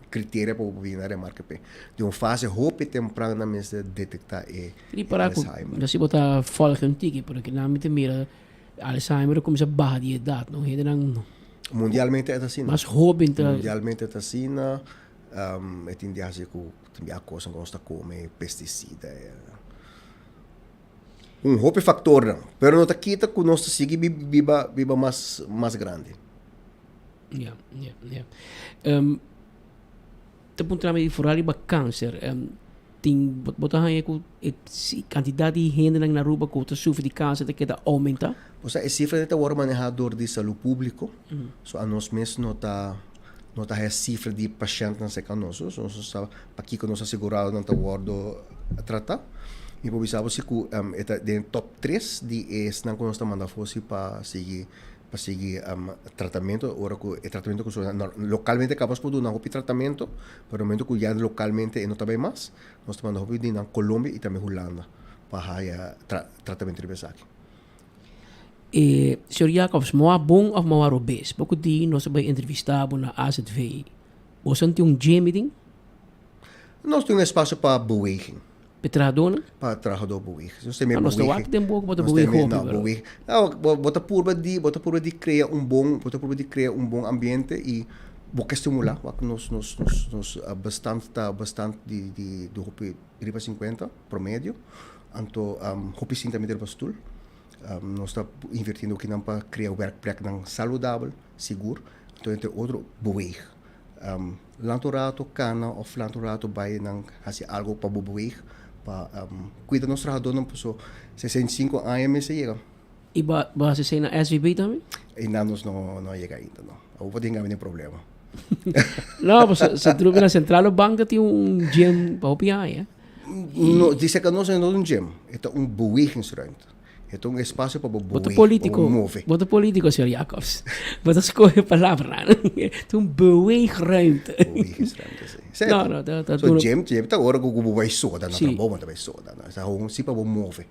kriteria pa bo bini na remarke p'e. Den un fase hopi tempran nan mester detektá e Ripará ku Alzheimer. no si bo ta volge un tiki, pero kinan mi ta mira Alzheimer a kuminsá baha di edat, no? Hendenan. Mundialmente e ta asina. Mas hoben ta. Mundialmente e ta asina. E tin di hasi ku tin bia kosnan ku nos ta kome, pestisida. Un hopi faktornan. Pero no ta kita ku nos ta sigui biba biba mas mas grandi. Ya, ya, ya. Ta puntra mi foral riba kanser. Tin bo ta haña ku e kantidat di hendenan na Aruba ku ta sufri di kanser ta keda oumentá? Osea e sifranan ta wòrdu manehá dor di Salú Públiko. So anos mes no ta no ta haña sifra di pashèntnan serka nos. So nos no sa pakiko nos aseguradonan ta wòrdu tratá. Mi por bisa bo si ku e ta den tòp tres di esnan ku nos ta manda afó si pa sigui pa sigui tratamentu ora ku e tratamentu ku lokalmente kaba nos por duna hopi tratamentu Pero momento cu ya localmente e no ta bay mas, nos ta manda hopi di nan Colombia y tambe Hulanda pa haya tratamento riba esaki. E señor Jacobs, moa bon of moa robes? Poco di nos a bay entrevista bo na AZV. Boso tin un gym den? Nos tin un espacio pa beweging. Pa trahadónan? Pa trahadó beweg. Nos ta Ah, nos ta wak den bo ku bo ta beweg hopi, No, beweg. No, bo, bo ta purba di, bo ta purba di krea un bon, bo ta purba di krea un bon ambiente i bo ke stimulá. Wak nos, nos, nos, nos bestand ta bestand di, di, di hopi riba sinkuenta promedio. Anto hopi sinta mete riba stul. Nos ta invirtiendo kinan pa krea werkpleknan saludabel, sigur. Anto entre otro beweg. Lanta un rato cana of lanta un rato bay nan haci algo pa bo beweeg pa cuida nos trahadornan paso 65 aña mester yega. Y bo a haci esey na SVB tambe? Einan nos no a yega ainda no. Awor bo tin gabi den problema. No, paso si trubi na Centrale Bank ta tin un gym pa hopi aña. No, dice que nos no ta un gym, e ta un bewegingsruimte. E ta un espasio pa bo Bo ta beweeg, pa bo politico, move. bo ta politico, señor Jacobs. Bo ta scoge palabranan. Ta un beweegruimte. Bewegingsruimte, si. No, Cierto. no, ta, ta So duro. gym, gym ta ora cu bo bay soda na Si. trabou, bo ta bay soda. No, ta gewoon si pa bo move.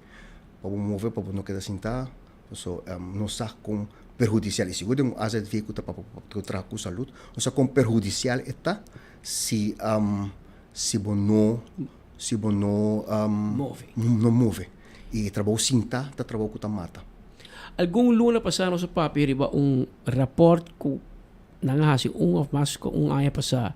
Pa bo move, pa bo no keda sinta. So, no sa con perhudicial, y sigur den un AZV cu ta pa, cu traha cu salud, no sa con perhudicial e ta si, si bo no, si bo no, Move. no move. Y e trabou sinta ta trabou cu ta mata. Algun luna pasá nos a papia riba un raport cu nan a haci un of mas cu un aña pasá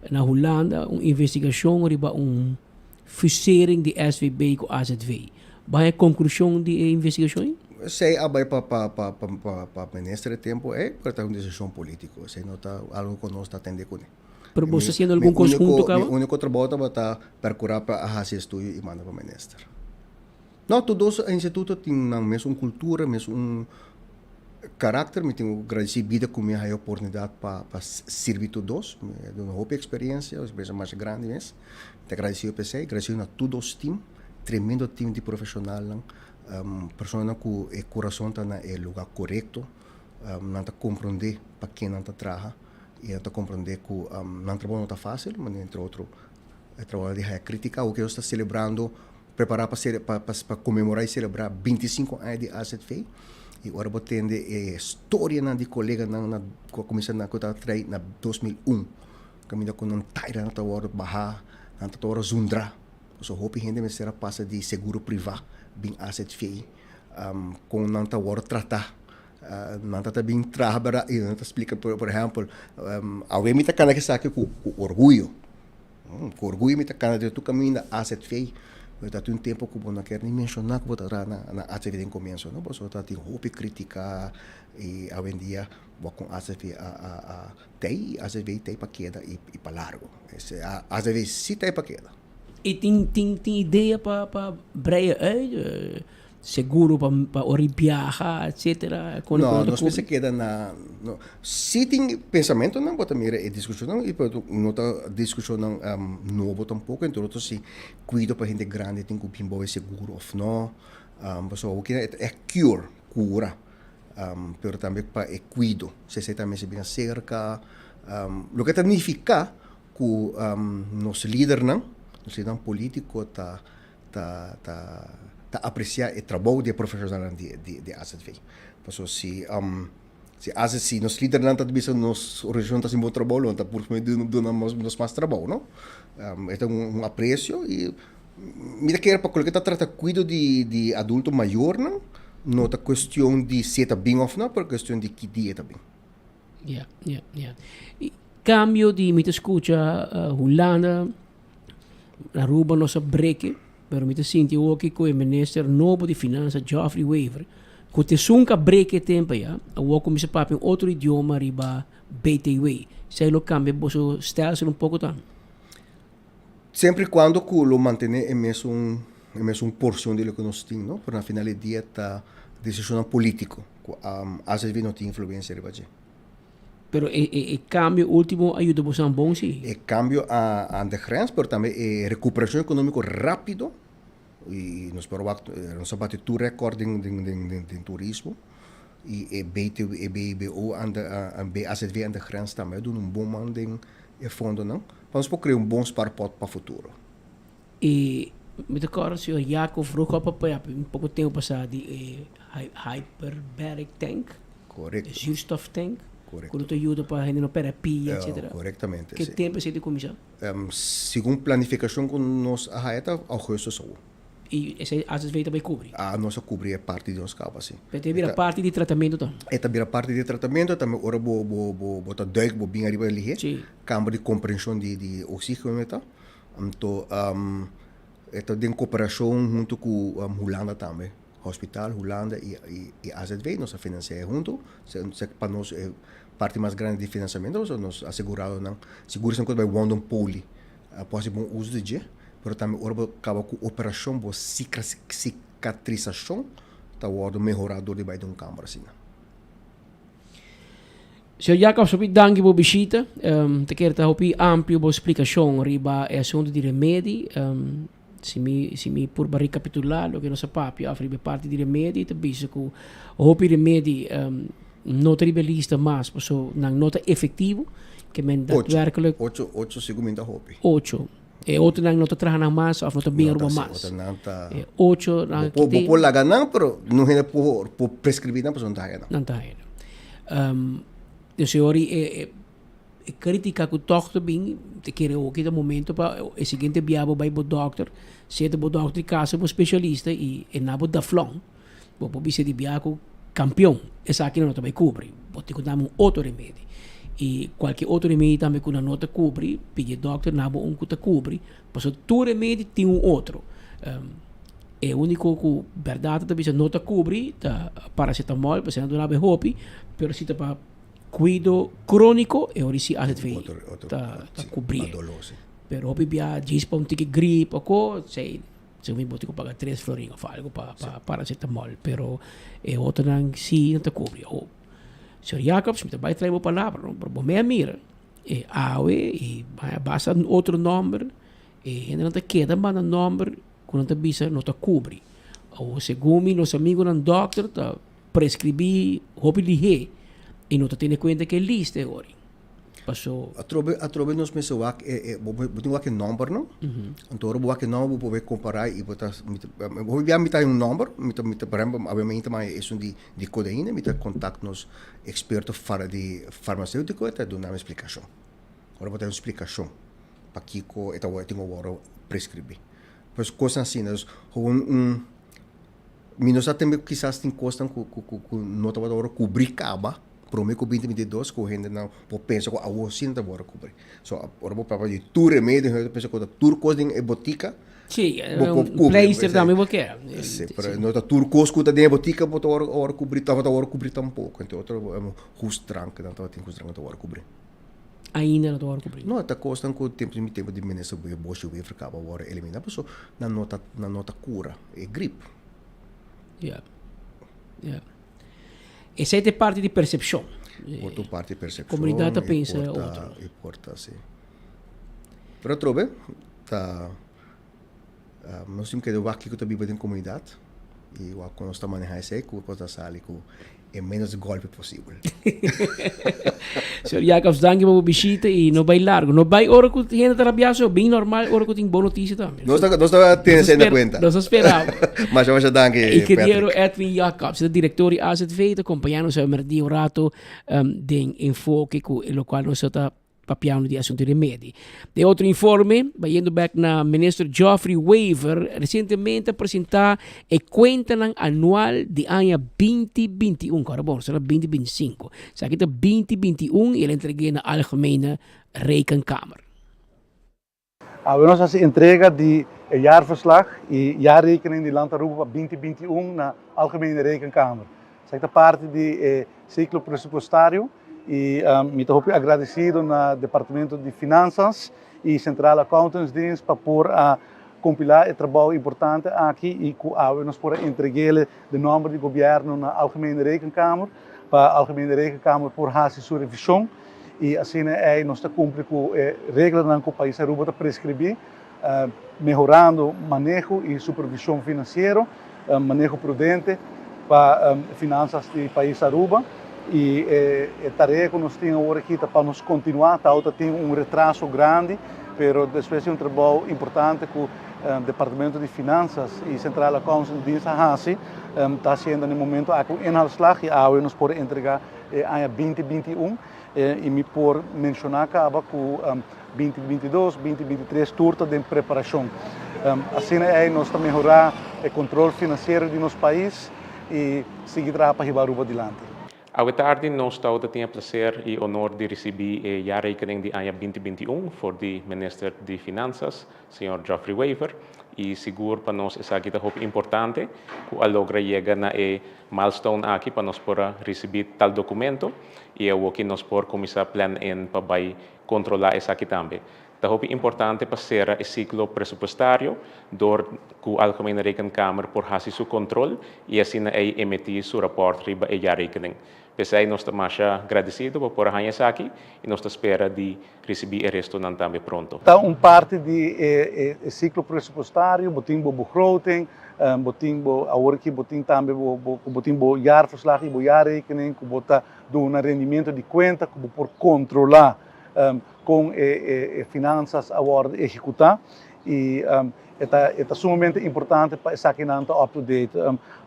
na Hulanda, un investigacion riba un fusering di SVB cu AZV. Bo haña conclusion di e investigacion ei? Esey a bay pa pa pa pa pa minister e tempo ey, pero ta un decision politico. Esey no ta algo cu nos ta atende cune. Pero bo sta haciendo algun cos hunto caba? Mi unico trabou tabata percura pa a haci estudio y manda pa minister. No, tur dos instituto tin nan mesun cultura, mesun karakter. Mi tin ku gradisí bida ku mi a haya oportunidat pa pa sirbi tur dos. Mi a duna hopi eksperensia, eksperensia masha grandi mes. Mi ta gradisido pa esei, gradisido na tur dos tim, tremendo tim di profeshonalnan, personanan ku e kurason ta na e lugá korekto, nan ta komprondé pa ken nan ta traha i nan ta komprondé ku nan trabou no ta fásil, manera entre otro e trabou di haya krítika. Awoke nos ta selebrando Prepará pa sele pa pa pa konmemorá i selebrá bintisinko aña di AZV. I ora bo tende e storianan di koleganan na ku a kuminsá na ku ta traí na 2001, kaminda ku nan tairanan ta wòrdu bahá, nan ta wòrdu zundrá. Pasobra hopi hende mester a pasa di seguro privá bin AZV, kon nan ta wòrdu tratá. Nan ta ta bin traha bèrdat i nan ta splika por por ehèmpel, awe mi ta kana esaki ku ku orguyo. Ku orguyo mi ta kana den tur kaminda azv. Pero ta tin un tempu ku bo no kier ni menshoná ku bo ta traha na azv den komienso no, pasobra ta tin hopi kritika i awendia bo kon azv a a tei i azv tei pa keda i pa largu. Azv si tei pa keda. I tin tin tin idea pa pa breia uit? Seguro pa pa ora di biaha etcetera kon No, nos mester keda na no si tin pensamentonan bo ta mira e diskushonnan i pero no ta diskushonnan nobo tampoko entre otro si kuido pa hende grandi tin ku bin bou e seguro òf no pasobra awor kina e cure kura pero tambe pa e kuido si esei ta mester bin aserka loke ta nifiká ku nos lidernan nos lidernan politiko ta ta ta ta aprecia e trabou di e profesionalnan di di di AZV. Pasobra si si AZ si nos lidernan ta bisa nos organisacion ta haci un bon trabou lo nan ta pur duna duna nos mas trabou no. E ta un aprecio y mi ta kere pa loke ta trata cuido di di adulto mayornan no ta cuestion di si e ta bin of no pero cuestion di ki dia e ta bin. Ja, ja, ja. I cambio di mi ta scucha Hulanda, Aruba nos a breke, pero mi ta sinti hoki cu e minister nobo di finansa Geoffrey Wever, cu ta esun cu a breke e tempo ya, awor cuminsa papia un otro idioma riba BTW. Esey lo cambia boso stelsel un poco tambe? Semper y cuando cu lo mantene e mesun e mesun porcion di loke nos tin, no? Pero na final di dia ta decisionnan politico cu AZV no tin influencia riba dje. Pero e e e cambio ultimo a yuda bosan bon si? E cambio a aan de grens, pero tambe e recuperacion economico rapido y nos por wak nos a bati tur record den den den den turismo y e BTW e BBO aan de AZV aan de grens tambe a duna un bon man den e fondonan pa nos por crea un bon spaarpot pa futuro. Y mi ta corda señor Jaco vroeg op a papia un poco tempo pasa di e hyperbaric tank. Correcto. E zuurstoftank. Correcto. Cu no ta yuda pa hende no perde pia, etcetera. Correctamente, Ke si. tempo esey ta cuminsa? Segun planificacion cu nos a haya ta augustus awo. Y esey AZV ta bay cubri? Ah, nos a cubri e parti di nos caba, si. Pero ta bira parti di tratamento tambe? E ta bira parti di tratamento, tambe ora bo bo bo bo ta duik bo bin ariba lihe. Si. Camber di comprencion di di oxigeno e ta. Anto e ta den cooperacion hunto cu Hulanda tambe. Hospital, Hulanda y y AZV nos a financia e hunto. Se pa nos e parti mas grandi di financiamento pasobra nos aseguradonan sigur esnan cu ta bay wondon poli por haci bon uso di dje. Pero tambe ora bo kaba ku operashon bo sikatrisashon ta wòrdu mehorá dor di bai den un kamber asina. Señor Jacobs, hopi danki bo bishita. Ta kere ta hopi amplio bo splikashon riba e asuntu di remedi. Si mi si mi purba rekapitulá loke nos a papia òf riba e parti di remedi, ta bisa ku hopi remedi no ta riba e lista mas pasobra nan no ta efektivo. Ke men daadwerkelijk. Ocho, ocho sigur mi ta hopi. Ocho. E otronan no ta traha nan mas of no ta bin Aruba mas. Otronan ta. E ochonan Bo por, bo por laga nan, pero no hende por, por prescribi nan pasobra nan ta haya nan. Nan ta haya nan. Um, dus e ora e, e, e critica cu toch ta bin, te kere hoki ta momento pa e siguiente bia bo bai bo dokter, sea ta bo dokter di casa, bo specialista y e na bo da flon, bo por bisa di bia cu campeon, esaki nan no ta bai cubri, bo tin cu dame un otro remedi. Y cualkier otro remedi tambe cu nan no ta cubri, pidi e dokter na bo un cu ta cubri, pasobra tur remedi tin un otro. E unico cu berdad ta bisa no ta cubri ta paracetamol, pasobra nan duna bo e hopi, pero si ta pa cuido cronico e ora si AZV ta cubri. Pero hopi bia djis pa un tiki grip o co, esey Segun mi bo tin ku paga tres florin of algo pa pa paracetamol, pero e otronan si no ta kubri. Oh, señor Jacobs, mi ta bai trae bo palabra, no? Pero bo me a mira e awe i a basa otro nomber, e hendenan ta keda manda nomber ku nan ta bisa no ta kubri. Awor segun mi nos amigunan dòkter ta preskribí hopi lihé i no ta tene kuenta ku e lista e ori. Paso. Atrobe, atrobe nos mester wak e, e, bo, bo tin wak e nombernan. Anto ora bo wak e nomber bo por compara y bo ta, mi ta, hopi bia mi ta hay un nomber, mi ta, mi ta, por ehempel, awe ta hay esun di, di codeïne, mi ta contact nos experto far, di farmaceutico, e ta duna mi explicacion. Ora bo ta hay un explicacion pakico e ta wor, e tin cu worde prescribi. Pues cosnan asina, dus gewoon un, mi no sa tambe kisas tin cosnan cu, cu, cu, cu no tabata worde cubri caba. Prome ku binti binti dos ku hendenan por pensa ku awor si nan ta wòrdu kubri. So ora bo papia di tur remedio hende ta pensa ku ta tur kos den e botika Sí, bo por un kubri. pleister tambe bo ke. Sí, pero no ta tur kos ku ta den e botika bo ta wòrdu wòrdu kubri tabata wòrdu kubri tampoko. Entre otro hoestdrank nan tabatin hoestdrank ta wòrdu kubri. Ainda no ta wòrdu kubri. No, ta kosnan ku tempu mi tempu di minister Bosje Wever kaba wòrdu eliminá pasobra nan no ta nan no ta kura e grip. Ja, ja. Esei ta e parti di persepshon. Por ta un parti di persepshon. Komunidat ta pensa otro. E por ta, si. Pero atrobe ta nos tin keda wak kiko ta biba den komunidat i wak kon nos ta maneha esei ku por ta sali ku e menos golpe posibel. Señor Jacobs, danki pa bo bishita i no bai largo. No bai ora ku hende ta rabia so, bin normal ora ku tin bon notisia tambe. Nos ta, nos ta tene esei na kuenta. Nos ta spera bo. Masha, masha danki, Ingeniero Patrick. Edwin Jacobs, e ta director di AZV, ta acompaña nos awe merdia un rato den Enfoke, cu e locual nos ta. Papiando di asunto remedi. Den otro informe, bayendo bek na Minister Geoffrey Wever, recientemente a presenta e cuentanan anual di aña 2021. Ahora bon, será 2025. Esaki ta 2021 y el a entregu'é na Algemene Rekenkamer. Awe nos hasi entrega di e jaarverslag y jaarrekening di Land Aruba pa 2021 na Algemene Rekenkamer. Esaki ta parti di e ciclo presupuestario y mi ta hopi agradecido na Departamento di Finanzas y Centrale Accountantsdienst pa por a compila e trabou importante aki y cu awe nos por a entreguele den nomber di Gobierno na Algemene Rekenkamer pa Algemene Rekenkamer por haci su revision y asina ey nos ta cumpli cu e reglanan cu pais Aruba ta prescribi, mehorando maneho y supervision financiero, maneho prudente pa finanzas di pais Aruba y e tarea cu nos tin awor aki ta pa nos continua, tawata tin un retraso grandi, pero despues di un trabou importante cu Departamento di Finanzas y Centrale Accountantsdienst a haci, ta haciendo na e momento aki un inhaalslag y awe nos por entrega e aña 2021 y mi por menciona caba cu 2022, 2023 tur ta den preparacion. Asina ey nos ta mehora e control financiero di nos pais y sigui traha pa hiba Aruba dilanti. Awe tardi nos tawata tin e placer y honor di ricibi e jaarrekening di aña 2021 for di Minister di Finanzas, Señor Geoffrey Wever, y sigur pa nos esaki ta hopi importante cu a logra yega na e milestone aki pa nos por a ricibi tal documento y awoki nos por cuminsa plan in pa bay controla esaki tambe. Ta hopi importante pa cera e ciclo presupuestario door cu Algemene Rekenkamer por haci su control y asina ey emiti su rapport riba e jaarrekening. P'esey nos ta masha gradecido pa por a haña esaki y nos ta spera di ricibi e restonan tambe pronto. Ta un parti di e ciclo presupuestario, bo tin bo begroting, bo tin bo, awor aki bo tin tambe bo, bo tin bo jaarverslag y bo jaarrekening cu bo ta duna rendimiento di cuenta cu bo por controla con e finanzas a wordo ehecuta y e ta e ta sumamente importante pa esakinan ta up to date.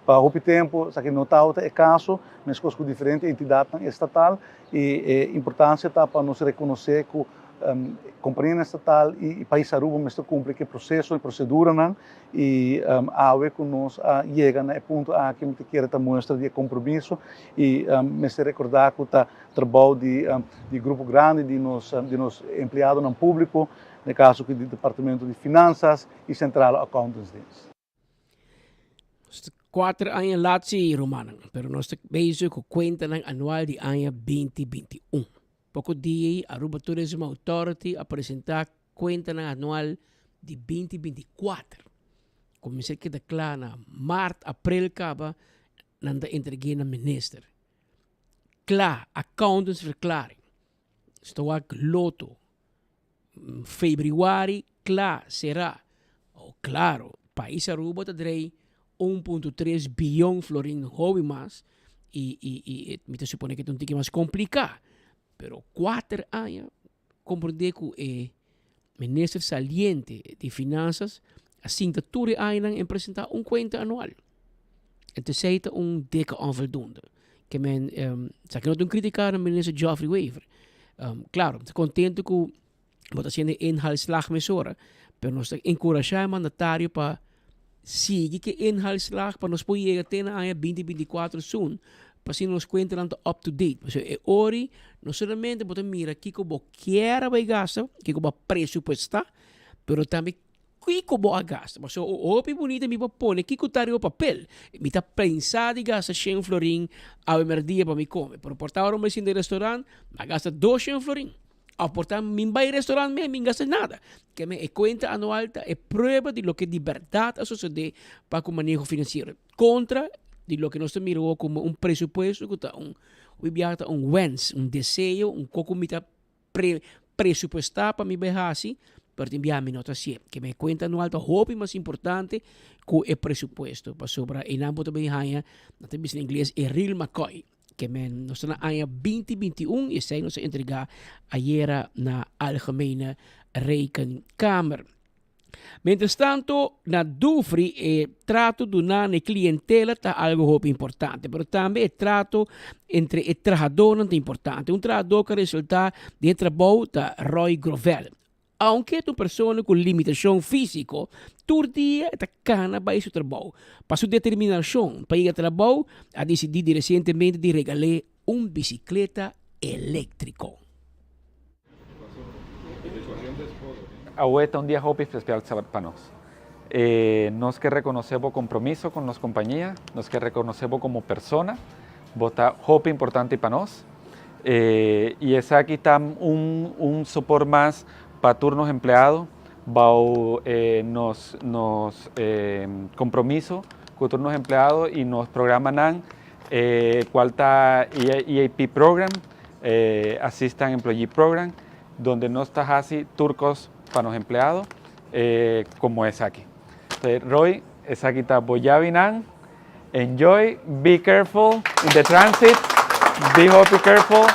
Pa hopi tempo esaki no tabata e caso, mescos cu diferente entidadnan estatal y e importancia ta pa nos reconoce cu companianan estatal y pais Aruba mester cumpli cu e proceso y proceduranan Y awe cu nos a yega na e punto aki mi ta kere ta muestra di e compromiso y mester recorda cu ta trabou di di grupo grandi di nos di nos empleadonan publico, den e caso aki di Departamento di Finanzas y Centrale Accountantsdienst. Cuater aña lat si rumannan, pero nos ta bezig cu cuentanan anual di aña 2021. Poco dia ei Aruba Tourism Authority a presenta Cuentanan anual di 2024 cu mester keda cla na maart, april caba nan ta entregue na minister. Cla, accountantsverklaring. Sta wak loto. Februari cla, cera. Oh, claro, pais Aruba ta drei 1.3 biyon florin hopi mas y, y, y mi ta supone cu ta un tiki mas complica. Pero cuater aña Komprondé ku e minister saliente di Finansas a sinta tur e añanan en presentá un kuenta anual. Entonces ta un dikke onvoldoende. Ke men, esaki no ta un kritika na minister Geoffrey Wever. Klaro, mi ta kontento ku bo ta hasiendo e inhaalslag mesora, pero nos ta enkurashá e mandatario pa Sigui ku e inhaalslag pa nos por yega te na aña 2024 soon, pa asina nos kuentanan ta up to date. Pasobra e ori no solamente bo ta mira kiko bo kier a bai gasta, kiko bo a presupuestá, pero tambe kiko bo a gasta. Pasobra hopi bunita mi por pone kiko ta riba papel. Mi ta pensa di gasta shen florin awe merdia pa mi kome, pero por ta ora mi sinta den restaurant mi a gasta dos shen florin. Of por ta min bai restaurant mes min gasta nada. Ke men e kuenta anual ta e prueba di loke di bèrdat a sosodé pa ku maneho finansiero. Kontra di loke nos ta mira awor komo un presupuesto ku ta un hopi biaha ta un wens, un deseo, un kos ku mi ta pre presupuestá pa mi bai hasi, pero tin biaha mi no ta hasié. Ke men e kuenta anual ta hopi mas importante ku e presupuesto pasobra einan bo ta bin haña, nan ta bisa na ingles, e real McCoy. Ke men nos ta na aña 2021 y esei nos a entrega ayera na Algemene Rekenkamer. Mientrastanto, na Dufry e trato duná na e klientela ta algu hopi importante, pero tambe e trato entre e trahadónan ta importante. Un trahadó ku a resultá den e trabou ta Roy Grovel. Aunke e ta un persona ku limitashon físiko, tur dia e ta kana bai su trabou. Pa su determinashon pa yega trabou, a disidí di resientemente di regal'é un bisikleta eléktriko. Awe ta un dia hopi especial pa nos. Nos ke reconoce bo compromiso con nos compañia, nos ke reconoce bo como persona, bo ta hopi importante pa nos y esaki ta un un sopor mas pa tur nos empleado bao nos nos compromiso cu tur nos empleado y nos programanan cual ta EAP program, Assistant Employee Program, donde nos ta haci tur cos pa nos empleado como esaki. Entonces, Roy, esaki ta bo yabinan. Enjoy, be careful in the transit, be hopi careful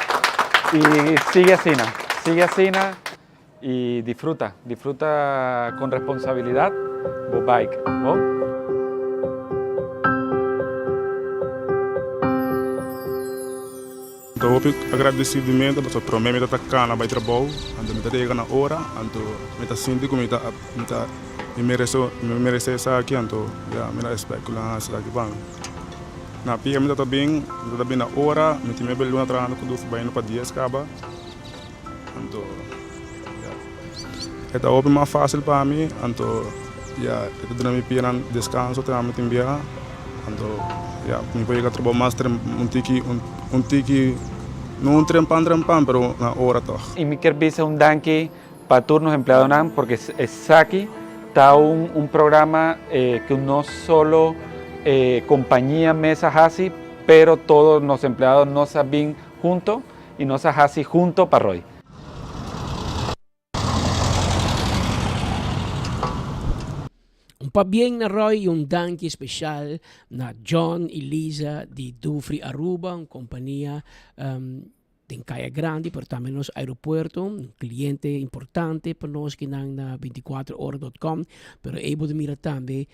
y sigue asina, sigue asina y disfruta, disfruta con responsabilidad bo bike, bo. Mi ta hopi agradecimento pasobra prome mi ta ta cana bay trabou anto mi ta yega na ora anto mi ta sinti cu mi ta mi ta mi merece mi merece esaki anto ya mi ta expect cu nan haci esaki pa mi. Na pia mi ta ta bin mi ta ta bin na ora mi tin mebe luna trahando cu dus bayendo pa dies caba anto ya e ta hopi mas facil pa mi anto ya e ta duna mi pianan descanso te ami tin biaha anto ya mi por yega trabou mas un tiki un tiki no un trempan trempan pero na ora tog. Y mi kier bisa un danki pa tur nos empleadonan porque esaki ta un un programa cu no solo compañia mes a haci pero todo nos empleado nos a bin hunto y nos a haci hunto pa Roy. Un pabien na Roy y un danki special na John y Lisa di Dufry Aruba, un compania den Caya Grandi pero tambe nos aeropuerto, un cliente importante pa nos kinan na binticuatro ora dot com, pero ey bo ta mira tambe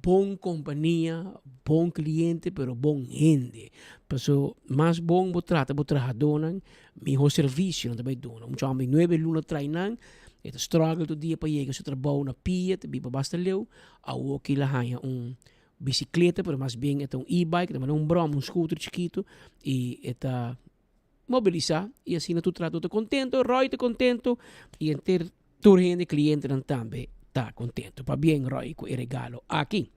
bon compania, bon cliente pero bon hende. Paso mas bon bo trata bo trahadornan, miho servicio nan ta bay duna. Mucha homber nuebe luna trai nan, e ta struggle tur dia pa yega su trabou na pia, ta biba basta leu, awo ki la haya un bicicleta pero mas bien e ta un e-bike, ta manda un broma, un scooter chikito y e ta mobilisa y asina tur trahador ta contento, Roy ta contento y henter tur hende clientenan tambe ta contento. Pabien Roy cu e regalo aki.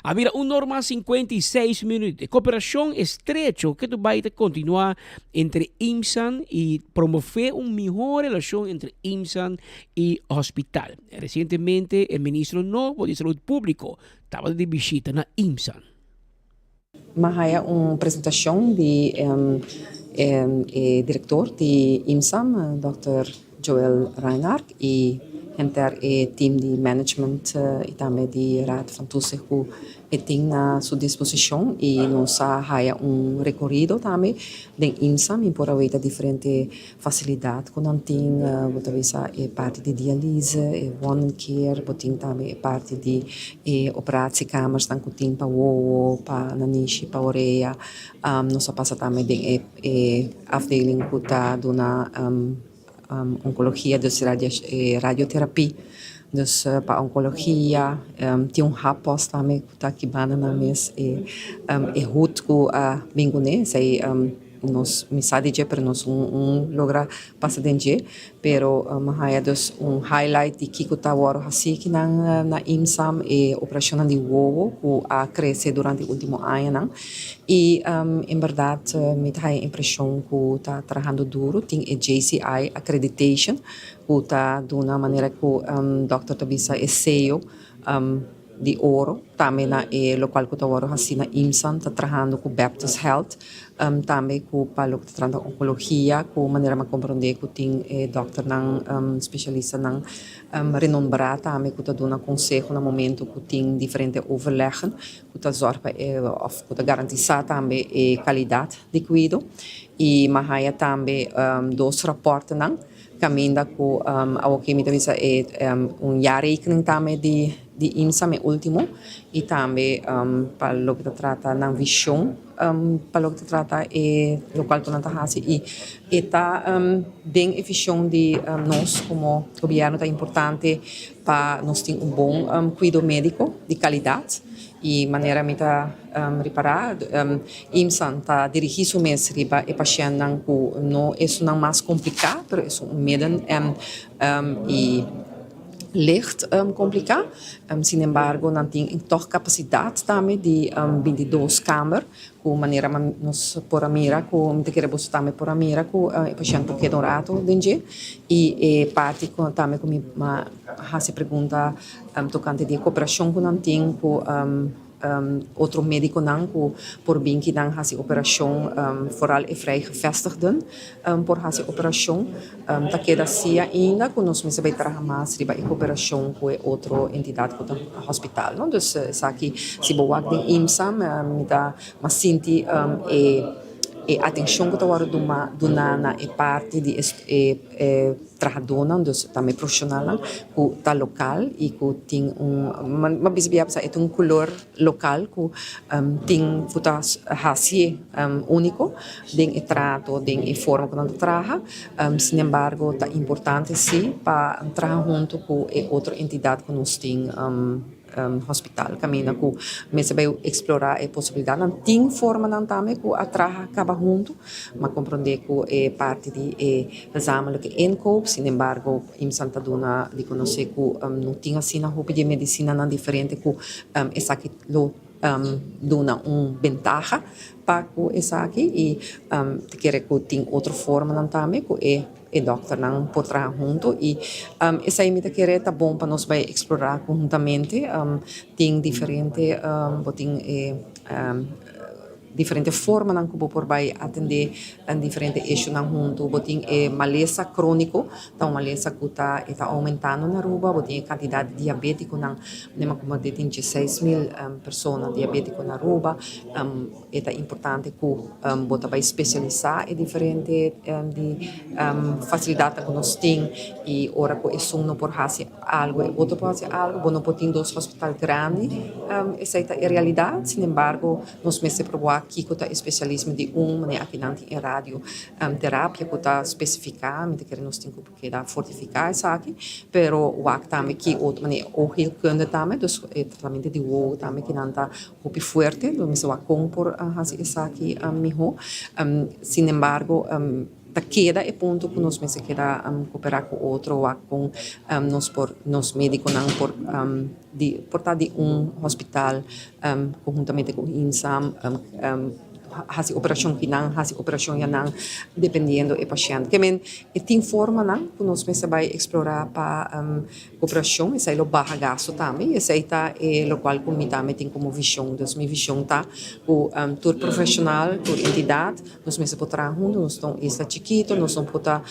A bira un norma 56 minuut. E cooperacion estrecho ke tu bai ta continua entre IMSAN y promove un mihor relacion entre IMSAN y hospital. Recientemente e ministro nobo di Salud Publico tabata di bishita na IMSAN. M'a haya un presentacion di e director di IMSAM, dòkter Joël Reinhard y henter e team di management y tambe di Raad van Toezicht cu e tin na su disposicion y nos a haya un recorido tambe den IMSAM y por a weta diferente Facilidad cu nan tin, bo ta bisa e parti di dialyse, e wonden care, bo tin tambe e parti di e operatiekamers-nan cu tin pa wowo, pa nanishi, pa orea. Nos a pasa tambe den e e afdeling cu ta duna oncologia, dus radioterapie, dus pa oncologia. Tin un happost tambe cu ta aki banda nan mes, e e hoed cu a bin cune, esey. Nos mi sa di dje pero nos un logra pasa den dje pero mi haya dus un highlight di kiko ta wòrdu hasi kinan na IMSAM e operashonnan di wowo ku a krese durante e ultimo añanan i en bèrdat mi ta haya impreshon ku ta trahando duru tin e JCI accreditation ku ta duna manera ku dòkter ta bisa e seyo di oro, tambe na e lokual ku ta wòrdu hasi na IMSAN ta trahando ku Baptist Health, tambe ku pa loke ta trata onkologia ku manera mi a komprondé ku tin e dòkternan spesialistanan renombrá tambe ku ta duna konseho na momento ku tin diferente overleggen ku ta zòrg pa e òf ku ta garantisá tambe e kalidat di kuido i mi a haña tambe dos rapòrtnan. Caminda cu awoki mi ta bisa e un jaarrekening tambe di di IMSAM e ultimo y tambe pa loke ta trata nan vision pa loke ta trata e locual cu nan ta haci y e ta den e vision di nos como gobierno ta importante pa nos tin un bon cuido medico di calidad y manera mi ta ripara IMSAN ta dirigi su mes riba e pashentnan cu no esunnan mas complica pero esun midden en y licht complica. Sin embargo nan tin toch capacidad tambe di 22 kamer cu manera nos por a mira cu mi ta kere boso tambe por a mira cu e pashent por keda un rato den dje y e parti tambe cu mi a haci pregunta tocante di e cooperacion cu nan tin cu otro mediconan cu por bin ki nan haci operacion vooral e vrij gevestigden por haci operacion ta keda si ainda cu nos mester bay traha mas riba e cooperacion cu e otro entidad cu ta hospital no dus esaki si bo wak den IMSA mi ta mas sinti e e atencion cu ta wordo duma duna na e parti di e e trahadónan, dus tambe profeshonalnan ku ta lokal i ku tin un, mi bisa bia e ta un kulor lokal ku tin ku ta hasié úniko den e trato, den e forma ku nan ta traha. Sinembargo ta importante si pa traha huntu ku e otro entidat ku nos tin. Hospital caminda cu mester bay explora e posibilidadnan. Tin formanan tambe cu a traha caba hunto, ma comprende cu e parti di e gezamenlijke inkoop, sin embargo IMSAN ta duna di conoce cu no tin asina hopi di e medicinanan diferente cu esaki lo duna un bentaha pa cu esaki y ta kere cu tin otro formanan tambe cu e. E dòkternan por traha huntu i esei mi ta kere ta bon pa nos bai eksplorá konhuntamente. Tin diferente bo tin e diferente formanan ku bo por bai atendé diferente issuenan huntu. Bo tin e malesa króniko, ta un malesa ku ta e ta oumentando na Aruba. Bo tin e kantidat di diabétikonan, mi a komprendé tin dieseis mil persona diabétiko na Aruba. E ta importante ku bo ta bai spesialisá e diferente di fasilidatnan ku nos tin i ora ku esun no por hasi algu e otro por hasi algu. Bo no por tin dos hospital grandi, esei ta e realidat. Sin embargo, nos mester proba kiko ta e spesialismo di un manera akinan tin e radio terapia ku ta spesifiká. Mi ta kere nos tin ku. Keda fortifiká esaki, pero wak tambe ki otro manera oogheelkunde tambe, dus e tratamentu di wowo tambe kinan ta hopi fuerte, dus mester wak kon por hasi esaki mihó. Sin embargo ta keda e punto ku nos mester keda koperá ku otro wak kon nos por nos medikonan por di por ta di un hospital konhuntamente ku INSAM. Hasi operashon kinan, hasi operashon yanan, dependiendo e pashènt. Ke men e tin formanan ku nos mester bai eksplorá pa operashon, esei lo baha gastu tambe i esei ta e lokual ku mi tambe tin komo vishon. Dus mi vishon ta ku tur profeshonal, tur entidat nos mester por traha huntu, nos ta un isla chikitu, nos no por ta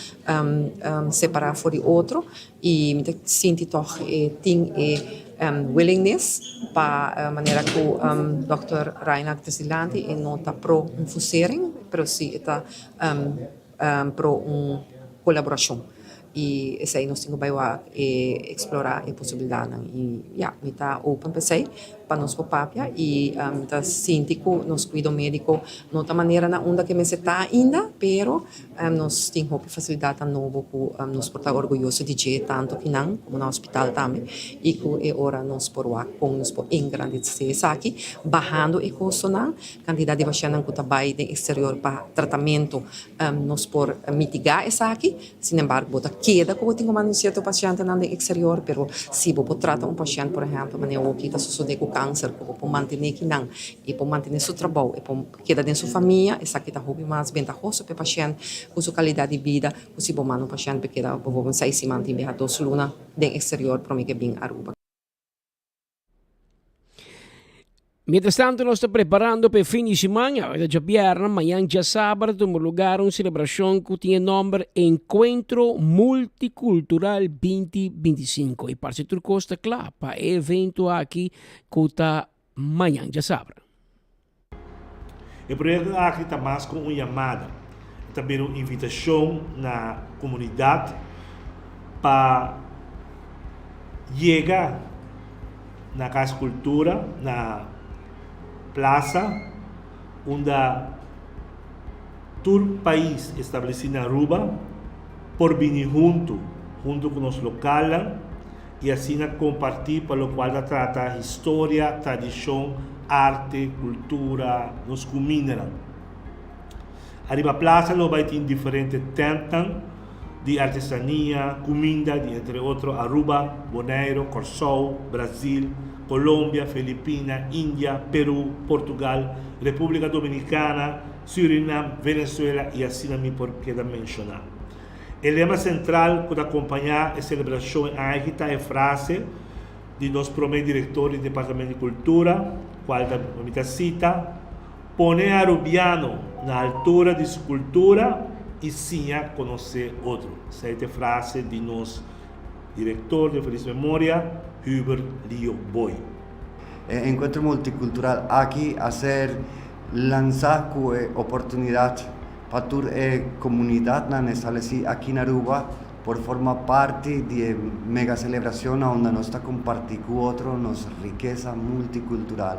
separá for di otro I mi ta sinti tòg e tin e willingness pa manera ku dòkter Reinhard ta dilanti e no ta pro un fusering pero si e ta pro un kolaborashon. I esei nos tin ku bai wak e eksplorá e posibilidatnan i ya mi ta open pa esei pa nos por papia i mi ta sinti ku nos kuido médiko no ta manera na unda ke mester ta ainda pero Nos tin hopi facilidadnan nobo cu nos por ta orguyoso di dje tanto kinan como na hospital tambe y cu e ora nos por wak con nos por engrandece esaki bahando e costonan, cantidad di pashentnan cu ta bay den exterior pa tratamento nos por mitiga esaki, sin embargo bo ta keda cu bo tin cu manda un cierto pashentnan den exterior pero si bo por trata un pashent por ehempel manera awoki ta sosode cu cancer cu bo por mantene kinan y por mantene su trabou y por Keda den su famia, esaki ta hopi mas bentahoso pa e pashènt ku su kalidat di bida ku si bo manda un pashènt pa keda bijvoorbeeld seis siman tin biaha dos luna den eksterior promé ke bin Aruba. Mientras tanto nos ta preparando pa e fin di siman, awe ta djabièrnè, mañan djasabra ta tuma lugar un selebrashon ku tin e nòmber Enkuentro Multikultural 2025 i parse tur kos ta kla pa e evento aki ku ta mañan djasabra. E proyekto aki ta mas ku un yamada, e ta bira un invitashon na komunidat. pa yega na Cas Cultura na Plaza unda tur pais estableci na Aruba por bini hunto, hunto cu nos localnan y asina comparti pa locual ta trata historia, tradicion, arte, cultura, nos cumindanan. Ariba plaza lo bay tin diferente tentnan di artesania, cuminda di entre otro Aruba, Bonaire, Corsou, Brazil, Colombia, Filipina, India, Peru, Portugal, Republica Dominicana, Surinam, Venezuela y asina mi por keda menciona. E lema central cu ta acompaña e celebracion aki ta e frase di nos prome director di Departamento di Cultura, cual ta, mi ta cita, Pone e Arubiano na altura di su cultura y siña conoce otro. Esey ta e frase di nos director di feliz memoria, Hubert Lio Booi. E encuentro multicultural aki a ser lansa cu e oportunidad pa tur e comunidadnan estableci aki na Aruba por forma parti di e mega celebracion na unda nos ta comparti cu otro nos rikesa multicultural.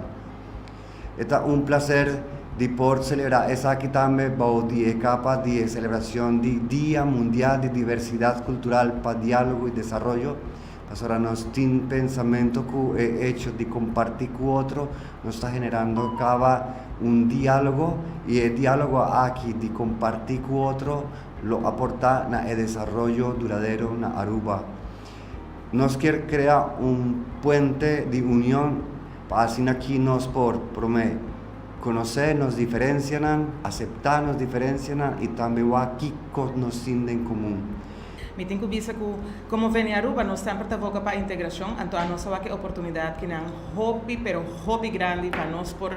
E ta un placer di por celebra esaki tambe bou di e capa di e celebracion di Dia Mundial di Diversidad Cultural pa Dialogo y Desaroyo, pasobra nos tin pensamento cu e hecho di comparti cu otro nos ta generando caba un dialogo y e dialogo aki di comparti cu otro lo aporta na e desaroyo duradero na Aruba. Nos kier crea un puente di union pa asina ki nos por, prome, conoce nos diferencianan, acepta nos diferencianan y tambe wak kico nos tin den comun. Mi tin cu bisa cu como Veni Aruba nos semper ta boca pa integracion, anto anos a wak e oportunidad kinan hopi pero hopi grandi pa nos por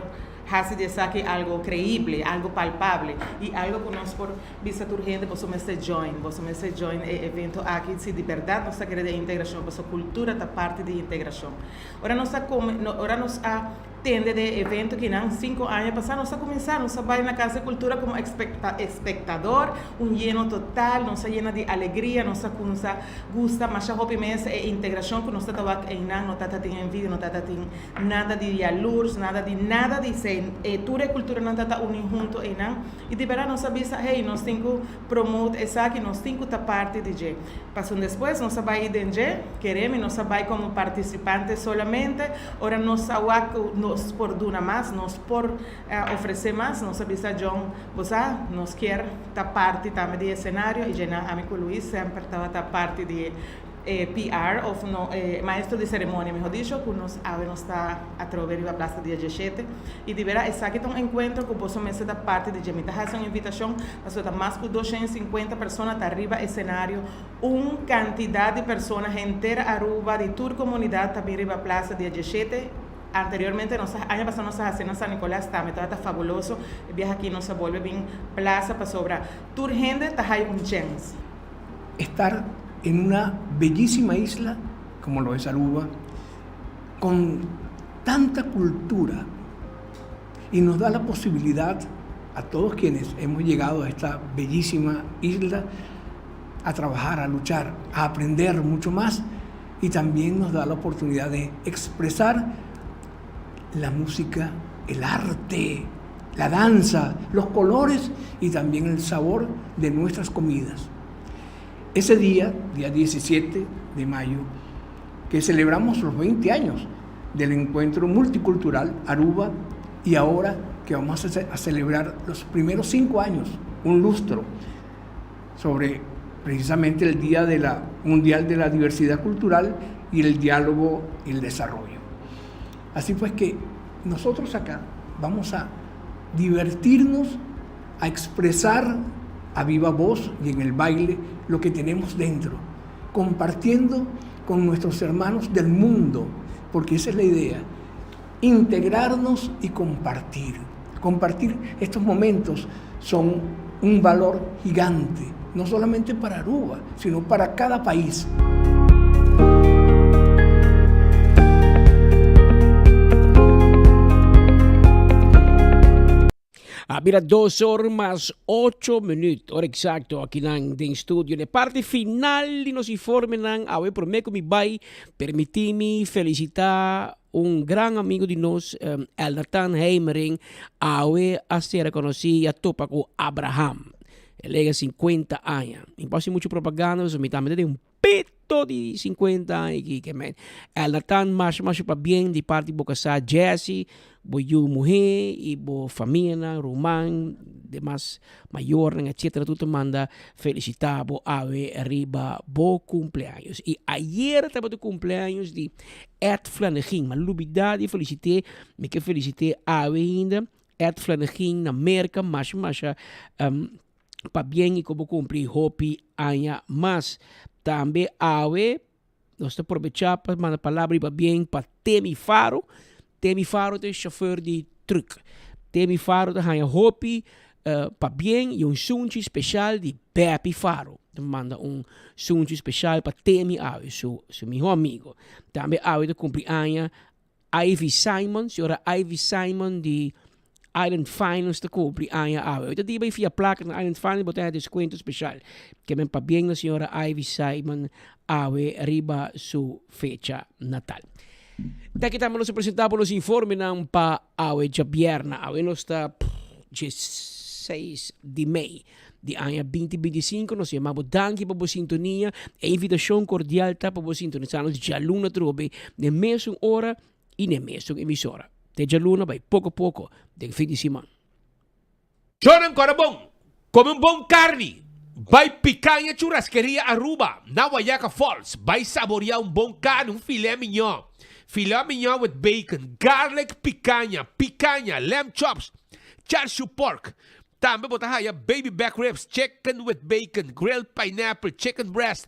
haci di esaki algo creíble, algo palpable y algo cu nos por Bisa tur hende boso mester join, boso mester join e evento aki si di berdad nos ta kere den integracion pasobra cultura ta parti di integracion. Ora nos a come, ora nos a tende den e evento kinan cinco aña pasa nos a cuminsa, nos a bay na Casa di Cultura como espectador, un yeno total, nos a yena di alegria, nos a cuminsa gusta masha hopi mes e integracion cu nos ta ta wak eynan, no ta ta tin envidia, no ta ta tin nada di yalurs, nada di nada di esey, tur e culturanan ta ta uni hunto eynan. I di bèrdat nos a bisa, hey, nos tin ku promote esaki, nos tin ku ta parti di dje. Pasobra despues nos a bai den dje, kere mi, nos a bai komo partisipante solamente, ora nos a wak ku nos por duna mas, nos por ofresé mas, nos a bisa John, bo sa, nos kier ta parti tambe di e esenario, i dje nan ami ku Luis semper tabata parti di e. E PR of no e maestro di ceremonia miho dicho cu nos awe nos ta atrobe riba plaza dia dieshete y di bera esaki ta un encuentro cu boso mester ta parti di dje mi ta haci un invitacion pasobra ta mas cu 250 persona ta riba escenario un cantidad di persona henter Aruba di tur comunidad ta bin riba plaza dia dieshete anteriormente nos a aña pasa nos a haci na San Nicolas tambe tabata fabuloso e biaha aki nos a bolbe bin plaza pasobra tur hende ta hay un chens. Estar en una bellísima isla como lo es Aruba, con tanta cultura y nos da la posibilidad a todos quienes hemos llegado a esta bellísima isla a trabajar, a luchar, a aprender mucho más y también nos da la oportunidad de expresar la música, el arte, la danza, los colores y también el sabor de nuestras comidas. Ese día, día 17 de mayo, que celebramos los 20 años del encuentro multicultural Aruba y ahora que vamos a, celebrar los primeros cinco años, un lustro, sobre precisamente el Día de la Mundial de la Diversidad Cultural y el diálogo y el desarrollo. Así pues que nosotros acá vamos a divertirnos, a expresar a viva voz y en el baile lo que tenemos dentro, compartiendo con nuestros hermanos del mundo, porque esa es la idea, integrarnos y compartir. Compartir estos momentos son un valor gigante, no solamente para Aruba, sino para cada país. A bira dos or mas ocho minuut, ora exacto akinan den studio. Na e parti final di nos informenan awe prome ku mi bai, permiti mi felicita un gran amigo di nos, Elnathan Heimering, awe a sera konosi i a topa ku Abraham. El a yega sinkuenta aña. Mi no por hasi muchu propaganda pasobra mi tambe ta den un pito di 50 aña aki ke men. Elnathan masha masha pabien di parti bo kasá Jessy, bo yu muhé i bo famianan, ruman, demas mayornan etcetera tur ta manda felisitá bo awe riba bo kumpleaños. I ayer tabata kumpleaños di Ed Flanegin, mi a lubidá di felisit'é, mi ke felisit'é awe ainda, Ed Flanegin na Merka masha masha Pabien i ku bo kumpli hopi aña mas. Tambe awe nos ta probechá pa manda palabra di pabien pa Temi Faro. Temi Faro ta e shofèr di trùk. Temi Faro ta haña hopi pabien i un sunchi speshal di Beppy Faro. Ta manda un sunchi speshal pa Temi awe, su su mihó amigo. Tambe awe ta kumpli aña Ivy Simon, señora Ivy Simon di Island Finance ta cumpli aña awe. Hoy ta dia bay fia placa na Island Finance bo ta haya descuento special. Ke men pabien na señora Ivy Simon awe riba su fecha natal. Ta aki tambe nos a presenta bo nos informenan pa awe djabierna. Awe nos ta 16 di mei. Di aña 2025 nos yama bo danki pa bo sintonia. E invitacion cordial ta pa bo sintonisa nos djaluna atrobe n'e mesun ora y n'e mesun emisora. Te djaluna bai poco poco den fin di siman. Jordan kora bon, kome un bon karni, bai Picaña Churrasqueria Aruba na Wayaca Falls, bai saboria un bon karni, un filet mignon, filet mignon with bacon, garlic picaña, picaña, lamb chops, char siu pork, Tambe bo ta haya baby back ribs, chicken with bacon, grilled pineapple, chicken breast.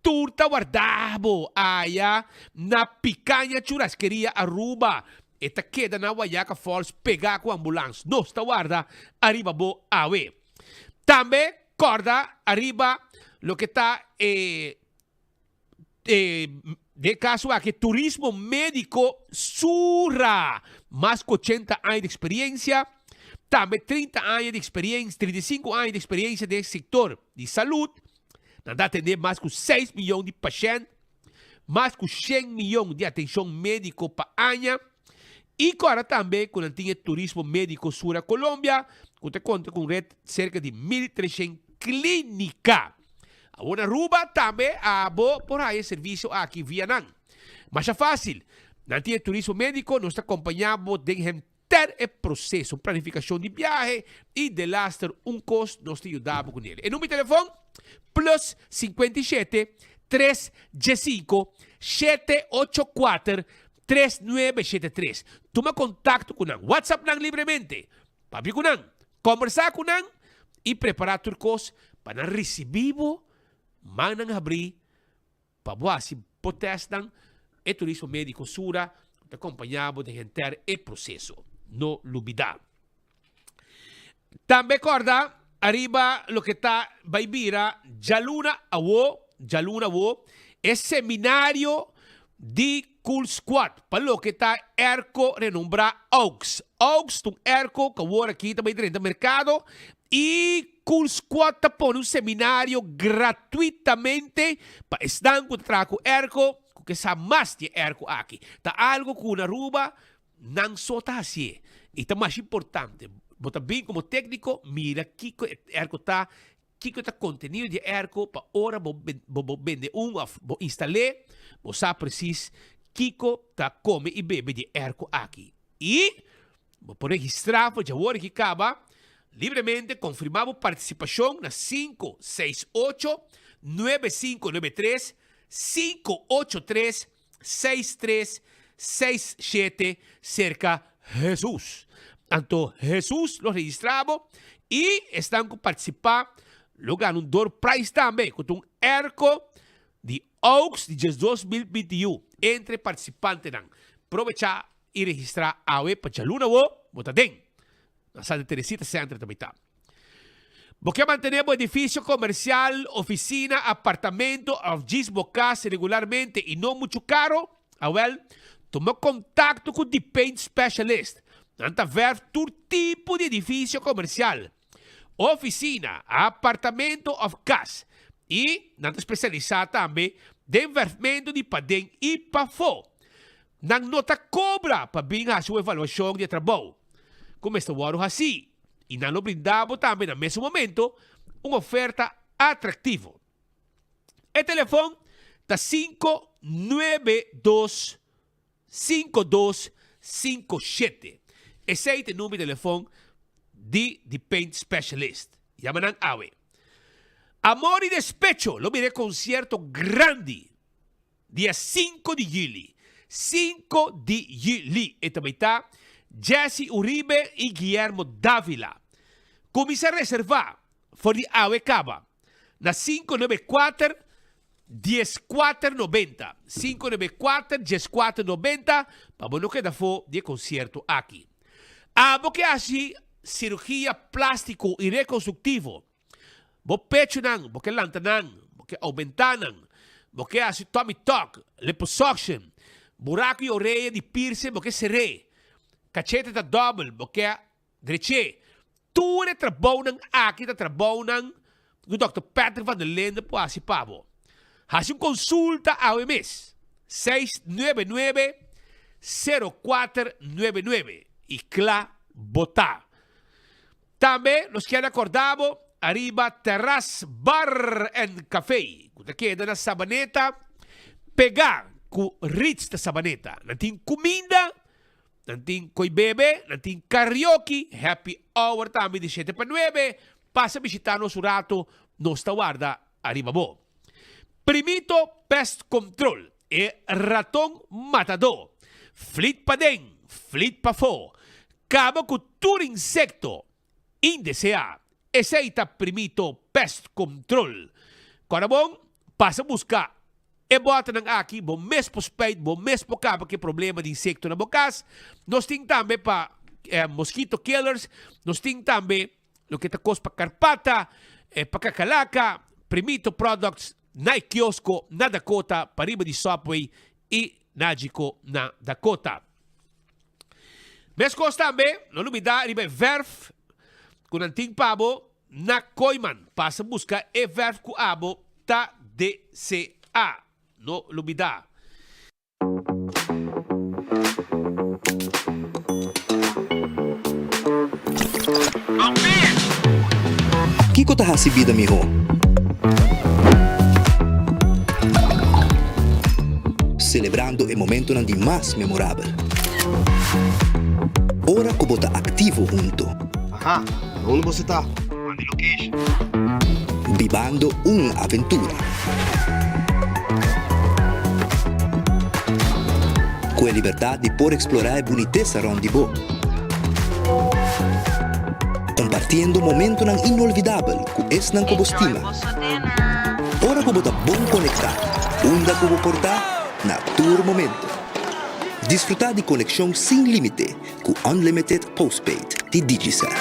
Tur ta warda bo aya na Picaña Churrasqueria Aruba. E ta keda na Wayaca Falls pega cu ambulans. Nos ta warda ariba bo awe. Tambe corda ariba loke ta e Den e kaso aki turismo médiko sura mas ku ochenta aña di eksperensia, tambe 30 aña di eksperensia, 35 aña di eksperensia den e sektor di salud. Nan ta atendé mas ku seis miyon di pashènt, mas ku shen miyon di atenshon médiko pa aña. I kòrda tambe ku nan tin e turismo médiko sura Colombia ku ta konta ku un ret serka di 1300 klínika. Awor na Aruba tambe abo por haya e servicio aki via nan. Masha facil. Nan tin e turismo medico, nos ta acompaña bo den henter e proceso, planificacion di biahe y delaster un cos nos ta yuda bo cunel. E numero di telefon, plus 57 3 diescinco 784 3973. Tuma contacto cu nan, WhatsApp nan libremente, papia cu nan. Kombersá ku nan i prepará tur kos pa nan risibí bo, mannan habrí pa bo hasi bo tèstnan. E turismo médiko Sura ta kompañá bo den henter e proseso. No lubidá. Tambe kòrda ariba loke ta bai bira djaluna awo, djaluna awo, e seminario di Cool Squad pa loke ta airco renombrá Aux. Aux ta un airco ku awor aki ta bai drenta merkado i Cool Squad ta pone un seminario gratuitamente pa esnan ku ta traha ku airco ku ke sa mas di e airco aki. Ta algo ku na Aruba nan so ta hasié i ta masha importante. Bo ta bin komo tékniko mira kiko e airco ta Kiko ta kontenido di e airco pa ora bo bo bende un òf bo instal'é, bo sa presis kiko ta kome i bebe di e airco aki. I bo por registrá for djawor aki kaba libremente konfirmá bo partisipashon na sinku seis ocho, nuebe sinku nuebe tres, 583 6367 serka Hesus. Anto Hesus lo registrá bo i esnan ku partisipá lo gana un door prize tambe ku ta un airco di Aux di 2021 entre partisipantenan. Probechá i registrá awe pa djaluna awo bo ta den. Na Santa Teresita Center ta mitá. Bo ke mantené bo edifisio komersial, ofisina, apartamento òf djis bo kas regularmente i no muchu karo? Awèl, tuma kontakto ku The Paint Specialist. Nan ta verf tur tipo di edifisio komersial, ofisina, apartamento òf kas. I nan ta spesialisá tambe den verfmentu di paden i pafó. Nan no ta kobra pa bin hasi un evaluashon di e trabou ku mester wòrdu hasí i nan lo brinda bo tambe na mesun momento un oferta atraktivo. E telefon ta 592 5257. Esei ta e number di telefon di The Paint Specialist. Yama nan awe. Amor y Despecho lo bira e concierto grandi dia cinco di juli. Cinco di juli e ta bay ta Jessy Uribe y Guillermo Davila. Cuminsa reserva for di awe caba na 594 Dieskuater nobenta, sinku nebe kuater, dieskuater nobenta, pa bo no keda afó di e konsierto aki. Abo ke hasi sirugia plástiko i rekonstruktivo, bo pechunan bo ke lanta nan, bo ke oumentá nan, bo ke hasi tummy tuck, liposuction, buraku i orea di piercing bo ke ser'é, kachete ta dòbel, bo ke Dreché, tur e trabounan aki ta trabounan ku Dòkter Patrick van der Linde por hasi pa bo. Hasi un konsulta awe mes, seis nuebe nuebe, sero kuater nuebe nuebe, i kla bo ta. Tambe nos kier rekordá bo ariba Terras Bar and Café ku ta keda na Sabaneta, pegá ku Ritz ta Sabaneta. Nan tin kuminda. Nan tin koi bebe, nan tin karaoke, happy hour tambe di shete pa nuebe. Pasa bishita nos un rato, nos ta warda ariba bo. Primito Pest Control, e raton matadó. Flit paden, flit pafó. Kaba ku tur insekto indeseá. Esei ta Primito Pest Control. Kòrda bon, pasa buska E bòternan aki bo mes por spuit, bo mes por kaba ku e problema di insekto na bo kas. Nos tin tambe pa mosquito killers, nos tin tambe loke ta kos pa karpata, pa kakalaka, Primito Products na e kiosko na Dakota pariba di Subway i Nagico na Dakota. Meskos tambe, no lubida riba e verf ku nan tin pa bo na Kooiman. Pasa buska e verf ku abo ta deseá. No lubida. Kiko ta hasi bida mihó? Selebrando e momentonan di mas memorabel. Ora ku bo ta aktivo hunto. Aha, na unda boso ta? Manda e location. Bibando un aventura. Ku e libertat di por eksplorá e bunitesa rònt di bo. Kompartiendo momentonan inolvidabel ku esnan ku bo stima. Ora ku bo ta bon konektá, unda ku bo por ta, na tur momento. Disfrutá di konekshon sin límite ku Unlimited Postpaid di Digicel.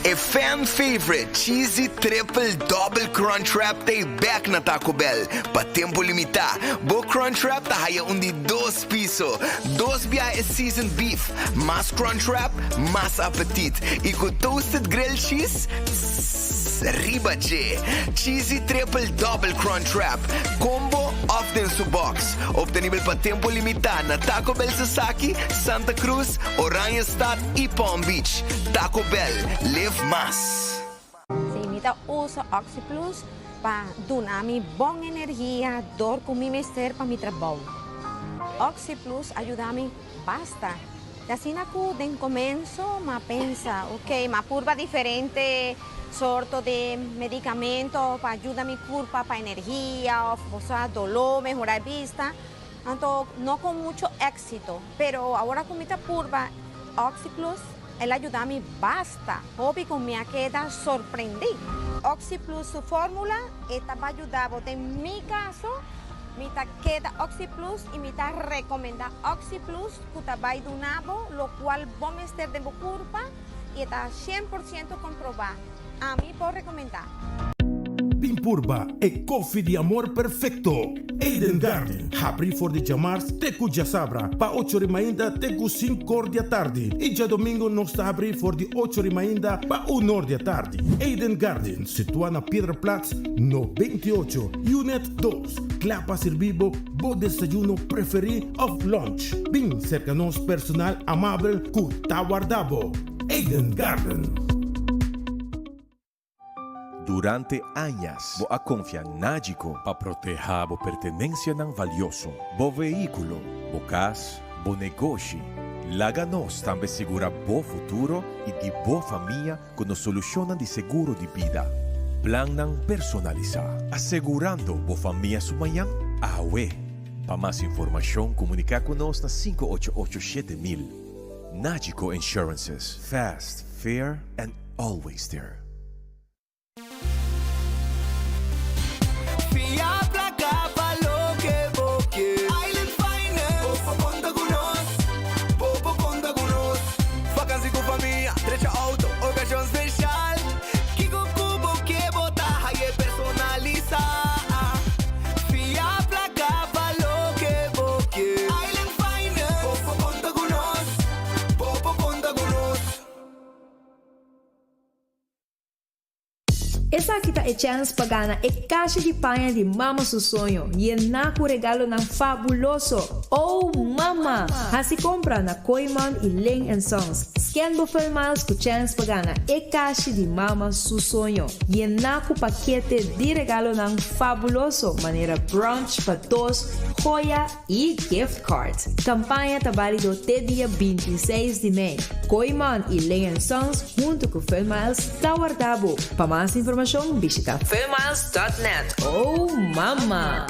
E fan favorite Cheesy Triple Double Crunch Wrap ta e bek na Taco Bell pa tempo limita. Bo Crunch Wrap ta haya un di dos piso, dos biaha e seasoned beef, mas Crunch Wrap, mas apetit, y cu toasted grilled cheese, tss, riba dje. Cheesy Triple Double Crunch Wrap, combo of den su box. Obtenibel pa tempo limita na Taco Bell Sasaki, Santa Cruz, Oranjestad y Palm Beach. Taco Bell, live mas! Si, mi ta usa OxyPlus pa duna mi bon energia dor cu mi mester pa mi trabou. OxyPlus a yuda mi basta. Te asina cu den comenso m'a pensa, ok, m'a purba diferente sorto di medicamento pa yuda mi curpa pa energia of bosa dolor, mehora e bista. Anto no con mucho exito, pero awor cu mi ta purba OxyPlus, el a yuda mi basta hopi cu mi a keda sorprendi. OxyPlus su formula e ta ba yuda bo. Den mi caso, mi ta keda OxyPlus y mi ta recomenda OxyPlus cu ta bay duna bo locual bo mester den bo curpa y e ta 100% comproba. Ami por recomenda. Bin purba e koffie di amor perfecto. Eden Garden, habri for di djamars te ku djasabra pa ocho ri mainta te ku sinkor di atardi i djadomingo nos ta habri for di ocho ri mainta pa unor di atardi. Eden Garden, situa na Piedraplaats 98, Unit dos, kla pa sirbi bo bo desayuno preferi of lunch. Bin serka nos personal amabel ku ta warda bo. Eden Garden. Durante añas bo a konfia Nagico pa protehá bo pertenensianan valioso, bo vehíkulo, bo kas, bo negoshi. Laga nos tambe sigurá bo futuro i di bo famia ku nos solushonnan di seguro di bida. Plannan personalisá, asegurando bo famia su mañan awe. Pa mas informashon komuniká ku nos na 588 7000. Nagico Insurances, fast, fair and always there. Fia placa pa loke bo ke. Island Finance. Bo por conta cu nos. Bo por conta cu nos. Vakantie cu famia, drecha auto, ocasion special. Kico cu bo ke bo ta haye personalisa. Fia placa pa loke bo ke. Island Finance. Bo por conta cu nos. Bo por conta cu nos. Esaki ta e chèns pa gana e kashi di paña di Mama su soño, yená ku regalonan fabuloso! Oh Mama! Hasi kompra na Kooyman i Ling and Sons. Scan bo Funmiles ku chèns pa gana e kashi di Mama su soño, yená ku pakete di regalonan fabuloso manera brunch pa dos, joya, i gift cards. Kampaña ta bálido te dia 26 di mei. Kooyman i Ling and Sons huntu ku Funmiles ta warda bo. Pa mas informashon bishita funmiles dot net. Oh mama!